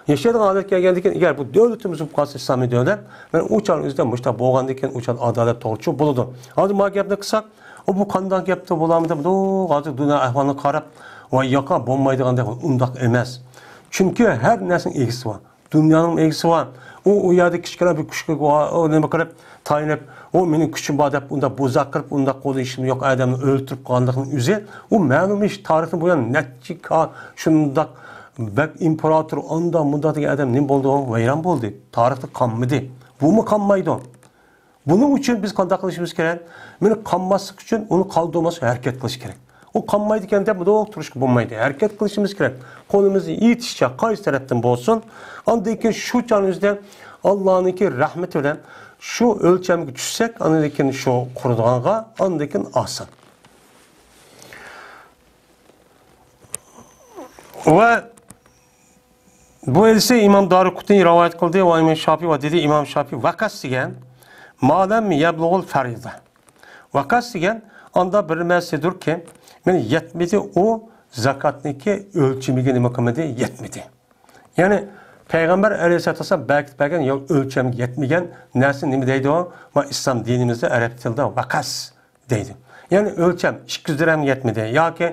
ياشايدىغان ھالەتكە كەلگەندىن كېيىن، ئەگەر بۇ دۆلىتىمىز بولۇپ قالسا، ئىسلامىي دۆلەت، مانا ئۇ چاغنىڭ ئۆزىدە مۇشۇنداق بولغاندىن كېيىن، ئۇ چاغدا ئادالەت توغرىچۇ بولىدۇ. ھازىر ما گەپنى قىلساق، ئۇ بۇ قانداق گەپتۇ، بولامدۇ؟ بۇ ھازىر دۇنيا ئەھۋالىغا قاراپ، ۋاي ياقا، بولمايدىغاندەك، ئۇنداق ئەمەس. چۈنكى ھەر نەرسىنىڭ ئىگىسى بار. دۇنيانىڭ ئىگىسى بار. ئۇ، ئۇ يەردە كىچىككىنە بىر كۈچكە، ئۇ نېمە قىلىپ، تايىنىپ، ئۇ مېنىڭ كۈچۈم بار دەپ، ئۇنداق بوزەك قىلىپ، ئۇنداق قولدا ئىشىم يوق، ئادەمنى ئۆلتۈرۈپ قالغانلىقنىڭ ئۆزى، ئۇ مەلۇم ئىش. تارىخنى بۇيان نەچچە كا-، شۇنداق بەك ئىمپېراتور، ئاندا مۇندا دېگەن ئادەم نېمە بولدى؟ ئۇ ۋەيران بولدى. تارىختا قالمىدى. بۇمۇ قالمايدۇ. بۇنىڭ ئۈچۈن بىز قانداق قىلىشىمىز كېرەك؟ مېنى قانماسلىق ئۈچۈن ئۇنى قالدۇرماسلىققا ھەرىكەت قىلىش كېرەك. ئۇ قانمايدىكەن دەپ مۇنداق تۇرۇشقا بولمايدۇ. ھەرىكەت قىلىشىمىز كېرەك. قولىمىزدىن يېتىشىچە قايسى تەرەپتىن بولسۇن، ئاندىن كېيىن شۇ چاغنىڭ ئۆزىدە ئاللانىڭكى رەھمىتى بىلەن شۇ ئۆلچەمگە چۈشسەك، ئاندىن كېيىن شۇ قۇرىدىغانغا ئاندىن كېيىن ئاسان. ۋە بۇ ھەدىسنى ئىمام دارىقۇتنى رىۋايەت قىلدى ۋە ئىمام شافىي ۋە دېدى، ئىمام شافىي ۋەقەس دېگەن، مالەم يەبلۇغۇل فەرىزە. ۋەقەس دېگەن، ئاندا بىر نېمە سىدۇركى، مېنى يەتمىدى، ئۇ زاكاتنىكى ئۆلچىمىگە نېمە قىلمىدى، يەتمىدى. يەنى پەيغەمبەر ئەلەيھىسسالاتۇ ۋەسسالام بەركىتىپ بەرگەن يول ئۆلچەمگە يەتمىگەن نەرسە نېمە دەيدۇ؟ ما ئىسلام دىنىمىزدا ئەرەب تىلىدا ۋەقەس دەيدۇ. يەنى ئۆلچەم ئىككى يۈز دىرھەمگە يەتمىدى ياكى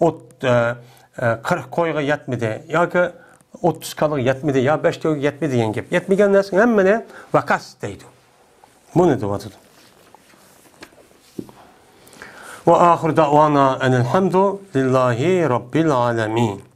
ئوت-، ئە، ئە، قىرىق كويغا يەتمىدى ياكى ئوتتۇز كالىغا يەتمىدى يا بەش كالىغا يەتمىدى دېگەن گەپ. يەتمىگەن نەرسىنىڭ ھەممىنى ۋەقەس دەيدۇ. بۇنى دەۋاتىدۇ. ۋە ئاخىر دەۋانا ئەنىل ھەمدۇ لىللاھى رەببىل ئالەمىن.